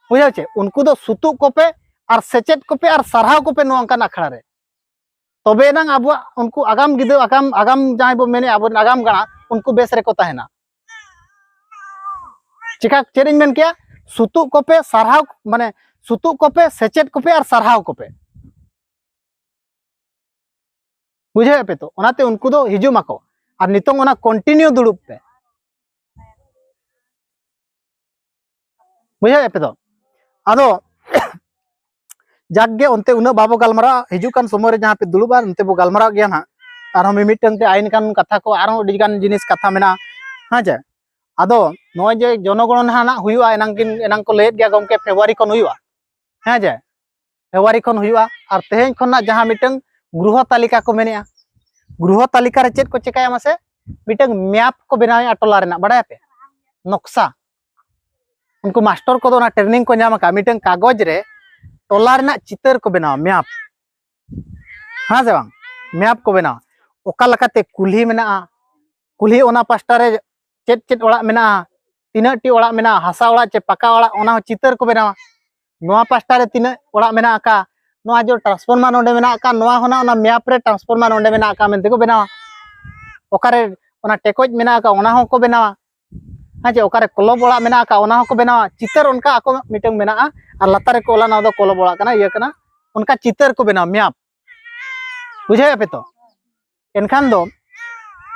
ᱵᱩᱡᱷᱟᱹᱣ ᱪᱮ, ᱩᱱᱠᱩ ᱫᱚ ᱥᱩᱛᱩᱜ ᱠᱚᱯᱮ ᱟᱨ ᱥᱮᱪᱮᱫ ᱠᱚᱯᱮ ᱟᱨ ᱥᱟᱨᱦᱟᱣ ᱠᱚᱯᱮ ᱱᱚᱣᱟ ᱚᱱᱠᱟᱱ ᱟᱠᱷᱲᱟ ᱨᱮ᱾ ᱛᱚᱵᱮ ᱮᱱᱟᱝ ᱟᱵᱚᱣᱟᱜ ᱩᱱᱠᱩ ᱟᱜᱟᱢ ᱜᱤᱫᱽᱨᱟᱹ, ᱟᱜᱟᱢ, ᱟᱜᱟᱢ ᱡᱟᱦᱟᱸᱭ ᱵᱚ ᱢᱮᱱᱮᱫᱼᱟ ᱟᱵᱚᱨᱮᱱ ᱟᱜᱟᱢ ᱜᱟᱬᱟ, ᱩᱱᱠᱩ ᱵᱮᱥ ᱨᱮᱠᱚ ᱛᱟᱦᱮᱱᱟ᱾ ᱪᱮᱠᱟ, ᱪᱮᱫ ᱤᱧ ᱢᱮᱱ ᱠᱮᱭᱟ? ᱥᱩᱛᱩᱜ ᱠᱚᱯᱮ ᱥᱟᱨᱦᱟᱣ, ᱢᱟᱱᱮ ᱥᱩᱛᱩᱜ ᱠᱚᱯᱮ, ᱥᱮᱪᱮᱫ ᱠᱚᱯᱮ ᱟᱨ ᱥᱟᱨᱦᱟᱣ ᱠᱚᱯᱮ᱾ ᱵᱩᱡᱷᱟᱹᱣᱮᱫ ᱯᱮ ᱛᱚ? ᱚᱱᱟᱛᱮ ᱩᱱᱠᱩ ᱫᱚ ᱦᱤᱡᱩᱜ ᱢᱟᱠᱚ᱾ ᱟᱨ ᱱᱤᱛᱚᱝ ᱚᱱᱟ continue ᱫᱩᱲᱩᱵ ᱯᱮ᱾ ᱵᱩᱡᱷᱟᱹᱣᱮᱫ ᱯᱮ ᱛᱚ? ᱟᱫᱚ ᱡᱟᱠ ᱜᱮ, ᱚᱱᱛᱮ ᱩᱱᱟᱹᱜ ᱵᱟᱵᱚ ᱜᱟᱞᱢᱟᱨᱟᱜᱼᱟ, ᱦᱤᱡᱩᱜ ᱠᱟᱱ ᱥᱚᱢᱚᱭ ᱨᱮ ᱡᱟᱦᱟᱸ ᱯᱮ ᱫᱩᱲᱩᱵᱼᱟ, ᱚᱱᱛᱮ ᱵᱚ ᱜᱟᱞᱢᱟᱨᱟᱜ ᱜᱮᱭᱟ ᱱᱟᱦᱟᱜ᱾ ᱟᱨᱦᱚᱸ ᱢᱤᱢᱤᱫᱴᱟᱝ ᱛᱮ ᱟᱭᱤᱱ ᱠᱟᱹᱱᱩᱱ ᱠᱟᱛᱷᱟ ᱠᱚ, ᱟᱨᱦᱚᱸ ᱟᱹᱰᱤ ᱜᱟᱱ ᱡᱤᱱᱤᱥ ᱠᱟᱛᱷᱟ ᱢᱮᱱᱟᱜᱼᱟ, ᱦᱮᱸ ᱪᱮ? ᱟᱫᱚ ᱱᱚᱜᱼᱚᱭ ᱡᱮ ᱡᱚᱱᱚᱜᱚᱬᱚᱱᱟ ᱱᱟᱦᱟᱜ ᱦᱩᱭᱩᱜᱼᱟ, ᱮᱱᱟᱝ ᱠᱤᱱ, ᱮᱱᱟᱝ ᱠᱚ ᱞᱟᱹᱭᱮᱫ ᱜᱮᱭᱟ ᱜᱚᱢᱠᱮ, ᱯᱷᱮᱵᱽᱨᱩᱣᱟᱨᱤ ᱠᱷᱚᱱ ᱦᱩᱭᱩᱜᱼᱟ, ᱦᱮᱸ ᱪᱮ? ᱯᱷᱮᱵᱽᱨᱩᱣᱟᱨᱤ ᱠᱷᱚᱱ ᱦᱩᱭᱩᱜᱼᱟ᱾ ᱟᱨ ᱛᱮᱦᱮᱧ ᱠᱷᱚᱱᱟᱜ ᱡᱟᱦᱟᱸ ᱢᱤᱫᱴᱟᱝ ᱜᱨᱚᱦᱚ ᱛᱟᱹᱞᱤᱠᱟ ᱠᱚ ᱢᱮᱱᱮᱜᱼᱟ, ᱜᱨᱚᱦᱚ ᱛᱟᱹᱞᱤᱠᱟ ᱨᱮ ᱪᱮᱫ ᱠᱚ ᱪᱮᱠᱟᱭᱟ ᱢᱟᱥᱮ? ᱢᱤᱫᱴᱟᱝ ᱢᱮᱯ ᱠᱚ ᱵᱮᱱᱟᱣᱮᱜᱼᱟ ᱴᱚᱞᱟ ᱨᱮᱱᱟᱜ, ᱵᱟᱲᱟᱭᱟᱯᱮ? ᱱᱚᱠᱥᱟ᱾ ᱩᱱᱠᱩ ᱢᱟᱥᱴᱚᱨ ᱠᱚᱫᱚ ᱚᱱᱟ ᱴᱨᱮᱱᱤᱝ ᱠᱚ ᱧᱟᱢ ᱟᱠᱟᱫᱼᱟ, ᱢᱤᱫᱴᱟᱝ ᱠᱟᱜᱚᱡᱽ ᱨᱮ ᱴᱚᱞᱟ ᱨᱮᱱᱟᱜ ᱪᱤᱛᱟᱹᱨ ᱠᱚ ᱵᱮᱱᱟᱣᱟ, ᱢᱮᱯ, ᱦᱮᱸ ᱥᱮ ᱵᱟᱝ? ᱢᱮᱯ ᱠᱚ ᱵᱮᱱᱟᱣᱟ, ᱚᱠᱟ ᱞᱮᱠᱟᱛᱮ ᱠᱩᱞᱦᱤ ᱢᱮᱱᱟᱜᱼᱟ, ᱠᱩᱞᱦᱤ ᱚᱱᱟ ᱯᱟᱥᱴᱟ ᱨᱮ ᱪᱮᱫ ᱪᱮᱫ ᱚᱲᱟᱜ ᱢᱮᱱᱟᱜᱼᱟ, ᱛᱤᱱᱟᱹᱜ ᱴᱤ ᱚᱲᱟᱜ ᱢᱮᱱᱟᱜᱼᱟ, ᱦᱟᱥᱟ ᱚᱲᱟᱜ ᱪᱮ ᱯᱟᱠᱟ ᱚᱲᱟᱜ, ᱚᱱᱟ ᱦᱚᱸ ᱪᱤᱛᱟᱹᱨ ᱠᱚ ᱵᱮᱱᱟᱣᱟ᱾ ᱱᱚᱣᱟ ᱯᱟᱥᱴᱟ ᱨᱮ ᱛᱤᱱᱟᱹᱜ ᱚᱲᱟᱜ ᱢᱮᱱᱟᱜ ᱟᱠᱟᱫ, ᱱᱚᱣᱟ ᱡᱮ ᱴᱨᱟᱱᱥᱯᱷᱚᱨᱢᱟᱨ ᱱᱚᱰᱮ ᱢᱮᱱᱟᱜ ᱟᱠᱟᱫ, ᱱᱚᱣᱟ ᱦᱚᱸ ᱚᱱᱟ ᱢᱮᱯ ᱨᱮ ᱴᱨᱟᱱᱥᱯᱷᱚᱨᱢᱟᱨ ᱱᱚᱰᱮ ᱢᱮᱱᱟᱜ ᱟᱠᱟᱫ ᱢᱮᱱᱛᱮ ᱠᱚ ᱵᱮᱱᱟᱣᱟ᱾ ᱚᱠᱟᱨᱮ ᱚᱱᱟ ᱴᱮᱠᱚᱡ ᱢᱮᱱᱟᱜ ᱟᱠᱟᱫ, ᱚᱱᱟ ᱦᱚᱸᱠᱚ ᱵᱮᱱᱟᱣᱟ᱾ ᱦᱮᱸ ᱪᱮ, ᱚᱠᱟᱨᱮ ᱠᱞᱚᱵ ᱚᱲᱟᱜ ᱢᱮᱱᱟᱜ ᱟᱠᱟᱫ, ᱚᱱᱟ ᱦᱚᱸᱠᱚ ᱵᱮᱱᱟᱣᱟ᱾ ᱪᱤᱛᱟᱹᱨ ᱚᱱᱠᱟ ᱟᱠᱚ ᱢᱤᱫᱴᱟᱝ ᱢᱮᱱᱟᱜᱼᱟ, ᱟᱨ ᱞᱟᱛᱟᱨ ᱨᱮᱠᱚ ᱚᱞᱟ, "ᱱᱚᱣᱟ ᱫᱚ ᱠᱞᱚᱵ ᱚᱲᱟᱜ ᱠᱟᱱᱟ, ᱤᱭᱟᱹ ᱠᱟᱱᱟ", ᱚᱱᱠᱟ ᱪᱤᱛᱟᱹᱨ ᱠᱚ ᱵᱮᱱᱟᱣᱟ, ᱢᱮᱯ᱾ ᱵᱩᱡᱷᱟᱹᱣᱮᱫ ᱯᱮ ᱛᱚ? ᱮᱱᱠᱷᱟᱱ ᱫᱚ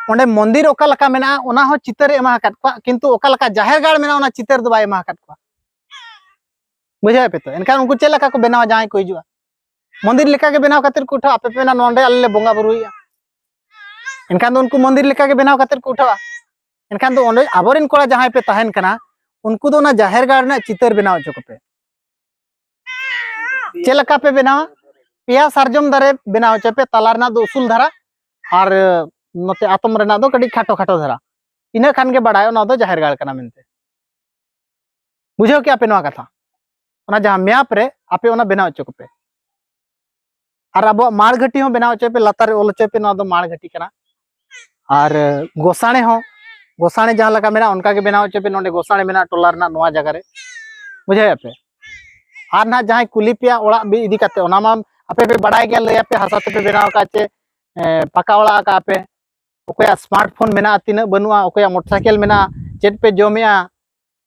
ᱚᱸᱰᱮ ᱢᱚᱱᱫᱤᱨ ᱚᱠᱟ ᱞᱮᱠᱟ ᱢᱮᱱᱟᱜᱼᱟ, ᱚᱱᱟ ᱦᱚᱸ ᱪᱤᱛᱟᱹᱨᱮ ᱮᱢᱟ ᱟᱠᱟᱫ ᱠᱚᱣᱟ, ᱠᱤᱱᱛᱩ ᱚᱠᱟ ᱞᱮᱠᱟ ᱡᱟᱦᱮᱨ ᱜᱟᱲ ᱢᱮᱱᱟᱜᱼᱟ, ᱚᱱᱟ ᱪᱤᱛᱟᱹᱨ ᱫᱚ ᱵᱟᱭ ᱮᱢᱟ ᱟᱠᱟᱫ ᱠᱚᱣᱟ᱾ ᱵᱩᱡᱷᱟᱹᱣᱮᱫ ᱯᱮ ᱛᱚ? ᱮᱱᱠᱷᱟᱱ ᱩᱱᱠᱩ ᱪᱮᱫ ᱞᱮᱠᱟ ᱠᱚ ᱵᱮᱱᱟᱣᱟ? ᱡᱟᱦᱟᱸᱭ ᱠᱚ ᱦᱤᱡᱩᱜᱼᱟ, ᱢᱚᱱᱫᱤᱨ ᱞᱮᱠᱟᱜᱮ ᱵᱮᱱᱟᱣ ᱠᱟᱛᱮᱫ ᱠᱚ ᱩᱴᱷᱟᱹᱣᱟ᱾ ᱟᱯᱮ ᱯᱮ ᱢᱮᱱᱟ, "ᱱᱚᱰᱮ ᱟᱞᱮ ᱞᱮ ᱵᱚᱸᱜᱟ ᱵᱩᱨᱩᱭᱮᱫᱼᱟ", ᱮᱱᱠᱷᱟᱱ ᱫᱚ ᱩᱱᱠᱩ ᱢᱚᱱᱫᱤᱨ ᱞᱮᱠᱟᱜᱮ ᱵᱮᱱᱟᱣ ᱠᱟᱛᱮᱫ ᱠᱚ ᱩᱴᱷᱟᱹᱣᱟ᱾ ᱮᱱᱠᱷᱟᱱ ᱫᱚ ᱚᱸᱰᱮ ᱟᱵᱚᱨᱮᱱ ᱠᱚᱲᱟ ᱡᱟᱦᱟᱸᱭ ᱯᱮ ᱛᱟᱦᱮᱱ ᱠᱟᱱᱟ, ᱩᱱᱠᱩ ᱫᱚ ᱚᱱᱟ ᱡᱟᱦᱮᱨ ᱜᱟᱲ ᱨᱮᱱᱟᱜ ᱪᱤᱛᱟᱹᱨ ᱵᱮᱱᱟᱣ ᱦᱚᱪᱚ ᱠᱚᱯᱮ᱾ ᱪᱮᱫ ᱞᱮᱠᱟ ᱯᱮ ᱵᱮᱱᱟᱣᱟ? ᱯᱮᱭᱟ ᱥᱟᱨᱡᱚᱢ ᱫᱟᱨᱮ ᱵᱮᱱᱟᱣ ᱦᱚᱪᱚᱭ ᱯᱮ, ᱛᱟᱞᱟ ᱨᱮᱱᱟᱜ ᱫᱚ ᱩᱥᱩᱞ ᱫᱷᱟᱨᱟ ᱟᱨ ᱱᱚᱛᱮ ᱟᱛᱚᱢ ᱨᱮᱱᱟᱜ ᱫᱚ ᱠᱟᱹᱴᱤᱡ ᱠᱷᱟᱴᱚ ᱠᱷᱟᱴᱚ ᱫᱷᱟᱨᱟ᱾ ᱤᱱᱟᱹ ᱠᱷᱟᱱ ᱜᱮ ᱵᱟᱲᱟᱭᱚᱜᱼᱟ ᱱᱚᱣᱟ ᱫᱚ ᱡᱟᱦᱮᱨ ᱜᱟᱲ ᱠᱟᱱᱟ ᱢᱮᱱᱛᱮ᱾ ᱵᱩᱡᱷᱟᱹᱣ ᱠᱮᱜᱼᱟ ᱯᱮ ᱱᱚᱣᱟ ᱠᱟᱛᱷᱟ? ᱚᱱᱟ ᱡᱟᱦᱟᱸ ᱢᱮᱯ ᱨᱮ ᱟᱯᱮ ᱚᱱᱟ ᱵᱮᱱᱟᱣ ᱦᱚᱪᱚ ᱠᱚᱯᱮ᱾ ᱟᱨ ᱟᱵᱚᱣᱟᱜ ᱢᱟᱲ ᱜᱷᱟᱹᱴᱤ ᱦᱚᱸ ᱵᱮᱱᱟᱣ ᱦᱚᱪᱚᱭ ᱯᱮ, ᱞᱟᱛᱟᱨ ᱨᱮ ᱚᱞ ᱦᱚᱪᱚᱭ ᱯᱮ, ᱱᱚᱣᱟ ᱫᱚ ᱢᱟᱲ ᱜᱷᱟᱹᱴᱤ ᱠᱟᱱᱟ᱾ ᱟᱨ ᱜᱚᱥᱟᱬᱮ ᱦᱚᱸ, ᱜᱚᱥᱟᱬᱮ ᱡᱟᱦᱟᱸ ᱞᱮᱠᱟ ᱢᱮᱱᱟᱜᱼᱟ ᱚᱱᱠᱟ ᱜᱮ ᱵᱮᱱᱟᱣ ᱦᱚᱪᱚᱭ ᱯᱮ᱾ ᱱᱚᱰᱮ ᱜᱚᱥᱟᱬᱮ ᱢᱮᱱᱟᱜᱼᱟ ᱴᱚᱞᱟ ᱨᱮᱱᱟᱜ ᱱᱚᱣᱟ ᱡᱟᱭᱜᱟ ᱨᱮ, ᱵᱩᱡᱷᱟᱹᱣᱮᱫᱼᱟ ᱯᱮ? ᱟᱨ ᱱᱟᱦᱟᱜ ᱡᱟᱦᱟᱸᱭ ᱠᱩᱞᱤ ᱯᱮᱭᱟ ᱚᱲᱟᱜ ᱵᱤ-, ᱤᱫᱤ ᱠᱟᱛᱮ, ᱚᱱᱟ ᱢᱟ ᱟᱯᱮ ᱯᱮ ᱵᱟᱲᱟᱭ ᱜᱮᱭᱟ, ᱞᱟᱹᱭ ᱟᱯᱮ ᱦᱟᱥᱟ ᱛᱮᱯᱮ ᱵᱮᱱᱟᱣ ᱟᱠᱟᱫ ᱪᱮ, ᱮ, ᱯᱟᱠᱟ ᱚᱲᱟᱜ ᱟᱠᱟᱫ ᱯᱮ, ᱚᱠᱚᱭᱟᱜ ᱥᱢᱟᱨᱴ ᱯᱷᱳᱱ ᱢᱮᱱᱟᱜᱼᱟ, ᱛᱤᱱᱟᱹᱜ ᱵᱟᱹᱱᱩᱜᱼᱟ, ᱚᱠᱚᱭᱟᱜ ᱢᱚᱴᱚᱨ ᱥᱟᱭᱠᱮᱞ ᱢᱮᱱᱟᱜᱼᱟ, ᱪᱮᱫ ᱯᱮ ᱡᱚᱢᱮᱜᱼᱟ,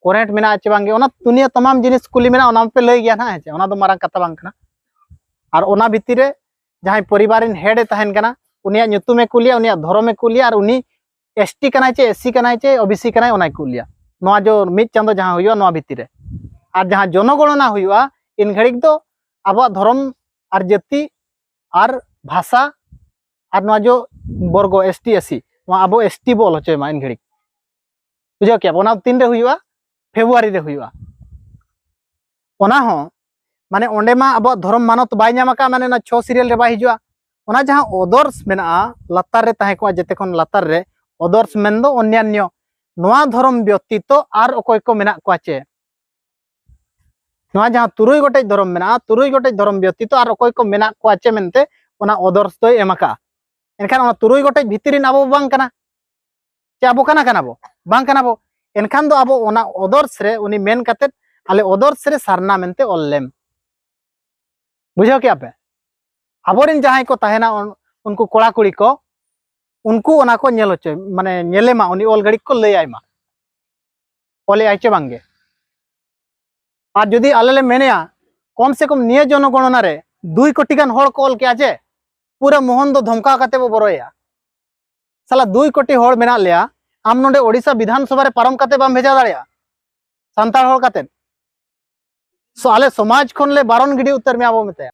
ᱠᱚᱨᱮᱱᱴ ᱢᱮᱱᱟᱜᱼᱟ ᱪᱮ ᱵᱟᱝᱜᱮ, ᱚᱱᱟ ᱫᱩᱱᱤᱭᱟᱹ ᱛᱟᱢᱟᱢ ᱡᱤᱱᱤᱥ ᱠᱩᱞᱤ ᱢᱮᱱᱟᱜᱼᱟ, ᱚᱱᱟ ᱢᱟᱯᱮ ᱞᱟᱹᱭ ᱜᱮᱭᱟ ᱱᱟᱦᱟᱜ, ᱦᱮᱸ ᱪᱮ? ᱚᱱᱟ ᱫᱚ ᱢᱟᱨᱟᱝ ᱠᱟᱛᱷᱟ ᱵᱟᱝ ᱠᱟᱱᱟ᱾ ᱟᱨ ᱚᱱᱟ ᱵᱷᱤᱛᱤᱨ ᱨᱮ ᱡᱟᱦᱟᱸᱭ ᱯᱚᱨᱤᱵᱟᱨ ᱨᱮᱱ ᱦᱮᱰ ᱮ ᱛᱟᱦᱮᱱ ᱠᱟᱱᱟ, ᱩᱱᱤᱭᱟᱜ ᱧᱩᱛᱩᱢᱮ ᱠᱩᱞᱤᱭᱟ, ᱩᱱᱤᱭᱟᱜ ᱫᱷᱚᱨᱚᱢᱮ ᱠᱩᱞᱤᱭᱟ, ᱟᱨ ᱩᱱᱤ ᱮᱥ ᱴᱤ ᱠᱟᱱᱟᱭ ᱪᱮ, ᱮᱥ ᱥᱤ ᱠᱟᱱᱟᱭ ᱪᱮ, ᱳ ᱵᱤ ᱥᱤ ᱠᱟᱱᱟᱭ, ᱚᱱᱟᱭ ᱠᱩᱞᱤᱭᱟ᱾ ᱱᱚᱣᱟ ᱡᱚ ᱢᱤᱫ ᱪᱟᱸᱫᱚ ᱡᱟᱦᱟᱸ ᱦᱩᱭᱩᱜᱼᱟ ᱱᱚᱣᱟ ᱵᱷᱤᱛᱤᱨ ᱨᱮ᱾ ᱟᱨ ᱡᱟᱦᱟᱸ ᱡᱚᱱᱚᱜᱚᱬᱚᱱᱟ ᱦᱩᱭᱩᱜᱼᱟ, ᱤᱱ ᱜᱷᱟᱹᱲᱤᱡ ᱫᱚ ᱟᱵᱚᱣᱟᱜ ᱫᱷᱚᱨᱚᱢ ᱟᱨ ᱡᱟᱹᱛᱤ ᱟᱨ ᱵᱷᱟᱥᱟ ᱟᱨ ᱱᱚᱣᱟ ᱡᱚ ᱵᱚᱨᱜᱚ, ᱮᱥ ᱴᱤ, ᱮᱥ ᱥᱤ, ᱱᱚᱣᱟ ᱟᱵᱚ ᱮᱥ ᱴᱤ ᱵᱚ ᱚᱞ ᱦᱚᱪᱚᱭ ᱢᱟ ᱤᱱ ᱜᱷᱟᱹᱲᱤᱡ᱾ ᱵᱩᱡᱷᱟᱹᱣ ᱠᱮᱜᱼᱟ ᱵᱚ? ᱚᱱᱟ ᱛᱤᱱ ᱨᱮ ᱦᱩᱭᱩᱜᱼᱟ? ᱯᱷᱮᱵᱽᱨᱩᱣᱟᱨᱤ ᱨᱮ ᱦᱩᱭᱩᱜᱼᱟ᱾ ᱚᱱᱟ ᱦᱚᱸ ᱢᱟᱱᱮ ᱚᱸᱰᱮ ᱢᱟ ᱟᱵᱚᱣᱟᱜ ᱫᱷᱚᱨᱚᱢ ᱢᱟᱱᱚᱛ ᱵᱟᱭ ᱧᱟᱢ ᱟᱠᱟᱫ, ᱢᱟᱱᱮ ᱚᱱᱟ ᱪᱷᱚ ᱥᱤᱨᱤᱭᱟᱞ ᱨᱮ ᱵᱟᱭ ᱦᱤᱡᱩᱜᱼᱟ᱾ ᱚᱱᱟ ᱡᱟᱦᱟᱸ ᱚᱫᱚᱨᱥ ᱢᱮᱱᱟᱜᱼᱟ, ᱞᱟᱛᱟᱨ ᱨᱮ ᱛᱟᱦᱮᱸ ᱠᱚᱜᱼᱟ, ᱡᱮᱛᱮ ᱠᱷᱚᱱ ᱞᱟᱛᱟᱨ ᱨᱮ ᱚᱫᱚᱨᱥ ᱢᱮᱱᱫᱚ ᱚᱱᱱᱟᱱᱱᱚ, ᱱᱚᱣᱟ ᱫᱷᱚᱨᱚᱢ ᱵᱮᱛᱤᱛᱚ ᱟᱨ ᱚᱠᱚᱭ ᱠᱚ ᱢᱮᱱᱟᱜ ᱠᱚᱣᱟ ᱪᱮ? ᱱᱚᱣᱟ ᱡᱟᱦᱟᱸ ᱛᱩᱨᱩᱭ ᱜᱚᱴᱮᱡ ᱫᱷᱚᱨᱚᱢ ᱢᱮᱱᱟᱜᱼᱟ, ᱛᱩᱨᱩᱭ ᱜᱚᱴᱮᱡ ᱫᱷᱚᱨᱚᱢ ᱵᱮᱛᱤᱛᱚ ᱟᱨ ᱚᱠᱚᱭ ᱠᱚ ᱢᱮᱱᱟᱜ ᱠᱚᱣᱟ ᱪᱮ ᱢᱮᱱᱛᱮ ᱚᱱᱟ ᱚᱫᱚᱨᱥ ᱫᱚᱭ ᱮᱢ ᱟᱠᱟᱜᱼᱟ᱾ ᱮᱱᱠᱷᱟᱱ ᱚᱱᱟ ᱛᱩᱨᱩᱭ ᱜᱚᱴᱮᱡ ᱵᱷᱤᱛᱤᱨ ᱨᱮᱱ ᱟᱵᱚ ᱵᱟᱝ ᱠᱟᱱᱟ ᱪᱮ? ᱟᱵᱚ ᱠᱟᱱᱟ, ᱠᱟᱱᱟ ᱵᱚ? ᱵᱟᱝ ᱠᱟᱱᱟ ᱵᱚ᱾ ᱮᱱᱠᱷᱟᱱ ᱫᱚ ᱟᱵᱚ ᱚᱱᱟ ᱚᱫᱚᱨᱥ ᱨᱮ ᱩᱱᱤ ᱢᱮᱱ ᱠᱟᱛᱮᱫ ᱟᱞᱮ ᱚᱫᱚᱨᱥ ᱨᱮ ᱥᱟᱨᱱᱟ ᱢᱮᱱᱛᱮ ᱚᱞ ᱞᱮᱢ᱾ ᱵᱩᱡᱷᱟᱹᱣ ᱠᱮᱜᱼᱟ ᱯᱮ? ᱟᱵᱚᱨᱮᱱ ᱡᱟᱦᱟᱸᱭ ᱠᱚ ᱛᱟᱦᱮᱱᱟ, ᱩᱱ-, ᱩᱱᱠᱩ ᱠᱚᱲᱟ ᱠᱩᱲᱤ ᱠᱚ, ᱩᱱᱠᱩ ᱚᱱᱟ ᱠᱚ ᱧᱮᱞ ᱦᱚᱪᱚᱭ, ᱢᱟᱱᱮ ᱧᱮᱞᱮ ᱢᱟ, ᱩᱱᱤ ᱚᱞ ᱜᱷᱟᱹᱲᱤᱡ ᱠᱚ ᱞᱟᱹᱭ ᱟᱭ ᱢᱟ, ᱚᱞᱮᱜ ᱟᱭ ᱪᱮ ᱵᱟᱝᱜᱮ᱾ ᱟᱨ ᱡᱩᱫᱤ ᱟᱞᱮ ᱞᱮ ᱢᱮᱱᱮᱭᱟ, ᱠᱚᱢ ᱥᱮ ᱠᱚᱢ ᱱᱤᱭᱟᱹ ᱡᱚᱱᱚᱜᱚᱬᱚᱱᱟ ᱨᱮ ᱫᱩᱭ ᱠᱳᱴᱤ ᱜᱟᱱ ᱦᱚᱲ ᱠᱚ ᱚᱞ ᱠᱮᱜᱼᱟ ᱪᱮ, ᱯᱩᱨᱟᱹ ᱢᱚᱦᱚᱱ ᱫᱚ ᱫᱷᱚᱢᱠᱟᱣ ᱠᱟᱛᱮ ᱵᱚ ᱵᱚᱨᱚᱭᱮᱭᱟ᱾ ᱥᱟᱞᱟ, ᱫᱩᱭ ᱠᱳᱴᱤ ᱦᱚᱲ ᱢᱮᱱᱟᱜ ᱞᱮᱭᱟ, ᱟᱢ ᱱᱚᱰᱮ ᱳᱰᱤᱥᱟ ᱵᱤᱫᱷᱟᱱ ᱥᱚᱵᱷᱟ ᱨᱮ ᱯᱟᱨᱚᱢ ᱠᱟᱛᱮ ᱵᱟᱢ ᱵᱷᱮᱡᱟ ᱫᱟᱲᱮᱭᱟᱜᱼᱟ ᱥᱟᱱᱛᱟᱲ ᱦᱚᱲ ᱠᱟᱛᱮ? ᱥᱚ-, ᱟᱞᱮ ᱥᱚᱢᱟᱡᱽ ᱠᱷᱚᱱ ᱞᱮ ᱵᱟᱨᱚᱱ ᱜᱤᱰᱤ ᱩᱛᱟᱹᱨ ᱢᱮᱭᱟ ᱵᱚ ᱢᱮᱛᱟᱭᱟ᱾